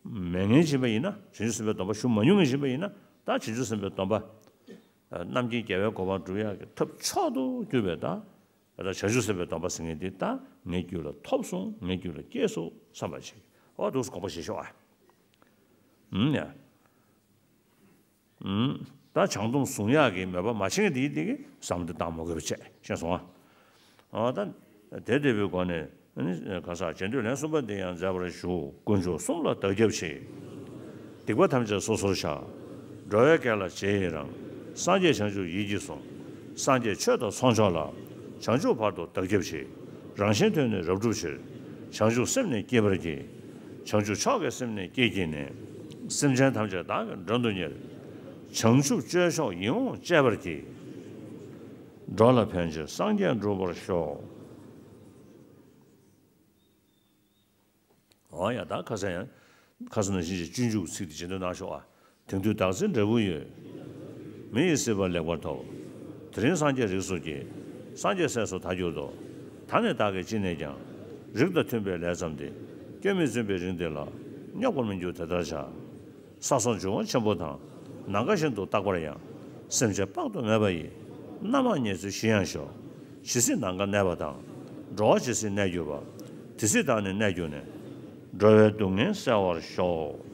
མེད་མཁན་ཡིན་པ་ཡིན་ན། བྱང་ཆུབ་སེམས་དཔའི་སྡོམ་པ་ཞུ་མ་མྱོང་མཁན་ཡིན་པ་ཡིན་ན། ད་བྱང་ཆུབ་སེམས་དཔའི་སྡོམ་པ། རྣམ་མཁྱེན་རྒྱལ་བའི་གོ་འཕང་སྒྲུབ་ཡག་གི་ཐབས་མཆོག་ཏུ་གྱུར་པའི་ད། ད་བྱང་ཆུབ་སེམས་དཔའི་སྡོམ་པ་ཟེར་མཁན་འདི་ད་ངའི་རྒྱུད་ལ་ཐོབ་སོང་། ངའི་རྒྱུད་ལ་སྐྱེས་སོང་བསམ་པ་ཞིག་འོ་འདུག་སེ་དགོངས་པ་བཞེས་ཤོག་ཨ། ཨུམ་ཡ། ཨུམ། ད་བྱང་སྡོམ་བཟུང་ཡག་གི་མོས་པ་མ་བྱེད་མཁན་དེ་ཡིན་དེ་གི་བསམ་བློ་དེ་བཏང་མ་དགོས་པ་བྱས། ཤེས་སོང་ཨ། འོ་ད་དེ་འདྲ་བའི་སྒོ་ནས། ཨ་ནི་ག་ས་རྗེས་ཟློས་ལན་གསུམ་པ་འདི་ཡང་མཛད་པར་ཞུ། དཀོན་མཆོག་གསུམ་ལ་བདག་སྐྱབས་མཆི། སྡིག་པ་ཐམས་ཅད་སོ་སོར་བཤགས། འགྲོ་བའི་དགེ་ལ་རྗེས་ཡི་རང་། སངས་རྒྱས་བྱང་ཆུབ་ཡིད་ཀྱིས་བཟུང་། སངས་རྒྱས་ཆོས་དང་ཚོགས་མཆོག་ལ། བྱང་ཆུབ་བར་དུ་བདག་སྐྱབས་མཆི། རང་གཞན་དོན་ནི་རབ་བསྒྲུབ་ཕྱིར། བྱང་ཆུབ་སེམས་ནི་བསྐྱེད་པར་བགྱི། བྱང་ཆུབ་མཆོག་གི་སེམས་ནི་བསྐྱེད་བགྱིས་ནས། སེམས་ཅན་ཐམས་ཅད་བདག་གིས་མགྲོན་དུ་གཉེར། བྱང་ཆུབ་སྤྱོད་མཆོག་ཡིད་འོང་སྤྱད་པར་བགྱི། འགྲོ་ལ་ཕན་ཕྱིར་སངས་རྒྱས་འགྲུབ་པར་ཤོག། འོ་ཡ། ད་ཁ་སང་ཡང་། ཁ་སང་ནང་བཞིན་གྱི་སྤྱོད་འཇུག་གི་ཚིག་དེ་རྗེས་ཟློས་གནང་ཤོག་ཨ། དེང་དུས་བདག་འཛིན་འབྲས་བུ་ཡོད། མི་ཡི་སྲིད་པ་ལེགས་པར་ཐོབ། དེ་རིང་སངས་རྒྱས་རིགས་སུ་སྐྱེས། སངས་རྒྱས་སྲས་སུ་མཐར་གྱུར་ཏོ། ད་ནི་བདག་གིས་ཅི་ནས་ཀྱང་། རིགས་དང་མཐུན་པའི་ལས་བརྩམས་ཏེ། སྐྱོན་མི་བརྫུན་པའི་རིགས་འདི་ལ། རྙོག་པར་མི་འགྱུར་དེ་ལྟར་བྱ། ས་སོགས་འབྱུང་བ་ཆེན་པོ་དང་། ནམ་མཁའ་བཞིན་དུ་རྟག་པར་ཡང་། སེམས་ཅན་དཔག་ཏུ་མེད་པ་ཡི། རྣམ་མང་ཉེར་འཚོའི་གཞི་ཡང་ཤོག། ཇི་སྲིད་ནམ་མཁའ་གནས་པ་དང་། འགྲོ་བ་ཇི་སྲིད་གནས་གྱུར་པ། དེ་སྲིད་བདག་ནི་གནས་གྱུར་ནས། འགྲོ་བའི་སྡུག་བསྔལ་བསལ་བར་ཤོག།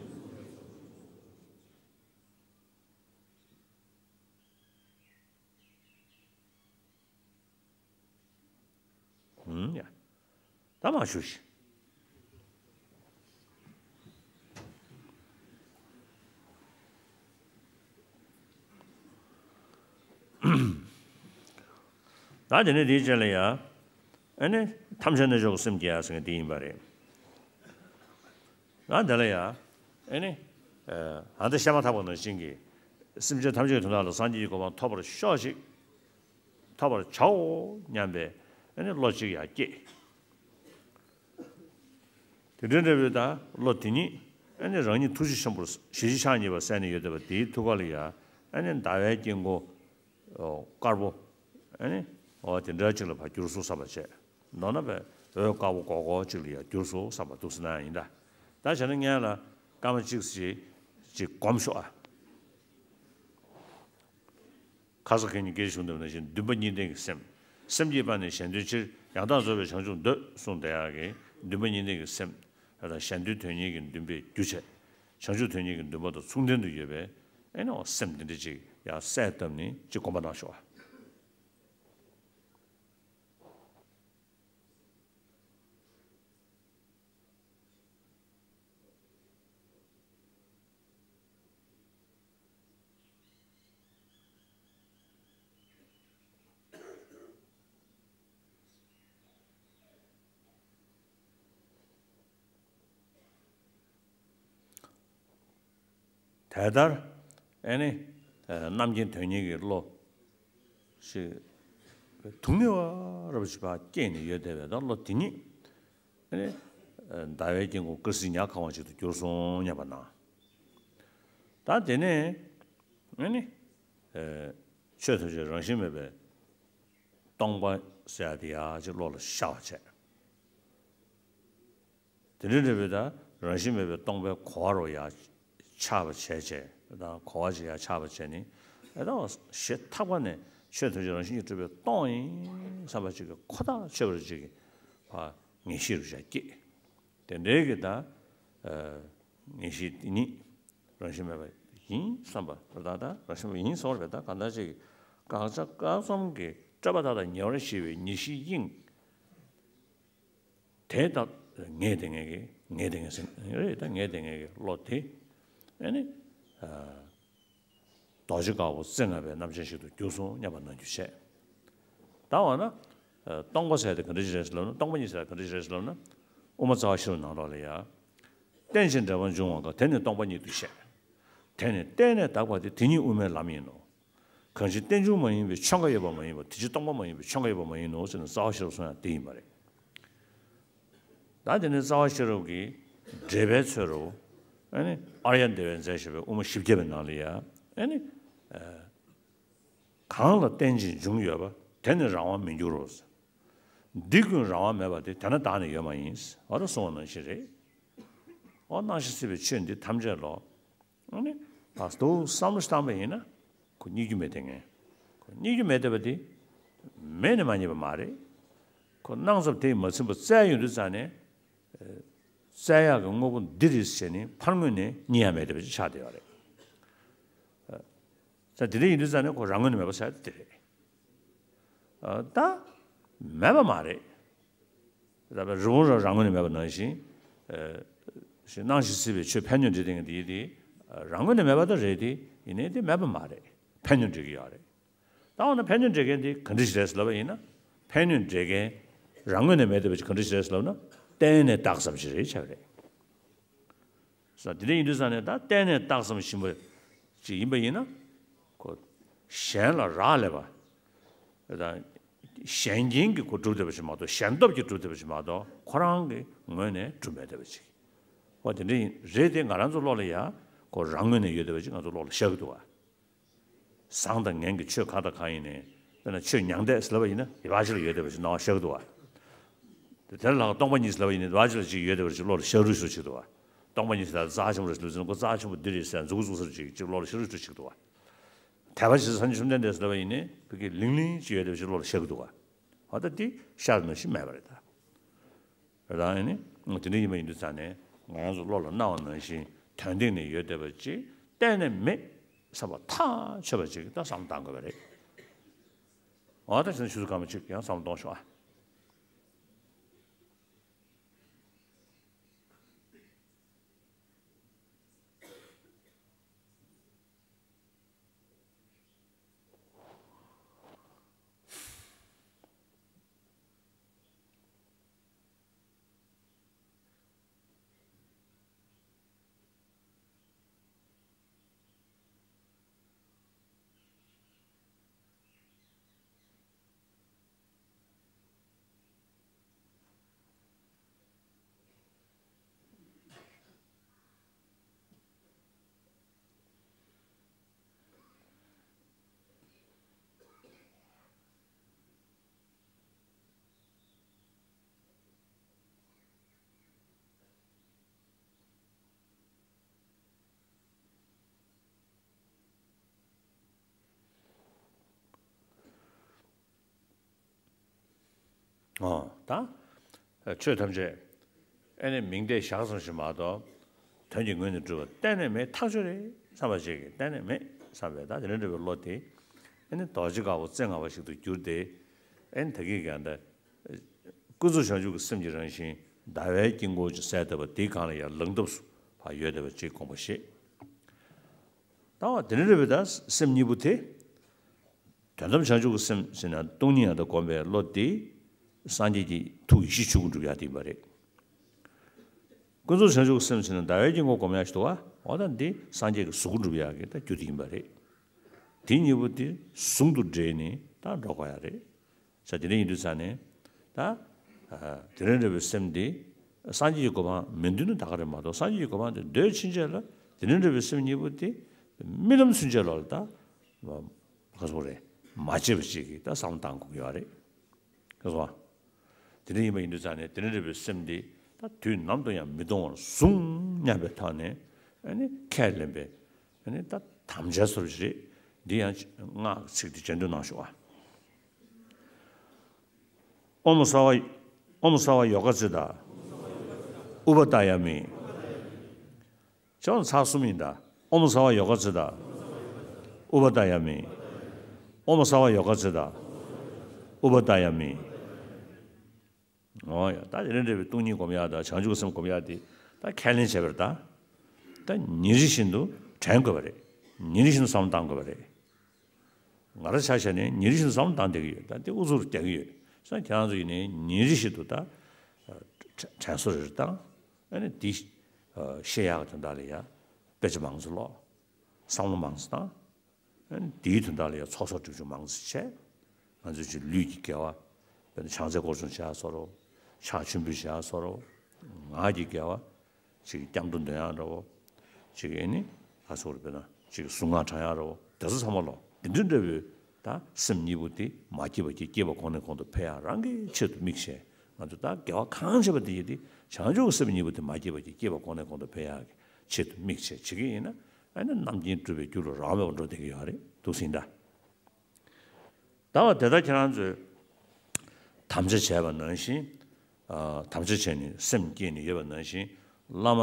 ཨུམ་ཡ། ད་མ་ཞུ་ཞིག། ད་དེ་ནས་དེའི་རྗེས་ལ་ཡ། ཨ་ནི་ཐམས་ཅད་རྣལ་འབྱོར་པའི་སེམས་བསྐྱེད་ཡ་ཟེར་མཁན་དེ་ཡིན་པ་རེད། ད་དེ་ལ་ཡ། ཨ་ནི། ཨ་ད་བཤད་མ་ཐག་པ་ནང་བཞིན་གྱི། སེམས་ཅན་ཐམས་ཅད་ཀྱི་དོན་དག་ལ་སངས་རྒྱས་ཀྱི་གོ་འཕང་ཐོབ་པར་ཤོག་ཅིག། ཐོབ་པར་བྱའོ་སྙམ་པའི་ཨ་ནི་བློ་གཅིག་ཡར་བསྐྱེད། དེ་འདྲའི་འདྲ་བའི་ད་བློ་དེ་ཉིད་ཨ་ནི་རང་ཉིད་ཐུགས་རྗེ་ཆེན་པོར་ཞི་བྱེད་ཕྱག་གཉིས་པ་གསལ་ནས་ཡོད་བསྡད་པ་དེའི་ཐུགས་ཀ་ལ་ཡ། ཨ་ནི་ཟླ་བའི་དཀྱིལ་འཁོར་དཀར་པོ། ཨ་ནི་འོ་དེ་འདྲ་གཅིག་ལ་ཕར་གྱུར་སོང་བསམ་པ་བྱས། མདོར་ན་བའི་འོད་དཀར་པོ་སྒོར་སྒོར་གཅིག་ལ་ཡ་གྱུར་སོང་བསམ་པ་འདུག་སེ་ན་ཡིན་ད། ད་བྱས་ན་སྔོན་ལ་སྐར་མ་གཅིག་ཅིག་ཅིག་སྒོམ་ཤོག་ཨ། ཁ་སང་ཁ་ཉིན་སྐད་ཆ་བྱུང་འདུག་ནང་བཞིན་འདུན་པ་གཉིས་ལྡན་གྱི་སེམས། སེམས་བསྐྱེད་པ་ནི་གཞན་དོན་ཕྱིར། ཡང་དག་འཚོ་བས་བྱང་ཆུབ་འདོད། གསུངས་བསྡད་ཡག་གི་འདུན་པ་གཉིས་ལྡན་གྱི་སེམས། ད་གཞན་དོན་དོན་གཉེར་གྱི་འདུན་པས་རྒྱུ་བྱས། བྱང་ཆུབ་དོན་གཉེར་གྱི་འདུན་པ་དང་མཚུངས་ལྡན་དུ་ཡོད་པའི་ཨེ་ནོ་སེམས་འདི་འདྲ་ཅིག་ཡང་གསལ་བཏབ་ནས་ཅིག་སྒོམ་པ་གནང་ཤོག་ཨ། དེ་ལྟར་ཨེ་ནི་རྣམ་མཁྱེན་དོན་གཉེར་གྱི་བློ་ཞིག་སྡུག་བསྔལ་བ་རབ་ཅིག་ཕར་སྐྱེས་ནས་ཡོད་བསྡད་པའི་ད་བློ་དེ་ཉིད་ཨེ་ནི་ཟླ་བའི་དཀྱིལ་འཁོར་དཀར་སིལ་ཉ་གང་བ་ཞིག་ཏུ་གྱུར་སོང་སྙམ་པ་ན། ད་དེ་ནས་ཨེ་ནི་ཆོས་ཐམས་ཅད་རང་བཞིན་མེད་པའི་སྟོང་པ་ཟེར་ཡ་དེ་ཡ་ཅིག་བློ་ལ་ཤར་བ་བྱས། དེ་འདྲའི་འདྲ་བའི་ད་ རང་བཞིན་མེད་པའི་སྟོང་པའི་གོ་བ་རུ་ཡང་ཆགས་པ་བྱས་བྱས་དང་གོ་བ་ཅིག་ཡང་ཆགས་པ་བྱས་ནས་ཨེ་ད་ཞེ་ཐག་པ་ནས་ཆོས་ཐམས་ཅད་རང་བཞིན་གྱིས་གྲུབ་པའི་སྟོང་ཡིན་བསམ་པ་ཅིག་གི་ཁོ་ཐག་ཆོད་པ་ཅིག་གི་ངེས་ཤེས་རུ་ཡང་སྐྱེས། དེ་འདྲའི་གི་ད་ངེས་ཤེས་དེ་ཉིད་རང་བཞིན་མེད་པ་ཡིན་བསམ་པ་རེད། ད་ད་རང་བཞིན་མེད་པ་ཡིན་སོང་རེད། ད་གང་ལྟར་ཅིག་དགག་བྱ་བཀག་འཛོམས་ཀྱི་སྤྲོས་པ་དག་དང་ཉེ་བར་ཞི་བའི་ཉེར་ཞིའི་དབྱིངས། དེ་ལྟ་ངས་དེ་ངས་ཀྱི་ངས་དེ་ངས་ཟེར་རེད། ད་ངས་དེ་ངས་ཀྱི་བློ་དེ་ཨ་ནི་རྡོ་རྗེ་དཀར་པོ་རྩེ་ལྔ་པའི་རྣམ་ཅན་ཞིག་ཏུ་གྱུར་སོང་སྙམ་པ་སྣང་རྒྱུ་བྱས། ད་འོ་ན་སྟོང་པ་ཟེར་དེ་ག་འདྲ་ཞིག་རེད་ཟེར་ལབ་ན། སྟོང་པ་ཉིད་ཟེར་ག་འདྲ་ཞིག་རེད་ཟེར་ལབ་ན། དབུ་མ་རྩ་བ་ཤེས་རབ་ནང་ལོགས་ལ་ཡ། རྟེན་ཅིང་འབྲེལ་པར་འབྱུང་བ་འགའ། དེ་ནི་སྟོང་པ་ཉིད་དུ་བཤད། དེ་ནི་བརྟེན་ནས་དག་པ་སྟེ། དེ་ཉིད་དབུ་མའི་ལམ་ཡིན་ནོ། གང་ཕྱིར་རྟེན་འབྱུང་མ་ཡིན་པའི་ཆོས་འགའ་ཡོད་པ་མ་ཡིན་པར། དེ་ཕྱིར་སྟོང་པ་མ་ཡིན་པའི་ཆོས་འགའ་ཡོད་པ་མ་ཡིན་ནོ་ཟེར་ན། རྩ་བ་ཤེས་རབ་གསུང་ཡག་དེ་ཡིན་པ་རེད། ད་དེ་ནི་རྩ་བ་ཤེས་རབ་ཀྱི་འགྲེལ་པའི་ཚུལ་རུ་ཨ་ནི་ཨཱརྱ་དེ་བས་མཛད་བཞག་པའི་དབུ་མ་བཞི་བརྒྱ་པའི་ནང་ལ་ཡ་ཨ་ནི་གང་ལ་རྟེན་ཅིང་འབྱུང་ཡོད་པ། དེ་ནི་རང་དབང་མི་འགྱུར་རོ། འདི་ཀུན་རང་དབང་མེད་པ་སྟེ། དེ་ན་བདག་ནི་ཡོད་མ་ཡིན། འོ་ད་གསུངས་པ་ནང་བཞིན་རེད། འོ་སྣང་ཞིང་སྲིད་པའི་ཆོས་འདི་ཐམས་ཅད་ལོ། ཨ་ནི་ད་དུང་བསམ་བློ་བཏང་པ་ཡིན་ན་ཁོ་རྙེད་རྒྱུ་མེད་དེ་ངས། ཁོ་རྙེད་རྒྱུ་མེད་བསྡད་པ་དེ་མེད་ནས་མ་རྙེད་པ་མ་རེད། ཁོ་སྣང་ཙམ་དེས་མ་ཚིམ་པར་བཙལ་ཡོང་དུས་ཙང་ནས་བཙལ་ཡག་གི་དངོས་པོ་འདི་རེད་ཟེར་ནས་ཕར་ངོས་ནས་རྙེད་ཡག་མེད་བསྡད་པ་ཅིག་ཆགས་བསྡད་ཡོད་རེད། ད་དེ་འདྲ་ཡིན་དུས་ཙང་ནས་ཁོ་རང་ངོས་ནས་མེད་པ་ཟེར་ཡག་དེ་རེད། ད་མེད་པ་མ་རེད། ད་རི་བོང་རང་རང་ངོས་ནས་མེད་པ་ནང་བཞིན། ཨ་ཞེས་སྣང་ཞིང་སྲིད་པའི་ཆོས་ཕན་གནོད་འབྲེལ་ལྡན་གྱི་དེ་དེ་རང་ངོས་ནས་མེད་པ་ད་རེད་དེ། ཡིན་ནའི་དེ་མེད་པ་མ་རེད། ཕན་གནོད་འབྲེལ་གྱི་ཡོད་རེད། ད་འོ་ན་ཕན་གནོད་འབྲེལ་མཁན་དེ་ག་འདྲ་ཞིག་རེད་ཟེར་ལབ་པ་ཡིན་ན། ཕན་གནོད་འབྲེལ་མཁན་རང་ངོས་ནས་མེད་བསྡད་པ་ཅིག་ག་འདྲ་ཞིག་རེད་ཟེར་ལབ་ན། བརྟེན་ནས་བཏགས་ཙམ་ཞིག་རེད་བྱས་པ་རེད། ས་དེ་འདྲ་ཡིན་དུས་ཙང་ནས་ད་བརྟེན་ནས་བཏགས་ཙམ་ཞིག་ཅིག་ཡིན་པ་ཡིན་ན། ཁོ་གཞན་ལ་རག་ལས་པ་དང་། གཞན་རྐྱེན་གྱིས་ཁོ་གྲུབ་བསྡད་པ་ཞིག་མ་གཏོགས། གཞན་སྟོབས་ཀྱིས་གྲུབ་བསྡད་པ་ཞིག་མ་གཏོགས། ཁོ་རང་གི་ངོས་ནས་གྲུབ་མེད་བསྡད་པ་ཅིག་འོ་དེ་འདྲ་ཡིན་རེད་དེ། ང་རང་ཚོ་བློ་ལ་ཡ་ཁོ་རང་ངོས་ནས་ཡོད་བསྡད་པ་ཅིག་ང་ཚོ་བློ་ལ་ཤར་གྱི་འདུག་བ། བཟང་དང་ངན་གྱི་ཆོས་གང་དང་གང་ཡིན་ནའི། དཔེར་ན་ཆོས་མྱང་འདས་ཟེར་ལབ་པ་ཡིན་ན་ཡ་ཕར་ཕྱི་ལ་ཡོད་བསྡད་པ་ཅིག་སྣང་བ་ཤར་གྱི་འདུག་བ། དེ་དེར་ལྷག་སྟོང་པ་ཉིད་ཟེར་ལབ་པ་ཡིན་ན་ཕར་ཕྱི་ལ་ཅིག་ཡོད་བསྡད་པ་ཅིག་བློ་ལ་ཤར་རུ་ཤུགས་ཆེ་འདུག་བ། སྟོང་པ་ཉིད་ཟེར་ལ་རྩ་ཆེན་པོ་རེད་ཟེར་ལབ་ཙང་ཁོ་རྩ་ཆེན་པོ་འདི་རེད་ཟེར་མཛུབ་གུ་བཙུགས་ས་རུ་ཅིག་ཅིག་བློ་ལ་ཤར་རུ་ཤུགས་ཆེ་འདུག་བ། དད་པ་བྱེད་ས་སངས་རྒྱས་བཅོམ་ལྡན་འདས་ཟེར་ལབ་པ་ཡིན་ནའི་ཕ་གི་ལིང་ལིང་ཅིག་ཡོད་བསྡད་པ་ཅིག་བློ་ལ་ཤར་གྱི་འདུག་བ། འོ་ད་འདི་ཤར་ནང་བཞིན་མེད་པ་རེད་ད། རང་ནི་དེ་འདྲ་ཡིན་པ་ཡིན་དུས་ཙང་ནས་ང་རང་ཚོ་བློ་ལ་སྣང་བ་ནང་བཞིན་དོན་སྟེང་ནས་ཡོད་བསྡད་པ་ཅིག་གཏན་ནས་མེད་བསམ་པ་ཐག་ཆོད་པ་ཅིག་ད་བསམ་བློ་གཏང་དགོས་པ་རེད། འོ་ད་བྱས་ན་ཆུ་ཚོད་སྐར་མ་གཅིག་ཡང་བསམ་བློ་གཏོང་ཤོག་ཨ། ཨོ་ད། ཆོས་ཐམས་ཅད་ཨེ་ནི་མིང་བརྡས་བཞག་ཙམ་ཞིག་མ་གཏོགས། དོན་གྱི་ངོས་ནས་གྲུབ་པ་གཏན་ནས་མེད་ཐག་ཆོད་རེད་བསམ་པ་ཅིག་གིས་གཏན་ནས་མེད་བསམ་པའི་ད་དེ་འདྲ་འདྲ་བའི་བློ་དེ་ཨེ་ནི་རྡོ་རྗེ་དཀར་པོ་རྩེ་ལྔ་པ་ཞིག་ཏུ་གྱུར་ཏེ། ཨེ་ནི་ད་གིན་ཀྱང་ད་ཀུན་རྫོབ་བྱང་ཆུབ་ཀྱི་སེམས་ཀྱི་རང་བཞིན་ཟླ་བའི་དཀྱིལ་འཁོར་གྱི་གསལ་བཏབ་པ་དེའི་སྒང་ལ་ཡང་ལངས་སྟབས་སུ་ཕར་ཡོད་བསྡད་པ་ཅིག་དགོངས་པ་བཞེས། ད་བ་དེ་འདྲ་འདྲ་བའི་ད་སེམས་གཉིས་པོ་དེ། དོན་དམ་བྱང་ཆུབ་ཀྱི་སེམས་ཟེར་ན་སྟོང་ཉིད་ཡང་དག་བསྒོམ་པའི་བློ་དེ། སངས་རྒྱས་ཀྱི་ཐུགས་ཡེ་ཤེས་ཆོས་སྐུ་འགྲུབ་ཡག་དེ་ཡིན་པ་རེད། ཀུན་རྫོབ་བྱང་ཆུབ་ཀྱི་སེམས་ཟེར་ན་ཟླ་བའི་དཀྱིལ་འཁོར་བསྒོམ་ཡག་ཞིག་འདུག་བ། འོ་ད་འདི་སངས་རྒྱས་ཀྱི་གཟུགས་སྐུ་འགྲུབ་ཡག་གི་ད་རྒྱུ་དེ་ཡིན་པ་རེད། དེ་གཉིས་པོ་དེ་ཟུང་དུ་འབྲེལ་ནས་ད་འགྲོ་དགོས་ཡག་རེད། ས་དེ་འདྲ་ཡིན་དུས་ཙང་ནས་ད། དེ་འདྲ་འདྲ་བའི་སེམས་དེ་སངས་རྒྱས་ཀྱི་གོ་འཕང་མི་འདོད་ན་ད་ག་རེད་མ་གཏོགས། སངས་རྒྱས་ཀྱི་གོ་འཕང་དེ་འདོད་ཕྱིན་ཆད་ལ་དེ་འདྲ་འདྲ་བའི་སེམས་གཉིས་པོ་དེ་རྨི་ལམ་ཚུན་ཆད་ལ་ད་ག་ཟེར་རེད། མ་བརྗེད་པ་ཅིག་གིས་ད་བསམ་བློ་བཏང་དགོས་ཀྱི་ཡོད་རེད། ག་ཟེར། དེ་འདྲ་ཡིན་པ་ཡིན་དུས་ཙང་ནས་དེ་འདྲ་འདྲ་བའི་སེམས་དེ་ ད་དུས་ནམ་དུ་ཡང་མི་གཏོང་བར་བཟུང་སྙམ་པའི་ཐོག་ནས་ཨ་ནི་ཁས་ལེན་པའི་ཨ་ནི་ད་དམ་བཅའ་སོགས་ཞིག་རེད། འདི་ཡང་སྔགས་ཚིག་འདི་སྦྱར་དུ་གནང་ཞུ་བ། ཨོཾ་སརྦ་ཨོཾ་སརྦ་ཡོ་ག་ཙིཏྟ་ཨུ་པ་དཱ་ཡ་མི། ཅོག་ཚར་གསུམ་ཡིན་ད། ཨོཾ་སརྦ་ཡོ་ག་ཙིཏྟ་ཨུ་པ་དཱ་ཡ་མི། ཨོཾ་སརྦ་ཡོ་ག་ཙིཏྟ་ཨུ་པ་དཱ་ཡ་མི། འོ་ཡ། ད་དེ་རིང་འབྲས་བུའི་སྟོང་ཉིད་སྒོམ་ཡག་དང་བྱང་ཆུབ་སེམས་སྒོམ་ཡག་དེ་ད་ཁས་ལེན་བྱས་པ་རེད་ད། ད་ཉིན་རེ་བཞིན་དུ་དྲན་དགོས་པ་རེད། ཉིན་རེ་བཞིན་དུ་བསམ་བློ་བཏང་དགོས་པ་རེད། ང་རང་ཆ་བཞག་ནས་ཉིན་རེ་བཞིན་དུ་བསམ་བློ་བཏང་བསྡད་ཀྱི་ཡོད། ད་དེ་ཨུ་ཚུགས་རྒྱག་གི་ཡོད། སོང་ཙང་ཁྱེད་རང་ཚོ་ཡིན་ནའི་ཉིན་རེ་བཞིན་དུ་ད་དྲན་གསོ་རེ་རེ་བཏང་། ཨ་ནི་འདི་ཤེས་ཡག་དོན་དག་ལ་ཡ་དཔེ་ཆ་མང་ཙམ་ཀློག་བསམ་བློ་མང་ཙམ་བཏང་། ཨ་ནི་འདིའི་དོན་དག་ལ་ཡང་ཚོགས་གསོག་སྒྲིབ་སྦྱོང་མང་ཙམ་བྱས། ང་ཚོའི་ཅིག་ལུས་ཀྱི་དགེ་བ། དཔེར་ན་ཕྱག་འཚལ་སྐོར་སྦྱོང་བྱ་སོགས་རོ། ཕྱག་མཆོད་འབུལ་བྱ་སོགས་རོ། ངག་གི་དགེ་བ། ཅིག་སྐྱབས་འགྲོ་འདོན་ཡག་རོ། ཅིག་ཨ་ནི་ཨ་སོགས་རེ་དཔེར་ན་ཅིག་གཟུངས་སྔགས་བགྲང་ཡག་རོ། དེ་ཚོ་ཚང་མ་ལོ། དེ་འདྲ་འདྲ་བོའི་ད་སེམས་གཉིས་པོ་དེ་མ་སྐྱེས་པ་གི་སྐྱེས་པ་གོང་ནས་གོང་དུ་འཕེལ་ཡག་རང་གི་ཆེད་དུ་དམིགས་བྱས། ང་ཚོ་ད་དགེ་བ་གང་བྱས་པ་དེ་ཡི་དེ་བྱང་ཆུབ་ཀྱི་སེམས་གཉིས་པོ་དེ་མ་སྐྱེས་པ་གི་སྐྱེས་པ་གོང་ནས་གོང་དུ་འཕེལ་ཡག་གི་ཆེད་དུ་དམིགས་བྱས་བྱེད་ཀྱི་ཡིན་ན། ཨ་ནི་རྣམ་མཁྱེན་སྒྲུབ་པའི་རྒྱུ་ལ་རག་ལས་པ་འགྲོ་བསྡད་ཀྱི་ཡོད་རེད་འདུག་ཟིན་ད། ད་བ་དེ་ལྟར་ཁྱེད་རང་ཚོས་དམ་བཅའ་བྱས་པ་ནང་བཞིན། ཨ། དམ་བཅའ་བྱས་ནས་སེམས་བསྐྱེད་ནས་ཡོད་པ་ནང་བཞིན། བླ་མ་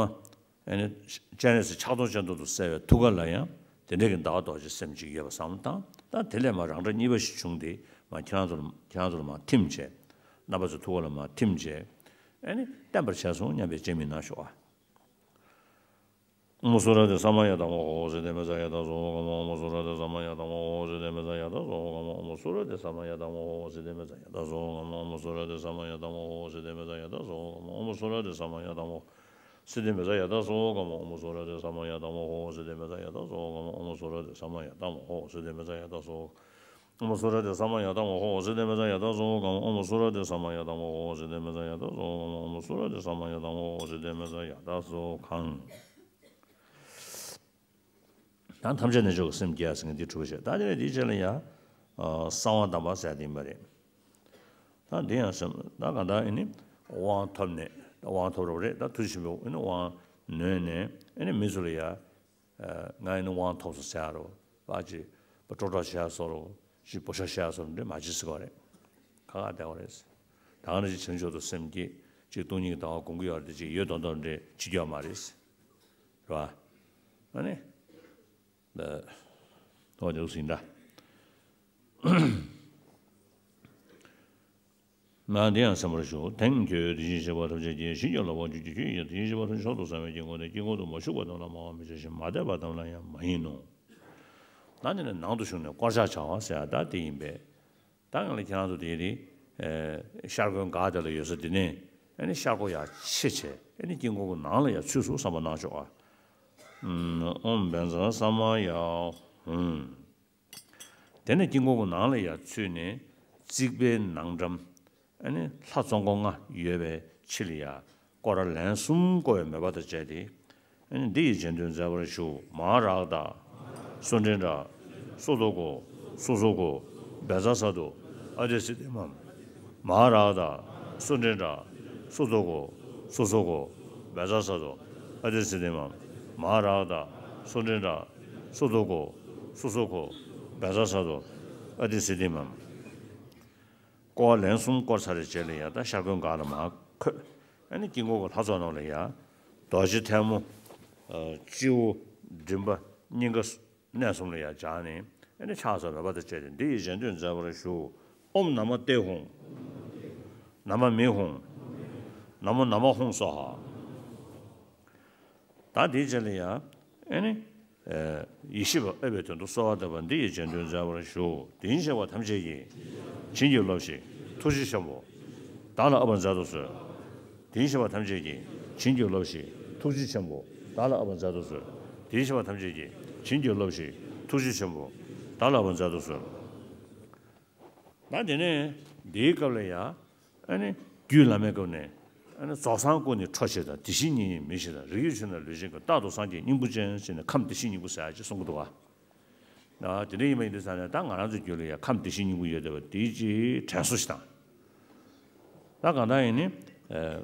ཨ་ནི་སྤྱན་རས་གཟིགས་ཕྱག་སྟོང་སྤྱན་སྟོང་དུ་གསལ་བའི་ཐུགས་ཀ་ལ་ཡང་དེ་འདྲ་གི་ཟླ་བ་རྡོ་རྗེ་སེམས་ཅིག་ཡོད་པ་བསམ་བློ་བཏང་། ད་དེ་ལས་མར་རང་འདྲ་གཉིས་པ་ཞིག་བྱུང་སྟེ། མར་ཁྱེད་རང་ཚོ་ལ་ཁྱེད་རང་ཚོ་ལ་མར་ཐིམ་བྱས། རྣམ་པ་ཚོའི་ཐུགས་ཀ་ལ་མར་ཐིམ་བྱས། ཨ་ནི་བརྟན་པར་བྱས་སོང་སྙམ་པའི་བྱེད་མི་གནང་ཤོག་ཨ། ཨོཾ་སུ་ར་ཏེ་ས་མ་ཡ་དྷཱ་ཧོ་ཧོ་སིདྡྷི་མི་ཙ་ཡ་དྷཱ་སྭཱ་ཧཱ་ག་མ། ཨོཾ་སུ་ར་ཏེ་ས་མ་ཡ་དྷཱ་ཧོ་ཧོ་སིདྡྷི་མི་ཙ་ཡ་དྷཱ་སྭཱ་ཧཱ་ག་མ། ཨོཾ་སུ་ར་ཏེ་ས་མ་ཡ་དྷཱ་ཧོ་ཧོ་སིདྡྷི་མི་ཙ་ཡ་དྷཱ་སྭཱ་ཧཱ་ག་མ། ཨོཾ་སུ་ར་ཏེ་ས་མ་ཡ་དྷཱ་ཧོ་ཧོ་སིདྡྷི་མི་ཙ་ཡ་དྷཱ་སྭཱ་ཧཱ་ག་མ། ཨོཾ་སུ་ར་ཏེ་ས་མ་ཡ་དྷཱ་ཧོ་ཧོ་སིདྡྷི་མི་ཙ་ཡ་དྷཱ་སྭཱ་ཧཱ་ག་མ། ཨོཾ་སུ་ར་ཏེ་ས་མ་ཡ་དྷཱ་ཧོ་ཧོ་སིདྡྷི་མི་ཙ་ཡ་དྷཱ་སྭཱ་ཧཱ་ག་མ། ཨོཾ་སུ་ར་ཏེ་ས་མ་ཡ་དྷཱ་ཧོ་ཧོ་སིདྡྷི་མི་ཙ་ཡ་དྷཱ་སྭཱ་ཧཱ་ག་མ། ཨོཾ་སུ་ར་ཏེ་ས་མ་ཡ་དྷཱ་ཧོ་ཧོ་སིདྡྷི་མི་ཙ་ཡ་དྷཱ་སྭཱ་ཧཱ་ག་མ། ཨོཾ་སུ་ར་ཏེ་ས་མ་ཡ་དྷཱ་ཧོ་ཧོ་སིདྡྷི་མི་ཙ་ཡ་དྷཱ་སྭཱ་ཧཱ་ག་མ། ཨོཾ་སུ་ར་ཏེ་ས་མ་ཡ་དྷཱ་ཧོ་ཧོ་སིདྡྷི་མི་ཙ་ཡ་དྷཱ་སྭཱ་ཧཱ་ག་མ། ད་ཐམས་ཅད་རྣལ་འབྱོར་གྱི་སེམས་བསྐྱེད་ཟེར་མཁན་འདི་གྲུབ་པ་བྱས། ད་དེ་ནས་འདིའི་རྗེས་ལ་ཡང་། ཨ། གསང་བ་དམ་པ་ཟེར་དེ་ཡིན་པ་རེད། ད་འདི་ཡང་སེམས་ད་གང་ལྟར་ཨ་ནི་དབང་ཐོབ་ནས། དབང་ཐོབ་རོགས་རེད། ད་ཐུགས་ཆེན་པོ་ཨ་ནི་དབང་ནོན་ནས་ཨ་ནི་མི་ཚོ་ལ་ཡ། ཨ། ང་ཨ་ནི་དབང་ཐོབ་སོང་ཟེར་ཡ་རོ། ཕར་ཅིག་པ་ཀྲོ་ཀྲོ་བྱས་སོ་རོ། ཅིག་འབོད་ཤོག་བྱས་སོ་རོ་འདྲ་མ་བྱེད་ཟེར་བ་རེད། ཁ་ཁ་བསྡད་པ་རེད། ད་ག་ནང་བཞིན་བྱང་ཆུབ་ཏུ་སེམས་བསྐྱེད། ཅིག་སྟོང་ཉིད་ཀྱི་ལྟ་བ་སྒོམ་གྱི་ཡོད་རེད་དེ། ཅིག་ཡོད་མདོག་མདོག་འདྲ་བྱེད་རྒྱུ་ཡོད་མ་རེད། རེད་བ། ཨ་ནི། ཨོ་དེ་ཟིན་ད། ན་དེ་ཡང་གསན་པར་ཞུ། དེང་ཁྱོད་དེ་བཞིན་གཤེགས་པ་ཐམས་ཅད་ཀྱིས་བྱིན་གྱིས་བརླབ་པར་གྱུར་ཅིག་ཁྱོད་ཀྱིས་ཡང་དེ་བཞིན་གཤེགས་པ་ཐམས་ཅད་མཆོག་ཏུ་གཟིགས་པའི་དཀྱིལ་འཁོར་ནས་དཀྱིལ་འཁོར་དུ་མ་ཞུགས་པ་རྣམས་ལ་སྨྲ་བར་མི་བྱ་ཞིང་། མ་དད་པ་རྣམས་ལ་ཡང་མ་ཡིན་ནོ། ད་དེ་ནི་ནང་དུ་ཞུགས་ནས་བསྐོར་བྱ་བྱ་བ་ཟེར་ཡ་ད་དེ་ཡིན་པས། ད་ང་ལ་ཁྱེད་རང་ཚོ་དེ་རེད། ཨེ། ཤར་སྒོའི་སྒར་དེ་ལ་ཡོད་ས་དེ་ནས་ཨ་ནི་ཤར་སྒོ་ཡར་ཕྱེ་བྱས་ཨ་ནི་དཀྱིལ་འཁོར་གྱི་ནང་ལ་ཡར་ཚུད་སོང་བསམ་པ་གནང་ཆོག་ཨ། ཨོཾ་བཛྲ་ས་མ་ཡ་ཧཱུྃ། དེ་ནས་དཀྱིལ་འཁོར་གྱི་ནང་ལ་ཡར་ཚུད་ནས་རྩིག་པའི་ནང་འགྲམ། ཨ་ནི་ལྷ་ཙོང་ཁ་ལྔ་ཡོད་པའི་ཕྱི་ལ་ཡ། སྐོར་ར་ལན་གསུམ་བསྐོར་བའི་མོས་པ་དང་བཅས་ཏེ། ཨ་ནི་འདི་ཡི་རྗེས་ཟློས་མཛད་པར་ཞུ། མ་རཀྟ། སུ་དཎྜ། སུ་ཏོ་ཀོ། སུ་སོ་ཀོ། བཛྲ་ས་ཏྭ། ཨ་ཏི་སིདྡྷི་མ། མ་རཀྟ། སུ་དཎྜ། སུ་ཏོ་ཀོ། སུ་སོ་ཀོ། བཛྲ་ས་ཏྭ། ཨ་ཏི་སིདྡྷི་མ། མ་རཀྟ། སུ་དཎྜ། སུ་ཏོ་ཀོ། སུ་སོ་ཀོ། བཛྲ་ས་ཏྭ། ཨ་ཏི་སིདྡྷི་མ། སྐོར་བ་ལན་གསུམ་བསྐོར་ཚར་བའི་རྗེས་ལ་ཡ་ད་ཤར་སྒོའི་སྒར་ལ་མར་འཁོད། ཨ་ནི་དཀྱིལ་འཁོར་གྱི་ལྷ་ཚོགས་རྣམས་ལ་ཡ། རྡོ་རྗེ་ཐལ་མོ། ཨ། སྤྱི་བོ། མགྲིན་པ། སྙིང་ག་གནས་གསུམ་ལ་ཡ་སྦྱར་ནས་ཨ་ནི་ཕྱག་འཚལ་བའི་མོས་པ་དང་བཅས་ཏེ་འདི་ཡི་རྗེས་ཟློས་མཛད་པར་ཞུ། ཨོཾ་ན་མོ་ཏེ་ཧཱུྃ། ན་མོ་མི་ཧཱུྃ། ན་མོ་ན་མོ་ཧཱུྃ་སྭཱ་ཧཱ། ད་དེའི་རྗེས་ལ་ཡ། ཨ་ནི། ཨ། ཡེ་ཤེས་པ་ཨ་བའི་དོན་དུ་གསོལ་བ་བཏབ་པ་འདི་ཡི་རྗེས་ཟློས་མཛད་པར་ཞུ། དེ་བཞིན་གཤེགས་པ་ཐམས་ཅད་ཀྱིས། བྱིན་གྱིས་རློབས་ཤིག་ཐུགས་རྗེ་ཆེན་པོ། བདག་ལ་ཨ་བ་མཛད་དུ་གསོལ། དེ་བཞིན་གཤེགས་པ་ཐམས་ཅད་ཀྱིས། བྱིན་གྱིས་རློབས་ཤིག་ཐུགས་རྗེ་ཆེན་པོ། བདག་ལ་ཨ་བ་མཛད་དུ་གསོལ། དེ་བཞིན་གཤེགས་པ་ཐམས་ཅད་ཀྱིས། བྱིན་གྱིས་རློབས་ཤིག་ཐུགས་རྗེ་ཆེན་པོ། བདག་ལ་ཨ་བ་མཛད་དུ་གསོལ། ད་དེ་ནས་འདིའི་སྐབས་ལ་ཡ། ཨ་ནི་རྒྱུད་བླ་མའི་སྐབས་ནས། ཨ་ནི་རྫོགས་སངས་སྐུ་ནི་ཁྲོ་ཞེས་དང་། དེ་བཞིན་ཉིད་ཡིན་མིན་ཞེས་དང་། རིགས་ཀྱི་ཆོས་རྣམས་ལུས་ཅན་གྱི། རྟག་ཏུ་སངས་རྒྱས་སྙིང་པོ་ཅན་ཞེས་ནས་ཁམས་བདེ་གཤེགས་སྙིང་པོ་ཟེར་ཡ་ཅིག་གསུང་གི་འདུག་ག་ད་དེ་འདྲ་ཡིན་པ་ཡིན་དུས་ཙང་ནས་ད་ང་རང་ཚོའི་རྒྱུད་ལ་ཡ་ཁམས་བདེ་གཤེགས་སྙིང་པོ་ཡོད་བསྡད་པ་དེའི་ཅིག་དྲན་གསོ་ཞིག་དང་། ད་གང་ལྟར་ཡིན་ནི། ཨ།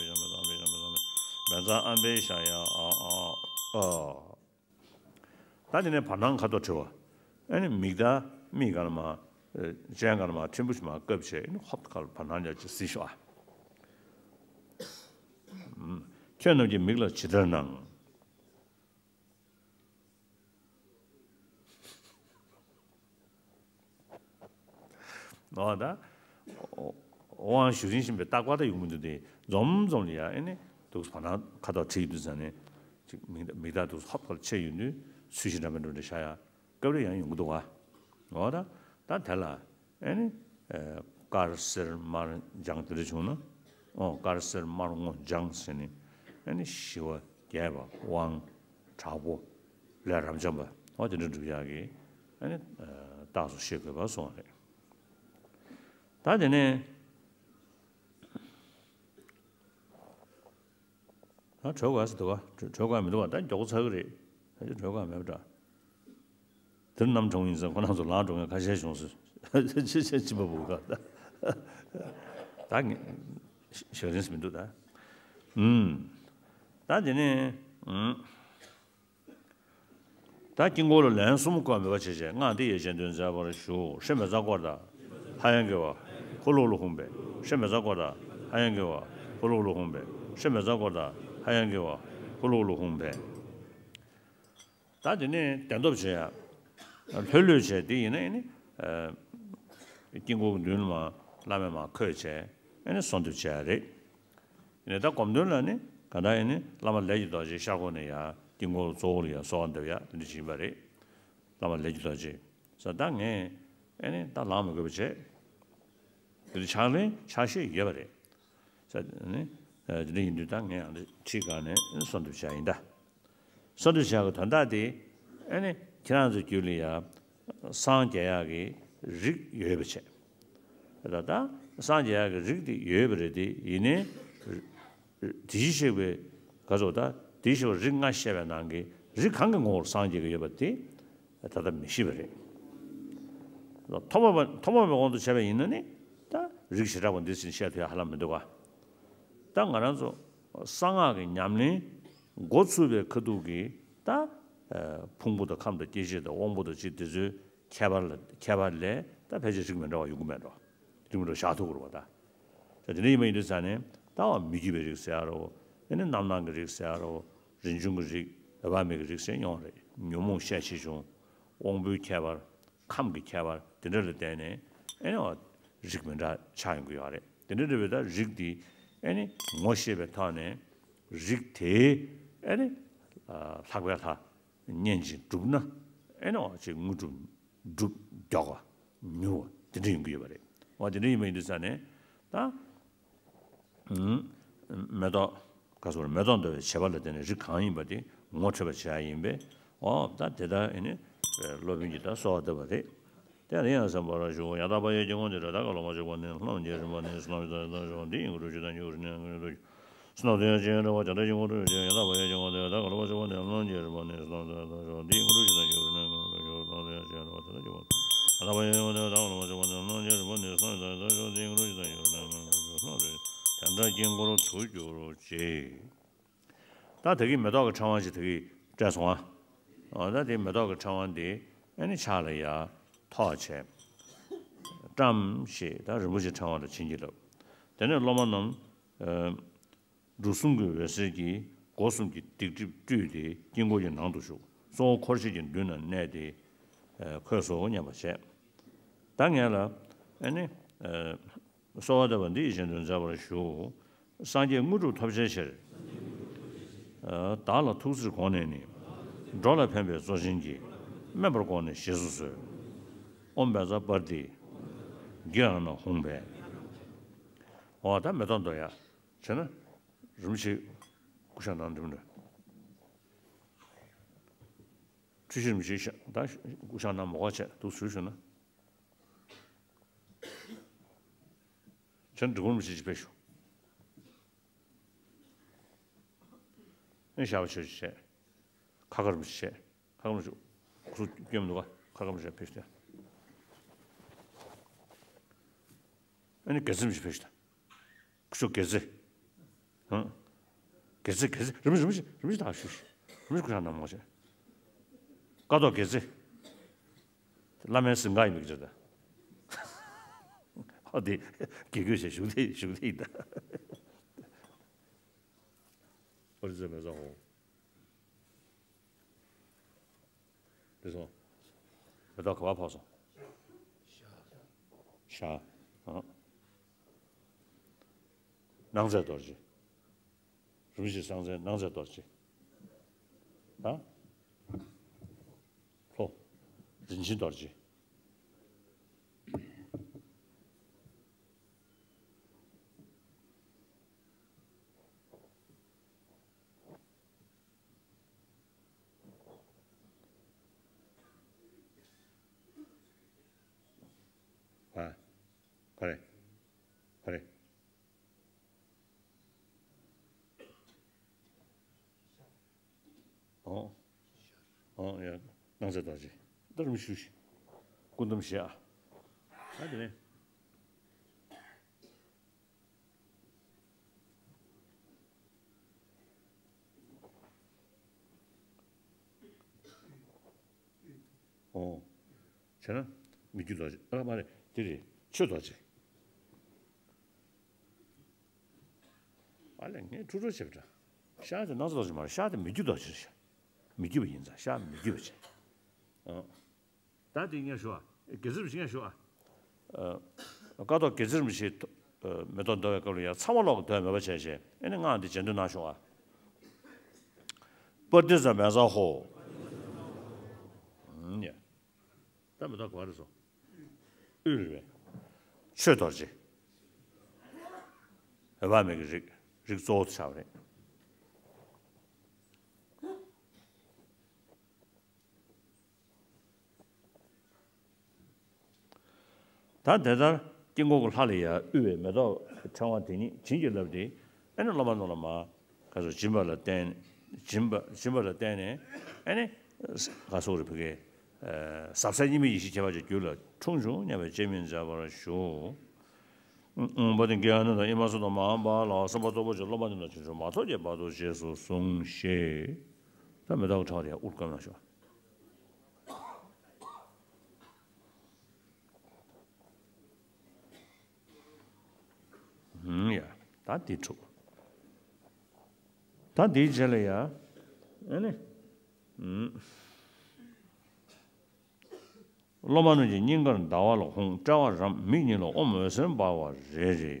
པེ་ཤ་ཨམ་པེ་ཤ་ཡ་ཨ་ཨ་ཨ། ད་དེ་ནས་བར་སྣང་ཁ་དོག་བྲི་བ། ཨ་ནི་མིག་དང་མིག་ག་ལ་མ། སྤྱན་ག་ལ་མ་ཕྲན་བུ་ཞིག་མ་བཀབ་བྱས་ཨ་ནི་ཧོབ་ཁ་ལ་བར་སྣང་ཡ་ཅིག་གཟིགས་ཤོག་ཨ། ཁྱོད་རྣམས་ཀྱི་མིག་ལ་ཇི་ལྟར་སྣང་། ནོ་ད། དབང་ཞུ་རིན་བཞིན་པའི་རྟག་པར་ད་ཡོང་མི་འདུག་སྟེ་འཛོམས་འཛོམས་ལ་ཡ་ཨེ་ནི་འདུག་བར་སྣང་ཁ་དོག་བྲིས་ཡོད་དུས་ཙང་ནས་ཅིག་མིག་མིག་དག་འདུག་ཧོབ་ཁ་ལ་ཆེ་ཡོད་དུས་ཚུལ་བཞིན་འདྲ་མི་འདྲ་འདྲ་བཞག་ཡ་སྐབས་རེ་ཡང་ཡོང་གི་འདུག་བ། ནོ་ད་ད་དེ་ལ་ཨེ་ནི་དཀར་སེར་དམར་ལྗང་དེ་འདྲ་བྱུང་ན་ཨོ་དཀར་སེར་དམར་སྔོ་ལྗང་ཟེར་ནས་ཨེ་ནི་ཞི་བ་རྒྱས་པ་དབང་དྲག་པོ་ལས་རབ་འབྱམས་པ་ཨོ་དེ་འདྲ་འགྲུབ་ཡག་གི་ཨ་ནི་རྟགས་སུ་བཤད་དགོས་པ་སོང་བ་རེད། ད་དེ་ནས་ད་གྲོལ་དགོས་ཟེར་འདུག་ག་གྲོལ་དགོས་མི་འདུག་ག་ད་མགྱོགས་པོ་ཚར་གི་རེད། ད་ཅི་གྲོལ་དགོས་མེད་པ་འདྲ། དེར་རྣམ་གྲོངས་ཡིན་ཙང་ཁོ་རང་ཚོ་ལངས་འགྲོ་མཁན་ཁ་ཤས་བྱུང་ཟེར། ཅི་ཅི་ཅི་ཅི་མ་བུ་ག་ད་ད་ངས་ཞག་རིང་ཟེར་མི་འདུག་ད། ཨུམ། ད་དེ་ནས་ཨུམ། ད་དཀྱིལ་འཁོར་ལ་ལན་གསུམ་བསྐོར་མོས་པ་བྱས་བྱས་སྔགས་འདི་ཡི་རྗེས་ཟློས་མཛད་པར་ཞུ། ཧྲཱིཿབཛྲ་ཀོ་ར་ཏ། ཧ་ཡང་གི་བ། ཧུ་ལུ་ལུ་ཧཱུྃ་ཕཊ། ཧྲཱིཿབཛྲ་ཀོ་ར་ཏ། ཧ་ཡང་གི་བ། ཧུ་ལུ་ལུ་ཧཱུྃ་ཕཊ། ཧྲཱིཿབཛྲ་ཀོ་ར་ཏ། ཧ་ཡང་གི་བ། ཧུ་ལུ་ལུ་ཧཱུྃ་ཕཊ། ད་དེ་ནས་བདེན་སྟོབས་བྱས་ཡ། ལྷོད་ལྷོད་བྱས་དེ་ཡིན་ན་ཡིན་ནི། དཀྱིལ་འཁོར་གྱི་མདུན་ལ་མ་བླ་མས་མ་འཁོད་བྱས་ཨེ་ནི་གསོལ་འདེབས་བྱས་ཡ་རེད། ཡིན་ནའི་ད་སྒོམ་དོན་ལ་ནི་ག་ད་ཡིན་ནི་བླ་མ་ལས་ཀྱི་རྡོ་རྗེ་ཤར་སྒོ་ནས་ཡ་དཀྱིལ་འཁོར་གཙོ་བོ་ལ་ཡ་གསོལ་བ་འདེབས་ཡ་དེ་འདྲ་བྱིན་པ་རེད། བླ་མ་ལས་ཀྱི་རྡོ་རྗེ། ས་ད་ངས་ཨེ་ནི་ད་ལངས་མི་དགོས་པ་བྱས། དེ་འདྲ་ཕྱག་ལེན་ཕྱག་བཞེས་ཡོད་པ་རེད། ས་ནི་དེ་འདྲ་ཡིན་དུས་ད་ངས་ཨ་འདྲ་ཁྲིད་ག་ནས་གསོལ་འདེབས་བྱས་ཡིན་ད། གསོལ་འདེབས་བྱ་བའི་དོན་དག་དེ་ཨ་ནི་ཁྱེད་རང་ཚོའི་རྒྱུད་ལ་ཡང་སངས་རྒྱས་ཡག་གི་རིགས་ཡོད་པ་བྱས། ད་ལྟ་སངས་རྒྱས་ཡག་གི་རིགས་དེ་ཡོད་པ་རེད་དེ་ཡིན་ནའི་དེ་བཞིན་གཤེགས་པའི་ག་ཚོད་ད་དེ་བཞིན་གཤེགས་པ་རིགས་ལྔ་བཤད་པའི་ནང་གི་རིགས་གང་གི་ངོ་བོར་སངས་རྒྱས་ཀྱི་ཡོད་པ་དེ་ད་ལྟ་མི་ཤེས་པ་རེད། ཐོག་མ་པ་ཐོག་མ་པའི་དབང་དུ་བྱས་པ་ཡིན་ན་ནི་ད་རིགས་བྱེ་བྲག་པ་འདི་ཟིན་བཤད་ཐུབ་ཡག་ཧ་ལམ་མི་འདུག་ག་ད་ང་རང་ཚོ་གསང་སྔགས་ཀྱི་ཉམས་ལེན་འགོ་ཚུགས་པའི་ཁ་ཐུག་གི་ད་ཕུང་པོ་དང་ཁམས་དང་སྐྱེ་མཆེད་དང་དབང་པོ་དང་ཅི་དེ་ཚོའི་ཁྱད་པར་ལ་ཁྱད་པར་ལས་ད་ཕལ་ཆེར་རིགས་མི་འདྲ་བ་ཡོང་གི་མེད་འགྲོ། རིགས་མི་འདྲ་བ་བཞག་ཐུབ་ཀྱི་རེད་བ་ད། ད་དེ་འདྲ་ཡིན་པ་ཡིན་དུས་ཙང་ནས་ད་བ་མི་བསྐྱོད་པའི་རིགས་ཟེར་ཡག་རོ། ཨེ་ནི་རྣམ་སྣང་གི་རིགས་ཟེར་ཡག་རོ། རིན་འབྱུང་གི་རིགས་འོད་དཔག་མེད་ཀྱི་རིགས་ཟེར་ཡོང་རེད། ཉོན་མོངས་ཤས་ཆེ་ཆུང་། དབང་པོའི་ཁྱད་པར། ཁམས་ཀྱི་ཁྱད་པར་དེ་འདྲ་ལ་བརྟེན་ནས་ཨེ་ནི་བ་རིགས་མི་འདྲ་ཆགས་ཡོང་གི་ཡོད་རེད། དེ་འདྲ་འདྲ་བའི་ད་རིགས་དེ་ ཨེ་ནི་ངོ་ཤེས་པའི་ཐོག་ནས་རིགས་དེའི་ཨེ་ནི་ལྷག་པའི་ལྷ་བསྙེན་ཅིང་བསྒྲུབས་ན་ཨེ་ནི་འོ་ཅིག་དངོས་གྲུབ་སྒྲུབ་མགྱོགས་པ་མྱུར་བ་དེ་འདྲ་ཡོང་གི་ཡོད་པ་རེད། འོ་དེ་འདྲ་ཡིན་པ་ཡིན་དུས་ཙང་ནས་ད། མེ་ཏོག་ག་སོགས་མེ་ཏོག་འདོར་བའི་བྱེད་པ་ལ་བརྟེན་ནས་རིགས་གང་ཡིན་པ་དེ་ངོ་འཕྲོད་པ་བྱེད་ཡ་ཡིན་པས། འོ་ད་དེ་ལྟར་ཨེ་ནི་སློབ་དཔོན་གྱིས་ད་གསོལ་བ་བཏབ་པ་རེད། དེ་ཡང་སེམས་པར་ཞུ། ཡང་དག་པར་ཡོད་ཀྱི་དངོས་དེ་འདྲ་ད་ག་ལོ་མ་བྱུང་བ་ནི་ལྷམ་གྱི་རིམ་པ་ནི་སྣང་བའི་དང་ཞོག་འདི་ཡིན་གྱི་རུ་ཇི་ལྟར་འགྱུར་ཞིང་ནས་ཀུན་ཏུ་སྣང་དུ་ཡང་ཅི་ཡང་འདྲ་བ་བྱ་བྲལ་གྱི་ངོ་སྤྲོད་ཅིང་ཡང་དག་པར་ཡོད་ཀྱི་དངོས་དེ་ད་ག་ལོ་མ་བྱུང་བ་ནི་ལྷམ་གྱི་རིམ་པ་ནི་སྣང་བའི་དང་ཞོག་འདི་ཡིན་གྱི་རུ་ཇི་ལྟར་འགྱུར་ཞིང་ནས་ཀུན་ཏུ་སྣང་དུ་ཡང་ཅི་ཡང་འདྲ་བ་བྱ་བྲལ་གྱི་ངོ་སྤྲོད། ཡང་དག་པར་ཡོད་ཀྱི་དངོས་དེ་ད་ག་ལོ་མ་བྱུང་བ་ནི་ལྷམ་གྱི་རིམ་པ་ནི་སྣང་བའི་དང་ཞོག་འདི་ཡིན་གྱི་རུ་ཇི་ལྟར་འགྱུར་ཞིང་ནས་ཀུན་ཏུ་སྣང་དུ་ཡང་ཅི་ཡང་འདྲ་བ་བྱ་བྲལ་གྱི་ངོ་སྤྲོད། ཡང་དག་པར་ཡོད་ཀྱི་དངོས་དེ་ད་ག་ལོ་མ་བྱུང་བ་ནི་ལྷམ་གྱི་རིམ་པ་ནི་སྣང་བའི་དང་ཞོག་འདི་ཡིན་གྱི་རུ་ཇི་ལྟར་འགྱུར་ཞིང་ནས་ཀུན་ཏུ་སྣང་དུ་ཡང་ཅི་ཡང་འདྲ་བ་བྱ་བྲལ་གྱི་ངོ་སྤྲོད། དེ་འདྲ་དཀྱིལ་འཁོར་དུ་འགྱུར་ཅིག་ད་དེ་གི་མེ་ཏོག་གི་ཕྲེང་བ་ཞིག་དེ་གི་སྤྲད་སོང་ཨ། འོ་ད་དེ་མེ་ཏོག་གི་ཕྲེང་བ་འདི་ཨ་ནི་ཕྱག་ལ་ཡར་ཐོགས་བྱས། བཀྲམ་ཞེས་ད་རིན་པོ་ཆེ་ཕྲེང་བ་ལ་བྱིན་གྱིས་བརླབས། དེ་ནས་སློབ་མ་རྣམས་ཨ་འབྲུ་གསུམ་གྱི་འོད་ཟེར་གྱིས་སྒོ་གསུམ་གྱི་སྡིག་སྒྲིབ་བཀྲུས་ཏེ་དཀྱིལ་འཁོར་གྱི་ནང་དུ་ཞུགས། གཙོ་བོ་འཁོར་བཅས་ཀྱི་མདུན་ན་གནས་ཏེ་ཨ་འཁོད་སོ་སྙམ་པ་བྱས། ད་ངས་ལ་ཨ་ནི་ཨ་གསོལ་བ་བཏབ་པ་འདི་ཡིད་བཞིན་དུ་མཛད་པར་ཞུ། སངས་རྒྱས་དངོས་གྲུབ་ཐོབ་བྱའི་ཕྱིར། བདག་ལ་ཐུགས་བརྩེར་དགོངས་ནས་ནི། འགྲོ་ལ་ཕན་པའི་གཙོ་ཆེན་གྱི། སྨན་པར་དགོངས་ནས་བཞེས་སུ་གསོལ། ཨོཾ་བཛྲ་པཱརྞི་གི་ཨ་ན་ཧཱུྃ་ཕཊ། འོ་ད་མེ་ཏོག་འདོར་ཡ་བྱས་ན་རིན་པོ་ཆེ་སྐུ་ཤ་ནང་འགྲིམ་འདྲ། འཁྲུལ་ཞིག་རིན་པོ་ཆེ་ཤ་ད་སྐུ་ཤ་ནང་མོ་ག་བྱས་འདུག་ཟུར་ཞུ་ན། བྱས་ན་འབྲི་གུང་རིན་པོ་ཆེ་ཅིག་ཕེབས་ཤོག་ཨེ་ཞབས་པ་ཆོས་ཅིག་བྱས། ཁ་ཁ་རིན་པོ་ཆེ་བྱས། ཁ་ཁ་རིན་པོ་ཆེ་སྐུ་གཟུགས་སྐྱོན་མི་འདུག་ག་ཁ་ཁ་རིན་པོ་ཆེ་ཕེབས་ཤོག་ཨ་ནི་དགེ་རྩེ་རིན་པོ་ཆེ་ཕེབས་ཤོག་སྐུ་ཞབས་དགེ་རྩེ། ཧང་། དགེ་རྩེ་དགེ་རྩེ་རིན་པོ་ཆེ་རིན་པོ་ཆེ་རིན་པོ་ཆེ་ད་ཞུ་ཞུ། རིན་པོ་ཆེ་སྐུ་ཤ་ནང་མོ་བྱས། ཀཿཐོག་དགེ་རྩེ། བླ་མའི་གཟིམ་ཁང་ཡིན་པའི་ཕྱིར་ད། ཨོ་དེ་དགེ་བསྐོས་བྱས་བཞུགས་དེ་བཞུགས་དེ་ཡིན་ད། ཨོ་རི་ཟེར་མེད་ས་ཧོ། དེ་སོང་། མེ་ཏོག་ག་པར་ཕོག་སོང་། ཤ། ཨ། སྣང་མཛད་རྡོ་རྗེ། རིན་པོ་ཆེ་སངས་རྒྱས་སྣང་མཛད་རྡོ་རྗེ། ད། ལྷོ། རིན་ཆེན་རྡོ་རྗེ། ཨ། ག་རེ། ག་རེ། ཨོ། ཨོ་ཡ། སྣང་མཛད་རྡོ་རྗེ། ད་རིམ་ཞུ་ཞིག་སྐུ་འདོམས་བཞེས་ཨ། ད་དེ་ནས། ཨོ། བྱས་ན། མི་བསྐྱོད་རྡོ་རྗེ་ཨ་མ་རེད་དེ་རེད་ཆོས་རྡོ་རྗེ། ཨ་ལས་ངས་ཁྲུ་ཁྲུ་བྱེད་པ་འདྲ། ཤ་དེ་སྣང་ཚ་རྡོ་རྗེ་མ་རེད་ཤ་དེ་མི་བསྐྱོད་རྡོ་རྗེ་རེད་ཤ། མི་བསྐྱོད་པ་ཡིན་ཙང་ཤ་མི་བསྐྱོད་པ་བྱས། ཨོ། ད་དེ་སྙན་ཞུ་ཨ། དགེ་ཚུལ་རིན་པོ་ཆེ་སྙན་ཞུ་ཨ། ཀཿཐོག་དགེ་ཚུལ་རིན་པོ་ཆེ་མེ་ཏོག་འདོར་བའི་སྐབས་ལ་ཡང་ཚང་མ་ལོག་གི་འདོར་མེད་པ་བྱས་བྱས་ཨེ་ནི་ང་འདི་རྗེས་ཟློས་གནང་ཤོག་ཨ། པར་ཏི་ཙ་མེ་ཙ་ཧོ། ཨུམ་ཡ། ད་མེ་ཏོག་ག་རེ་སོ། དབུས་རེད་པས། ཆོས་རྡོ་རྗེ། འོད་དཔག་མེད་ཀྱི་རིགས་རིགས་གཙོ་བོ་དེ་ཆགས་པ་རེད། ད་དེ་ལྟར་དཀྱིལ་འཁོར་གྱི་ལྷ་ལ་ཡང་དབུལ་བའི་མེ་ཏོག་ཕྲེང་བ་དེ་ཉིད་བྱིན་གྱིས་བརླབས་ཏེ་ཨེ་ནི་སློབ་མ་རྣམས་ལ་མར་ག་ཚོད་སྦྱིན་པ་ལ་བརྟེན་སྦྱིན་པ་སྦྱིན་པ་ལ་བརྟེན་ནས་ཨེ་ནི་ག་ཚོད་རེ་ཕ་གི་ཟབ་གསལ་གཉིས་མེད་ཡེ་ཤེས་ཁྱད་པར་གྱི་རྒྱུད་ལ་འཁྲུངས་བྱུང་སྙམ་པའི་སྤྱན་མིག་མཛད་པར་ཞུ། ཨོཾ་བ་དན་གྱི་ཨ་ན་དང་ཨི་མ་སུ་དང་མ་ཧཱ་བ་ལ་སོགས་པ་གཙོ་བོ་ཅན་སློབ་མ་རྣམས་ལ་བྱིན་ཆུ་མ་ཐོགས་ཀྱི་བར་དུ་རྗེས་སུ་བཟུང་ཞེས། ད་མེ་ཏོག་གི་ཕྲེང་བ་དེ་ཡང་དབུར་བསྐུམ་གནང་ཤོག་ཧུམ་ཡ། ད་འདི་འཁྲུག་ད་འདིའི་རྗེས་ལ་ཡ། ཨ་ནི། ཧུམ། སློབ་མ་རྣམས་ཀྱི་སྙིང་གར་ཟླ་བ་ལ་ཧཱུྃ་དཔྲལ་བར་རམ་མིག་གཉིས་ལ་ཨོཾ་འོད་ཟེར་འབར་བ་རེ་རེ།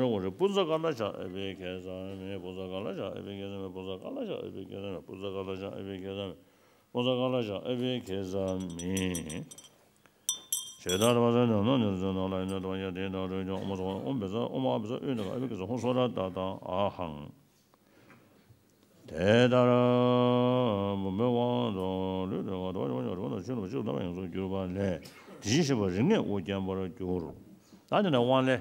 རི་ཝ་རི་པུ་ཛ་ཀ་ལ་ཤ་ཨེ་བི་ཁེ་ས་མི། པུ་ཛ་ཀ་ལ་ཤ་ཨེ་བི་ཁེ་ས་མི། པུ་ཛ་ཀ་ལ་ཤ་ཨེ་བི་ཁེ་ས་མི། པུ་ཛ་ཀ་ལ་ཤ་ཨེ་བི་ཁེ་ས་མི། པུ་ཛ་ཀ་ལ་ཤ་ཨེ་བི་ཁེ་ས་མི། ཇི་ལྟར་བ་ས་ནང་ནང་ནས་ཚུལ་ནང་ལ་ཡིན་ན་དང་ཡ་དེ་དང་རུས་ཀྱང་ཨོ་མ་སོ་ཨོམ་བེ་ས་ཨོ་མ་བེ་ས་ཨོ་ནི་ཀ་ཨེ་བི་ཁེ་ས་ཧོ་སོ་ར་ཏ་ཏ་ཨ་ཧང་། དེ་ལྟར་བུམ་པའི་དབང་དང་ལུས་དང་ངག་དང་བ་ཅོ་བ་ཉོ་རི་བ་དང་ཆོས་རྣམས་ཆོས་ལ་ཡོངས་སུ་གྱུར་པ་ལས། དེ་བཞིན་གཤེགས་པ་རིགས་ལྔས་དབུ་བརྒྱན་པར་གྱུར། ད་དེ་ནས་དབང་ལས།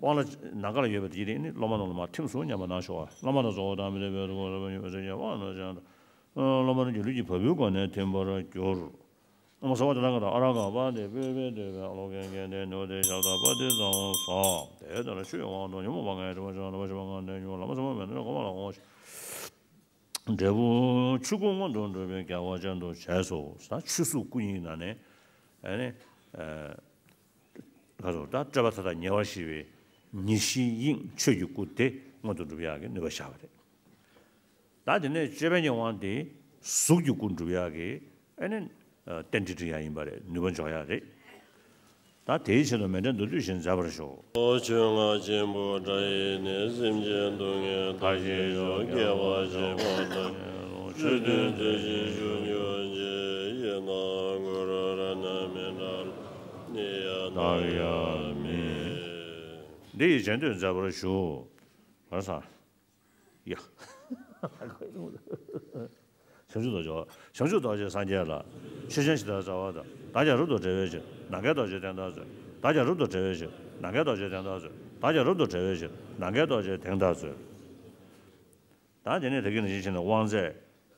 དབང་ལ་ནམ་མཁའ་ལ་ཡོད་པ་དེ་ནི་སློབ་མ་རྣམས་ལ་མར་ཐིམ་སོང་སྙམ་པ་ནང་ཞོག་སློབ་མ་དང་གཙོ་བོ་དང་མི་ལྡན་པའི་ཐུགས་ཀར་རོལ་པ་མྱུར་བ་ཟེར་གྱི་དབང་ནང་བཞིན་དུ། སློབ་མ་རྣམས་ཀྱི་ལུས་ཀྱི་བ་སྤུའི་སྒོ་ནས་ཐིམ་པར་གྱུར། ཨོཾ་སརྦ་ཏ་ཐཱ་ག་ཏ་ཨ་ར་ཧ་ཀ་པ་དེ་པུས་པའི་བསྡུས་པའི་ཨ་ལོ་ཀེ་གེ་དེ་ནུ་དེ་ཞབས་ཏ་པ་དེ་ཙང་སོ། དེ་ལྟར་ཆོས་ཀྱི་དབང་དུ་ཉོན་མོངས་པ་ལྔའི་སྒྲིབ་པ་བྱང་བ་ཞི་བ་ལྔ་ལྡན་ཉོན་མོངས་ལམ་ཟབ་མོ་མེད་ན་གོ་མ་ལ་དབང་ཞིང་། འབྲས་བུ་ཆོས་སྐུ་མངོན་དུ་འགྲུབ་པའི་རྒྱལ་བ་ཅན་དུ་བྱས་སོ། ད་ཆོས་སྐུ་སྐུ་ཡིན་ན་ནི། ཨ་ནི། ཨ་ག་ཚོད་ད་སྤྲོས་པ་མཐའ་དག་ཉེ་བར་ཞི་བའི་ཉེར་ཞིའི་དབྱིངས་ཆོས་ཀྱི་སྐུ་དེ་མངོན་དུ་འགྲུབ་ཡག་གི་ནུས་པ་བཞག་པ་རེད། ད་དེ་ནས་སྤྱོད་པའི་ཉེ་དབང་དེ་གཟུགས་ཀྱི་སྐུ་འགྲུབ་ཡག་གི་ཨ་ནི་རྟེན་འབྲེལ་སྒྲིག་ཡག་ཡིན་པ་རེད། ནུས་པ་འཇོག་ཡག་རེད། ད་དེའི་ཆེད་དུ་མཎྜལ་མདོར་བསྡུས་ཤིག་མཛད་པར་ཞུ། ལོ་བཅོ་ལྔ་ཆེན་པོ་འདྲ་ཡིས་ནི། སེམས་ཅན་སྡུག་བསྔལ་མཐའ་ཞི་ཤོག་སྐྱེ་བ་གཞན་མ་དང་། ཆོས་སྟོན་མཛད་ཅིང་བཞུགས་གྱུར་ཅིག་ཡིན་ན་གུ་རུ་རཏྣ་མི་འདྲ་ལ་ནི་ཡང་ལྟ་ཡ་མེད། འདི་ཡི་རྗེས་ཟློས་མཛད་པར་ཞུ། བར་ས། ཡ། བྱང་ཆུབ་རྡོ་རྗེ། བྱང་ཆུབ་རྡོ་རྗེ་སངས་རྒྱས་ལ། ཆོས་ཅན། ཇི་ལྟར་བྱ་བ་དང་། བདག་ཀྱང་རབ་ཏུ་བགྲོད་པའི་ཕྱིར། ནམ་མཁའི་རྡོ་རྗེ་སྟེང་དུ་གསོལ། བདག་ཀྱང་རབ་ཏུ་བགྲོད་པའི་ཕྱིར། ནམ་མཁའི་རྡོ་རྗེ་སྟེང་དུ་གསོལ། བདག་ཀྱང་རབ་ཏུ་བགྲོད་པའི་ཕྱིར། ནམ་མཁའི་རྡོ་རྗེ་སྟེང་དུ་གསོལ། ད་དེ་ནས་ད་གིན་ནང་བཞིན་བྱས་ནས་དབང་རྫས།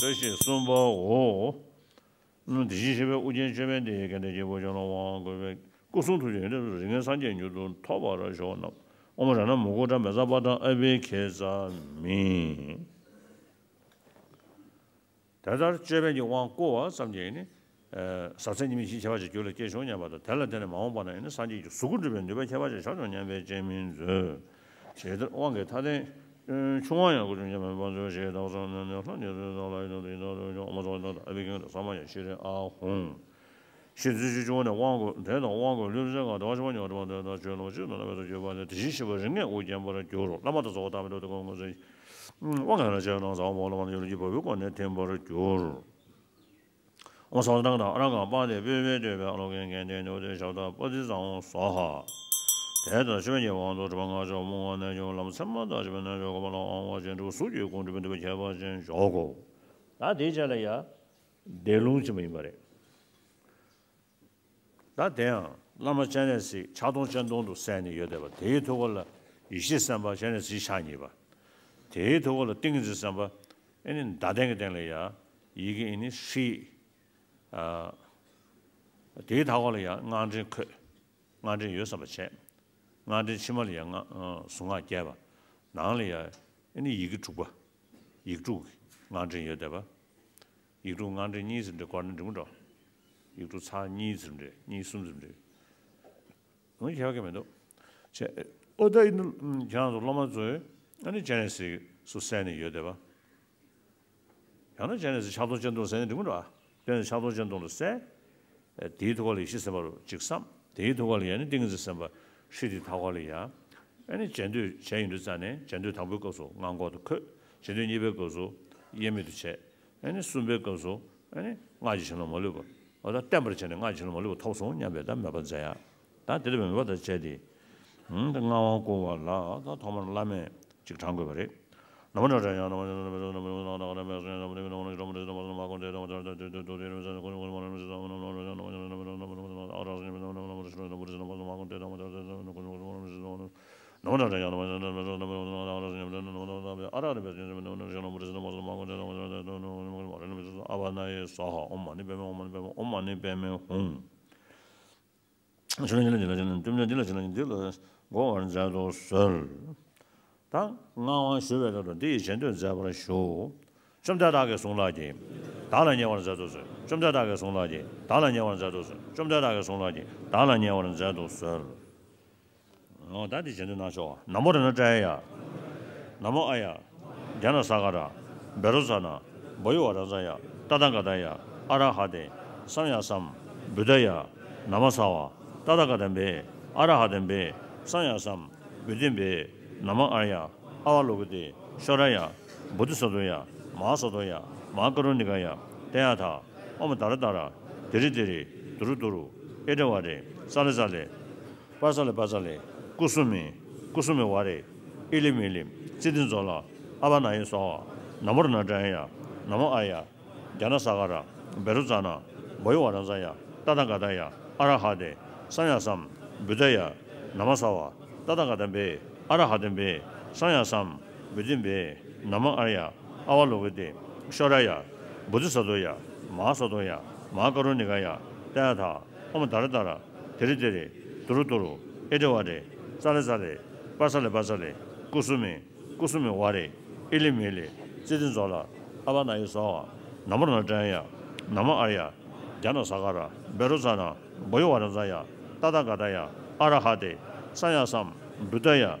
བཀྲ་ཤིས་གསུམ་པའོ། དེ་བཞིན་གཤེགས་པའི་ཨོ་རྒྱན་ཅོད་པན་འདི་ཡིས། དགེ་འདུན་གྱི་བུ་ཁྱོད་ལ་དབང་བསྐུར་བའི། སྐུ་གསུང་ཐུགས་ཀྱི་ཡོན་ཏན་རིགས་ལྔའི་སངས་རྒྱས་མྱུར་དུ་ཐོབ་པར་ཤོག། ན་ཨོཾ་རཏྣ་མུ་ཀུ་ཏྲ་མེ་ཛ་པ་ཏྲ་ཨ་བྷི་ཥེ་ཛ་མི། དེ་ལྟར་ཅོད་པན་གྱི་དབང་བསྐུར་བ་ཙམ་གྱིས་ནི། ཨ་ཟབ་ཚད་གཉིས་མེད་བཞི་ཁྱད་པར་ཅན་རྒྱུད་ལ་སྐྱེ་ཆོག་སྙམ་པ་དང་། དེ་ལ་བརྟེན་ནས་མ་འོངས་པ་ན་ཡང་ནི་སངས་རྒྱས་ཀྱི་གཟུགས་སྐུ་འགྲུབ་པའི་ནུས་པ་ཁྱད་པར་ཅན་ཆགས་ཆོག་སྙམ་པའི་སྤྱན་མིག་མཛོད། ཞེས་དབང་གི་མཐའ་རྟེན་ཆུང་བ་ཡང་སྐུ་ཆུང་ཆེན་པོའི་ཕན་ཚུན་ཞེས་དག་སོང་ནས་ནས་ལྷ་ཉེར་སུ་དང་ལྷ་ཡི་དོན་དུ་ཡིན་དང་དུ་ཡོད་ཀྱང་ཨོཾ་མ་ཟ་ཝ་ཏ་ཨ་བྷི་ཥེ་ཛ་ཨ་ཧུང་། ཞེས་བརྗོད་བཅུ་བཅུ་པོ་ནས་དབང་བསྐུར། དེ་དང་དབང་བསྐུར་ལུས་སེམས་ཀྱི་བདེ་བ་ཆེན་པོ་ཉིད་ཀྱི་དྲི་མ་དེ་དག་ཆོས་ལོངས་སྤྱོད་དང་རྣམ་པ་ཚོ་བརྗོད་པ་ནི་དེ་བཞིན་གཤེགས་པ་རིགས་ལྔའི་དབུ་བརྒྱན་པར་འགྱུར་རོ། བླ་མ་དང་ཚོགས་པ་དག་མི་འདོར་ཏེ་ཀུན་དགོངས་ཚུལ་དབང་གང་ལ་བྱས་ནས་ཟབ་པ་མོ་ལ་མ་ཡུལ་གྱི་བབས་པའི་སྒོ་ནས་ཐིམ་པར་འགྱུར། ཨོཾ་ས་བ་ཏ་ཏ་ཨ་ར་ག་པ་དེ་པུས་པའི་སྤྲུལ་པའི་ཨ་ལོ་ཀའི་རྒྱན་ལྡན་ནུས་ཏེ་ཞབས་ཏ་པ་ཏི་ཙ་ཧོ་སྭཱ་ཧཱ། དེ་ལྟར་ཤེས་པ་ཉིད་དབང་དུ་གྲུབ་པ་ལྔ་མཆོག་མུ་ཁ་རྣལ་འབྱོར་ལམ་ཚད་མ་དང་བཅས་པའི་རྣལ་འབྱོར་གོ་འཕང་ལ་དབང་བ་ཅན་དྲུག་གཟུགས་ཀྱི་སྐུ་འགྲུབ་པའི་ནུས་པ་ཁྱད་པར་ཅན་འཇོག་གོ། ད་དེའི་རྗེས་ལ་ཡ། བཟླས་ལུང་ཅིག་མ་ཡིན་པ་རེད། ད་དེ་ཡང་བླ་མ་སྤྱན་རས་གཟིགས་ཕྱག་སྟོང་སྤྱན་སྟོང་དུ་གསལ་ནས་ཡོད་བསྡད་པ་དེའི་ཐུགས་ཀ་ལ་ཡེ་ཤེས་སེམས་དཔའ་སྤྱན་རས་གཟིགས་ཕྱག་གཉིས་པ། དེའི་ཐུགས་ཀ་ལ་ཏིང་ངེ་འཛིན་སེམས་དཔའ་ཨེ་ནི་ཟླ་གདན་གྱི་སྟེང་ལ་ཡ་ཡི་གེ་ཨེ་ནི་ཧྲཱིཿ། ཨ། དེའི་ཐུགས་ཀ་ལ་ཡ་སྔགས་ཕྲེང་འཁོད། སྔགས་ཕྲེང་ཡོད་བསམ་པ་བྱས། སྔགས་ཕྲེང་ཕྱི་མ་ལ་ཡ་སྔགས་ཨ་གཟུངས་སྔགས་བརྒྱད་པ། ནང་ལ་ཡ་ཨེ་ནི་ཡི་གེ་དྲུག་པ། ཡིག་དྲུག་གི་སྔགས་ཕྲེང་ཡོད་བསྡད་པ། ཡིག་དྲུག་སྔགས་ཕྲེང་གཉིས་ཙམ་འདྲ་བཀར་ན་འགྲིག་མི་འགྲོ། ཡིག་དྲུག་ཚར་གཉིས་ཙམ་འདྲ་གཉིས་གསུམ་ཙམ་འདྲ། འོ་ཁྱད་པར་མི་འདུག་ཅེས། ཨོ་ད་ཡིན་ན་ཁྱེད་རང་ཚོ་སློབ་མ་ཚོས་ཨ་ནི་སྤྱན་རས་གཟིགས་སུ་གསལ་ནས་ཡོད་བསྡད་པ། ཡང་ན་སྤྱན་རས་གཟིགས་ཕྱག་སྟོང་སྤྱན་སྟོང་གསལ་ནས་འགྲིག་མི་འགྲོ་ཨ། སྤྱན་རས་གཟིགས་ཕྱག་སྟོང་སྤྱན་སྟོང་ལ་གསལ། དེའི་ཐུགས་ཀ་ལ་ཡེ་ཤེས་སེམས་དཔའ་རུ་གཅིག་བསམ། དེའི་ཐུགས་ཀ་ལ་ཡ་ནི་ཏིང་ངེ་འཛིན་སེམས་དཔའ་ཧྲཱིཿ་དེའི་ཐུགས་ཀ་ལ་ཡ། ཨ་ནི་རྗེས་ཟློས་བྱས་ཡོང་དུས་ཙ་ནས་རྗེས་ཟློས་དང་པོའི་སྐབས་སུ་སྔགས་འཁོར་དུ་འཁོད། རྗེས་ཟློས་གཉིས་པའི་སྐབས་སུ་དབྱེར་མེད་དུ་བྱས། ཨ་ནི་གསུམ་པའི་སྐབས་སུ་ཨ་ནི་སྔགས་ཀྱི་བྱིན་རླབས་མ་ལུས་པ། འོ་ད་བརྟན་པར་བྱས་ནས་སྔགས་ཀྱི་བྱིན་རླབས་མ་ལུས་པ་ཐོབ་སོང་སྙམ་པའི་ད་མོས་པ་མཛད་ཡ། ད་དེ་ལྟ་བུའི་མོས་པ་དང་བཅས་ཏེ། ཨང་ད་སྔགས་དབང་བསྐུར་བ་ལ་ད་ཐོག་མར་བླ་མས་ཅིག་བགྲང་དགོས་པ་རེད། ན་མོ་ན་དྲ་ཡ། ཨ་བ་ན་ཡེ་སྭཱ་ཧཱ། ཨོཾ་མ་ཎི་པདྨེ་ཧཱུྃ། མ་ཎི་པདྨེ་ཧཱུྃ། ཨོཾ་མ་ཎི་པདྨེ་ཧཱུྃ། ཨོཾ་མ་ཎི་པདྨེ་ཧཱུྃ། ཨོཾ་མ་ཎི་པདྨེ་ཧཱུྃ། འདི་ལ་འདི་ལ་འདི་ལ་འདི་ལ་འདི་ལ་འདི་ལ་འགོ་བར་མཛད་དུ་གསོལ། ད་སྔགས་དབང་ཞུ་བའི་སྐབས་སུ་འདི་ཡི་རྗེས་ཟློས་མཛད་པར་ཞུ། བཅོམ་ལྡན་བདག་གིས་གསུངས་ལགས་ཀྱིས། བདག་ལ་ཉེ་བར་མཛད་དུ་གསོལ། བཅོམ་ལྡན་བདག་གིས་གསུངས་ལགས་ཀྱིས། བདག་ལ་ཉེ་བར་མཛད་དུ་གསོལ། བཅོམ་ལྡན་བདག་གིས་གསུངས་ལགས་ཀྱིས། བདག་ལ་ཉེ་བར་མཛད་དུ་གསོལ། འོ་ད་འདི་རྗེས་ཟློས་གནང་ཆོག་ན་མོ་རཏྣ་ཏྲ་ཡ། ན་མོ་ཨཱརྱ། རྒྱ་ན་ས་ག་ར། བཻ་རོ་ཙ་ན། བོ་ཡི་ཝ་ར་ཛ་ཡ། ཏ་ཐཱ་ག་ཏཱ་ཡ། ཨ་ར་ཧ་ཏེ། སམ་ཡ་སམ། བུདྡྷཱ་ཡ། ན་མ་སྭ་ཧཱ། ཏ་ཐཱ་ག་ཏམ་བེ། ཨ་ར་ཧ་ཏམ་བེ། སམ་ཡ་སམ། བོ་དྷིམ་བེ། ན་མ་ཨཱརྱ། ཨ་བ་ལོ་ཀི་ཏེ། ཤྭ་ར་ཡ། བོ་དྷི་ས་ཏྭ་ཡ། མ་ཧཱ་ས་ཏྭ་ཡ། མ་ཧཱ་ཀ་རུ་ཎི་ཀ་ཡ། ཏདྱ་ཐཱ། ཨོཾ་ཏཱ་ར་ཏཱ་ར། ཏི་རི་ཏི་རི། ཏུ་རུ་ཏུ་རུ། ཨེ་ཏྲེ་ཝ་ཏྲེ། ཙ་ལེ་ཙ་ལེ། པ་ཙ་ལེ་པ་ཙ་ལེ། ཀུ་སུ་མི། ཀུ་སུ་མི་ཝ་རེ། ཨི་ལི་མི་ལི། ཙི་ཏི་ཛྭ་ལ། ཨ་བ་ན་ཡེ་སྭཱ་ཧཱ། ན་མོ་རཏྣ་ཏྲ་ཡ། ན་མོ་ཨཱརྱ། རྒྱ་ན་ས་ག་ར། བཻ་རོ་ཙ་ན། བོ་ཡི་ཝ་ར་ཛ་ཡ། ཏ་ཐཱ་ག་ཏཱ་ཡ། ཨ་ར་ཧ་ཏེ། སམ་ཡ་སམ། བུདྡྷཱ་ཡ། ན་མ་སྭ་ཧཱ། ཏ་ཐཱ་ག་ཏམ་བེ། ཨ་ར་ཧ་ཏམ་བེ། སམ་ཡ་སམ། བོ་དྷིམ་བེ། ན་མ་ཨཱརྱ། ཨ་བ་ལོ་ཀི་ཏེ། ཤྭ་ར་ཡ། བོ་དྷི་ས་ཏྭ་ཡ། མ་ཧཱ་ས་ཏྭ་ཡ། མ་ཧཱ་ཀ་རུ་ཎི་ཀ་ཡ། ཏདྱ་ཐཱ། ཨོཾ་ཏཱ་ར་ཏཱ་ར། ཏི་རི་ཏི་རི། ཏུ་རུ་ཏུ་རུ། ཨེ་ཏྲེ་ཝ་ཏྲེ། ཙ་ལེ་ཙ་ལེ། པ་ཙ་ལེ་པ་ཙ་ལེ། ཀུ་སུ་མི། ཀུ་སུ་མི་ཝ་རེ། ཨི་ལི་མི་ལི། ཙི་ཏི་ཛྭ་ལ། ཨ་བ་ན་ཡེ་སྭཱ་ཧཱ། ན་མོ་རཏྣ་ཏྲ་ཡ། ན་མོ་ཨཱརྱ། རྒྱ་ན་ས་ག་ར། བཻ་རོ་ཙ་ན། བོ་ཡི་ཝ་ར་ཛ་ཡ། ཏ་ཐཱ་ག་ཏཱ་ཡ། ཨ་ར་ཧ་ཏེ། སམ་ཡ་སམ། བུདྡྷཱ་ཡ།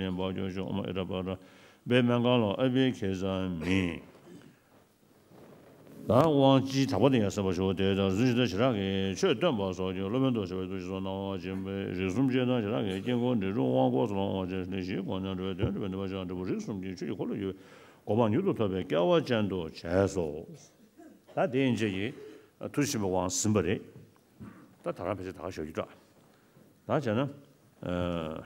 ལེན་བག་ཆགས་ཤོག། ཨོཾ་ཨེ་ཊ་པ་ར་པའི་སྨན་ཁང་ལ་ཨ་བྷི་ཁེ་ས་མི། ད་དབང་ཅི་དག་པ་དེ་ཡང་གསན་པར་ཞུ། དེ་ལྟར་རྫུན་ཇི་ལྟར་ཞེ་དྲག་གིས་ཆོས་སྟོན་པ་སོགས་ཀྱིས། སློབ་དཔོན་དང་བྱ་བའི་ཐུགས་ཀྱི་སོགས་སྣང་བ་འབྱིན་པའི་རིགས་གསུམ་གཅིག་དང་ཞེ་དྲག་གིས་དཀྱིལ་འཁོར་འབྲས་དྲུག་དབང་བསྐུར་སོགས་ལ་དབང་བྱས་ནས་གཞིའི་གོ་མཉམ་འགྲོ་བའི་དོན་སྒྲུབ་པའི་ནུས་པ་ཅན་དྲུག་པོ་རིགས་གསུམ་གྱི་ཆོས་ཀྱི་འཁོར་ལོས་སྒྱུར་བའི་གོ་འཕང་མྱུར་དུ་ཐོབ་པའི་སྐལ་བ་ཅན་དུ་བྱས་སོ། ད་དེ་ཡན་ཆད་ཀྱིས་ཐུགས་ཆེན་པོའི་དབང་ཟིན་པ་རེད། ད་ད་ག་ཕལ་ཆེར་ད་ག་ཞུ་རྒྱུ་འདྲ། ད་བྱས་ན། ཨ།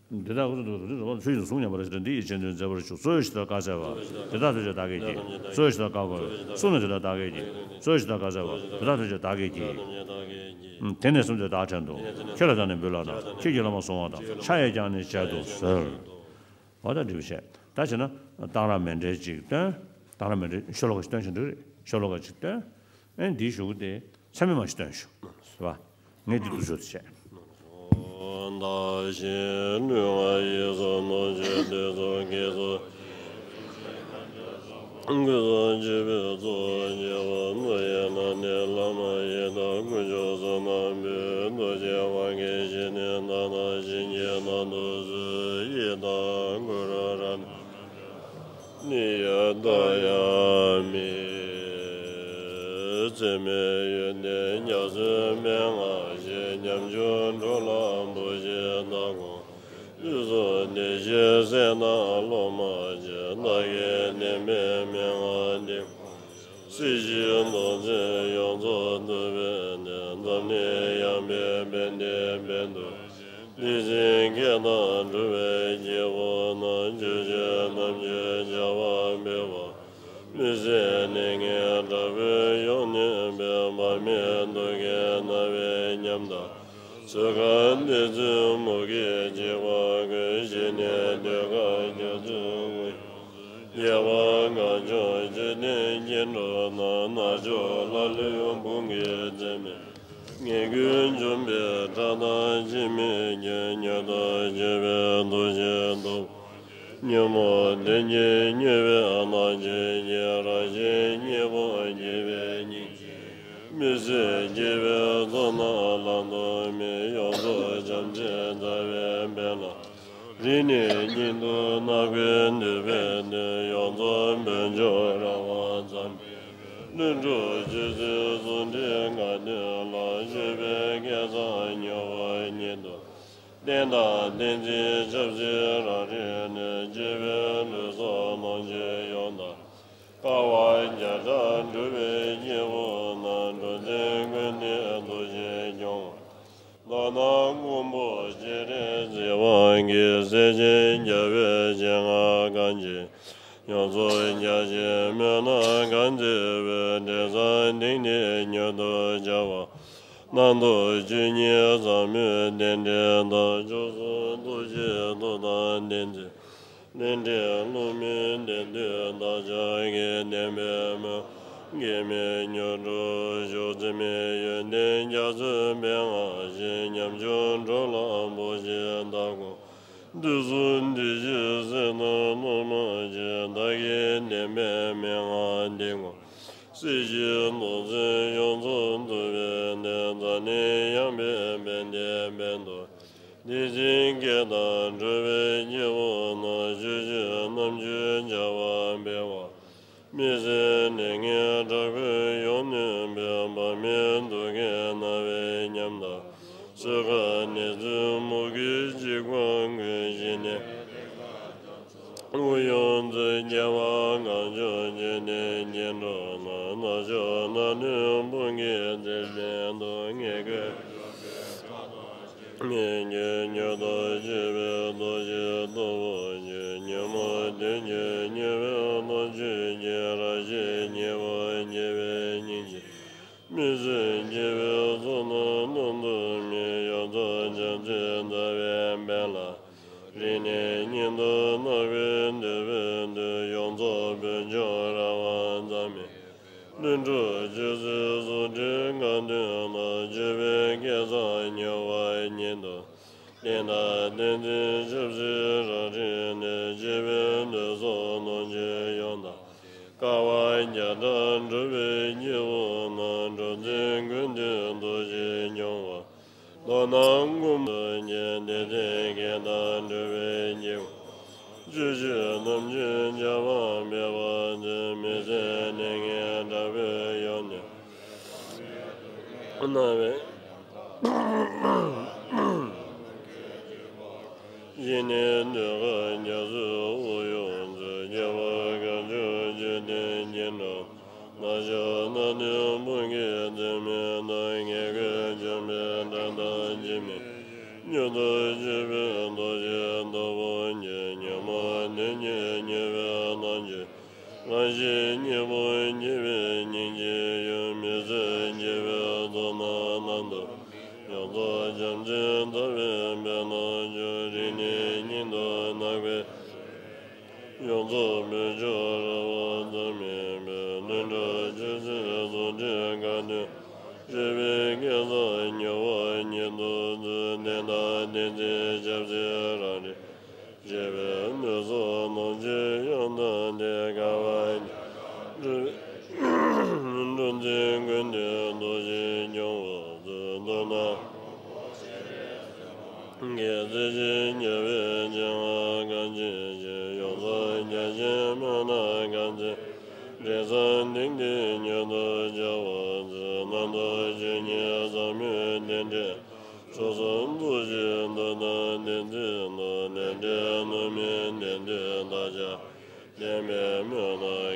འདི་དག་ཀུན་ཏུ་རེ་རེ་རེ་བ་ཚུལ་བཞིན་གཟུགས་མཉམ་པར་བཞག་སྟེ། འདི་ཡི་རྗེས་ཟློས་མཛད་པར་ཞུ། གཙོ་བོས་ཇི་ལྟར་བཀའ་སྩལ་པ། དེ་དག་ཐམས་ཅད་བདག་གིས་བགྱི། གཙོ་བོས་ཇི་ལྟར་བཀའ་བསྒོ་བས། གསུངས་ནས་དེ་ལྟར་བདག་གིས་བགྱི། གཙོ་བོས་ཇི་ལྟར་བཀའ་སྩལ་པ། དེ་དག་ཐམས་ཅད་བདག་གིས་བགྱི། དེ་ནས་གསུངས་ཏེ་བདག་བྲན་དུ། ཁྱེད་ལ་བདག་ནི་འབུལ་ལགས་ན། ཁྱེད་ཀྱིས་སློབ་མར་གཟུང་བ་དང་། ཕྱག་གཡས་བརྐྱངས་ནས་བྱད་དུ་གཟོད། འོ་ད་འདྲི་བ་བྱས། ད་བྱས་ན་གཏང་རག་མཎྜལ་གཅིག་བཏོན། གཏང་རག་མཎྜལ་ཤོ་ལོ་ཀ་གཅིག་བཏོན་བཞིན་འདུག་རེད། ཤོ་ལོ་ཀ་གཅིག་བཏོན། ཨེ་འདིའི་གཞུག་གུ་དེ་མཚན་སྨོས་མ་ཞིག་བཏོན་ཞུ། རེད་པ། ངས་འདི་འདུག་ཞུ་དེ་བྱས། བདག་གཞན་ལུས་ངག་ཡིད་གསུམ་སྟོང་། ཆོས་འདི་རྫོགས་སྐད་དུ། ཀུན་བཟང་སྤྱོད་པའི་གཙོ་བོ་རྒྱལ་བ་ནོར་བུ་ཡི་ནང་ནས་བླ་མ་ཡི་དམ་དཀོན་མཆོག་གསུམ་རྣམས་པའི་རྡོ་རྗེ་དབང་གིས་གཞི་ནས་བདག་དང་གཞན་གྱི་ནང་དུ་གཟུགས་ཡི་དྭགས་ཀུ་རུ་ར་ནི་ནི་ཡ་ད་ཡ་མི། བཙུན་མོའི་ཡོན་ཏན་རྒྱ་མཚོའི་མན་ངག་བཞིན། ཉམ་ཆུང་འགྲོ་ལ་བུ་བཞིན་བདག་དགོངས། ལུས་སྲོག་བདེ་གཤེགས་སེར་སྣ་སློབ་མ་བཞིན། བདག་གིས་བསྟན་པའི་མན་ངག་འདི་སྲིད་ཞིའི་མཐོ་ཚད་ཡོངས་རྫོགས་བསྡུས་པའི་གནས། འཛམ་གླིང་ཡངས་པའི་བན་དེ་བན་དུ། ཏིང་འཛིན་བསྐྱེད་དང་སྒྲུབ་པའི་སྐྱེས་བུ་རྣམས། ཆོས་སྤྱོད་རྣམ་འབྱེད་བྱ་བ་འབད་བར། མི་ཟད་གནས་ལྔའི་དྲག་པོའི་གཡོག་ནི་འབད། བར་མའི་དུག་གིས་མནར་བའི་ཉམ་ཐག་ཚོགས་ཁང་བདེ་ཚོད་མུ་གེས་འཇིགས་པ་ཀུན། ཞི་གནས་ཟློས་གར་རྒྱ་མཚོའི་དབུས། རྒྱལ་བ་དཀོན་མཆོག་མཆོད་རྟེན་སྐྱེ་འགྲོ་རྣམས། ནག་ཕྱོགས་ལྷ་ཀླུ་དཔུང་གི་རྩེ་མོས། ངན་སྐུལ་འཇོམས་པའི་དགྲ་དང་འཆི་མེད་ཀྱི། མྱུར་དུ་སྤྱོད་པའི་ཐུགས་རྗེས་ཐོབ། ཉོན་མོངས་གདོན་གྱིས་མྱོས་པའི་ནགས་ཚལ་གྱི། རང་བཞིན་གཉིས་པོ་སྐྱེ་བའི་སྙིང་རྗེ། མི་བཟད་སྐྱེ་བོའི་ཚོགས་རྣམས་བླང་དོར་མེད། ཡོངས་རྫོགས་བྱམས་བརྩེའི་རྩ་བའི་དཔལ་ལ། རིང་ནས་ཉིད་དུ་ནགས་ཁུལ་འདུས་པའི་དོན། ཡོངས་རྫོགས་བོད་ལྗོངས་ར་བ་ཙམ། ལྷུན་གྲུབ་ཆོས་ཚུལ་ཟུང་འབྲེལ་དགའ་སྟོན་ལ། སྤྱོད་པའི་སྐལ་བཟང་མྱུར་བར་ཉིད་དུ། བསྟན་དང་བསྟན་འཛིན་ཆབ་སྲིད་རང་རིག་གནས། སྤྱོད་པའི་ལུས་སྲོག་ལོངས་སྤྱོད་ཡོངས་དག་དཀའ་བ་བརྒྱ་ཕྲག་སྒྲུབ་པའི་སྐྱེས་བུ་རྣམས། འགྲོ་དོན་ཀུན་ནས་ཐུགས་རྗེས་སྐྱོང་བ། མདོར་ན་མགོན་པོ་སྤྱན་རས་གཟིགས་དབང་གིས། སྲས་ཆེན་རྒྱལ་བའི་སྤྱན་སྔར་གང་མཇལ། ཡོངས་རྫོགས་རྒྱ་ཆེན་མོས་གནང་གང་མཛད་པའི། འབྲས་བཟང་དེང་འདིར་མྱུར་དུ་བྱ་བ། རྣམ་ཐོས་ཆོས་ཉིད་ཟབ་མོའི་རྟེན་འབྲེལ་དང་། མཆོག་གསུམ་ཐུགས་རྗེའི་མཐུ་དང་ལྡན་ཚེ། ལས་འབྲས་བསླུ་མེད་བདེན་བདུན་བདག་ཅག་གི། བདེན་པའི་སྨོན་ལམ་གེགས་མེད་མྱུར་འགྲུབ་ཤོག། འཛིན་མེད་ཡོན་ཏན་རྒྱ་མཚོའི་མན་ངག་བཞིན། ཉམ་ཆུང་འགྲོ་ལ་བོགས་ཤིག་བདག་དགོངས། དུས་གསུམ་བདེ་གཤེགས་སྲས་རྣམས་སློབ་མར་བྱེད། བདག་གིས་བདེན་པའི་མན་ངག་འདི་བསྒོམ། སྲིད་ཞིའི་རྡོ་རྗེ་ཡོངས་རྫོགས་འདུལ་བའི་གནས། འཛམ་གླིང་ཡངས་པའི་བན་དེ་བན་དུ། བདེ་ཆེན་སྐད་དང་འགྲོ་བའི་སྐྱེ་བོ་རྣམས། ཆོས་བཞིན་རྣམ་དཔྱོད་འཆར་བ་འཕེལ་བ། མི་བཟད་ལས་ངན་དྲག་པོས་ཡོངས་ནོན་པའི། བག་མེད་དུག་གིས་ན་བའི་ཉམས་དང་། གསོད་པའི་ནད་གདོན་མུ་གེའི་འཇིགས་པ་ཀུན། ཞི་གནས་དབུགས་དབྱུང་མཛོད། སྐྱེ་བ་གང་བྱུང་ཆོས་ལྡན་སྐྱེ་འགྲོ་རྣམས། ནག་ཕྱོགས་ནད་གདོན་དཔུང་གིས་འཛིན་བཞིན་དུ། ངན་སྐུལ་ངན་སྐྱེས་མྱུར་དུ་ཞི་བའི་མཐུ་ཆེན་སྟོབས་པོ་ཆེ། ཉོན་མོངས་གདོན་གྱིས་ཉེན་པའི་ལོངས་སྤྱོད་ཀྱི། རང་གཞན་གཉིས་པོ་སྐྱེ་བའི་སྙིང་རྗེ། མི་བཟད་སྐྱེ་བོའི་ཚོགས་རྣམས་མནར་དུ་སྨིན། ཡོངས་རྫོགས་བྱམས་བརྩེའི་ཟླ་བའི་འབེབས་ལ། རིང་ནས་ཉིད་དུ་བརྣག་པའི་འདོད་པའི་མཐུས། ཡོངས་རྫོགས་བོད་ལྗོངས་ར་བ་ཙམ་མེད། ལྷུན་གྲུབ་སྤྱོད་ཚུལ་གཟུགས་སྒྲིལ་དགའ་སྟོན་ལ། སྤྱོད་པའི་སྐལ་བཟང་མྱུར་བར་ཉིད་དུ། བསྟན་དང་བསྟན་འཛིན་ཆབ་སྲིད་རང་འཁྲིས་ནས། སྤྱི་བོའི་མདུན་སོགས་ལོངས་སྤྱོད་ཡོངས་དག། དཀའ་བ་བརྒྱ་ཕྲག་སྒྲུབ་པའི་སྐྱེས་བུ་རྣམས། འགྲོ་འཛིན་ཀུན་འདུལ་ཐུགས་རྗེས་སྐྱོང་བ། མདོར་ན་མགོན་པོ་ཐུགས་རྗེ་བདེ་ཆེན་སྐད་དང་འགྲོ་བའི་སྐྱེ་བོ། ཆོས་བཞིན་རྣམ་དཔྱོད་འཆར་བ་འཕེལ་བར་མཛོད། མི་བཟད་ལས་ངན་དྲག་པོས་ཡོངས་ནས་ན་བའི། ཞི་གནས་ཟློས་གར་རྒྱ་མཚོའི་དབུགས་དབྱུང་མཛོད། སྐྱེ་བ་གང་བྱུང་ཆོས་ལྡན་སྐྱེ་འགྲོ། ནག་ཕྱོགས་ནད་གདོན་དཔུང་གིས་འཛིན་མི་ནུས། ངན་སྐུལ་འཇོམས་པའི་དགྲ་དང་འཇིགས་མེད། མྱུར་དུ་སྐྱོབ་པའི་ཐུགས་རྗེ་སྟོབས་པོ་ཆེ། ཉོན་མོངས་གདོན་གྱིས་ཉེན་པའི་ལོངས་སྤྱོད། རང་གཞན་གཉིས་པོ་སྐྱེ་བའི་སྙིང་རྗེའི་ཡུལ། མི་བཟད་སྐྱེ་བོའི་ཚོགས་རྣམས་མནར་དུ། ཡོངས་རྫོགས་བྱམས་བརྩེའི་ཟླ་བའི་འབེབས་ལ་སྤྱོད། རིང་ནས་ཉིད་དུ་བརྣག་པའི། ཡོངས་རྫོགས་བོད་ལྗོངས་ར་བ་ཙམ་མེད་པའི། ལྷུན་གྲུབ་སྤྱོད་ཚུལ་གཟུགས་སྒྲིལ་དགའ་སྟོན། སྤྱོད་པའི་སྐལ་བཟང་མྱུར་བར་ཉིད་དུ་སྩོལ། བསྟན་དང་བསྟན་འཛིན་ཆབ་སྲིད་རང་འཁྲིས། སྤྱི་བོའི་མདུན་སོགས་ལོངས་སྤྱོད་ཡོངས་དག་སྟེ། དཀའ་བ་བརྒྱ་ཕྲག་སྒྲུབ་པའི། འགྲོ་འཛིན་ཀུན་འདུལ་ཐུགས་རྗེས་སྐྱོང་བར་མཛོད། མདོར་ན། གེགས་སེལ་ཞིང་རྒྱལ་བའི་སྤྱན་སྔར་གང་མཆིས་ཤིང་། ཡོངས་སུ་རྒྱ་ཆེན་སྨོན་ལམ་གང་མཛད། དྲི་བཟང་ལྡན་གྱིས་མྱུར་དུ་སྦྱོར་བར་མཛོད། རྣམ་རྟོག་ཆོས་ཉིད་ཟབ་མོའི་རྟེན་འབྲེལ། མཆོག་གསུམ་ཐུགས་རྗེའི་མཐུ་དང་བདེན་ཚིག་ལ། ལས་འབྲས་བསླུ་མེད་བདེན་བདུན་བདག་ཅག་བདེན་པའི་སྨོན་ལམ་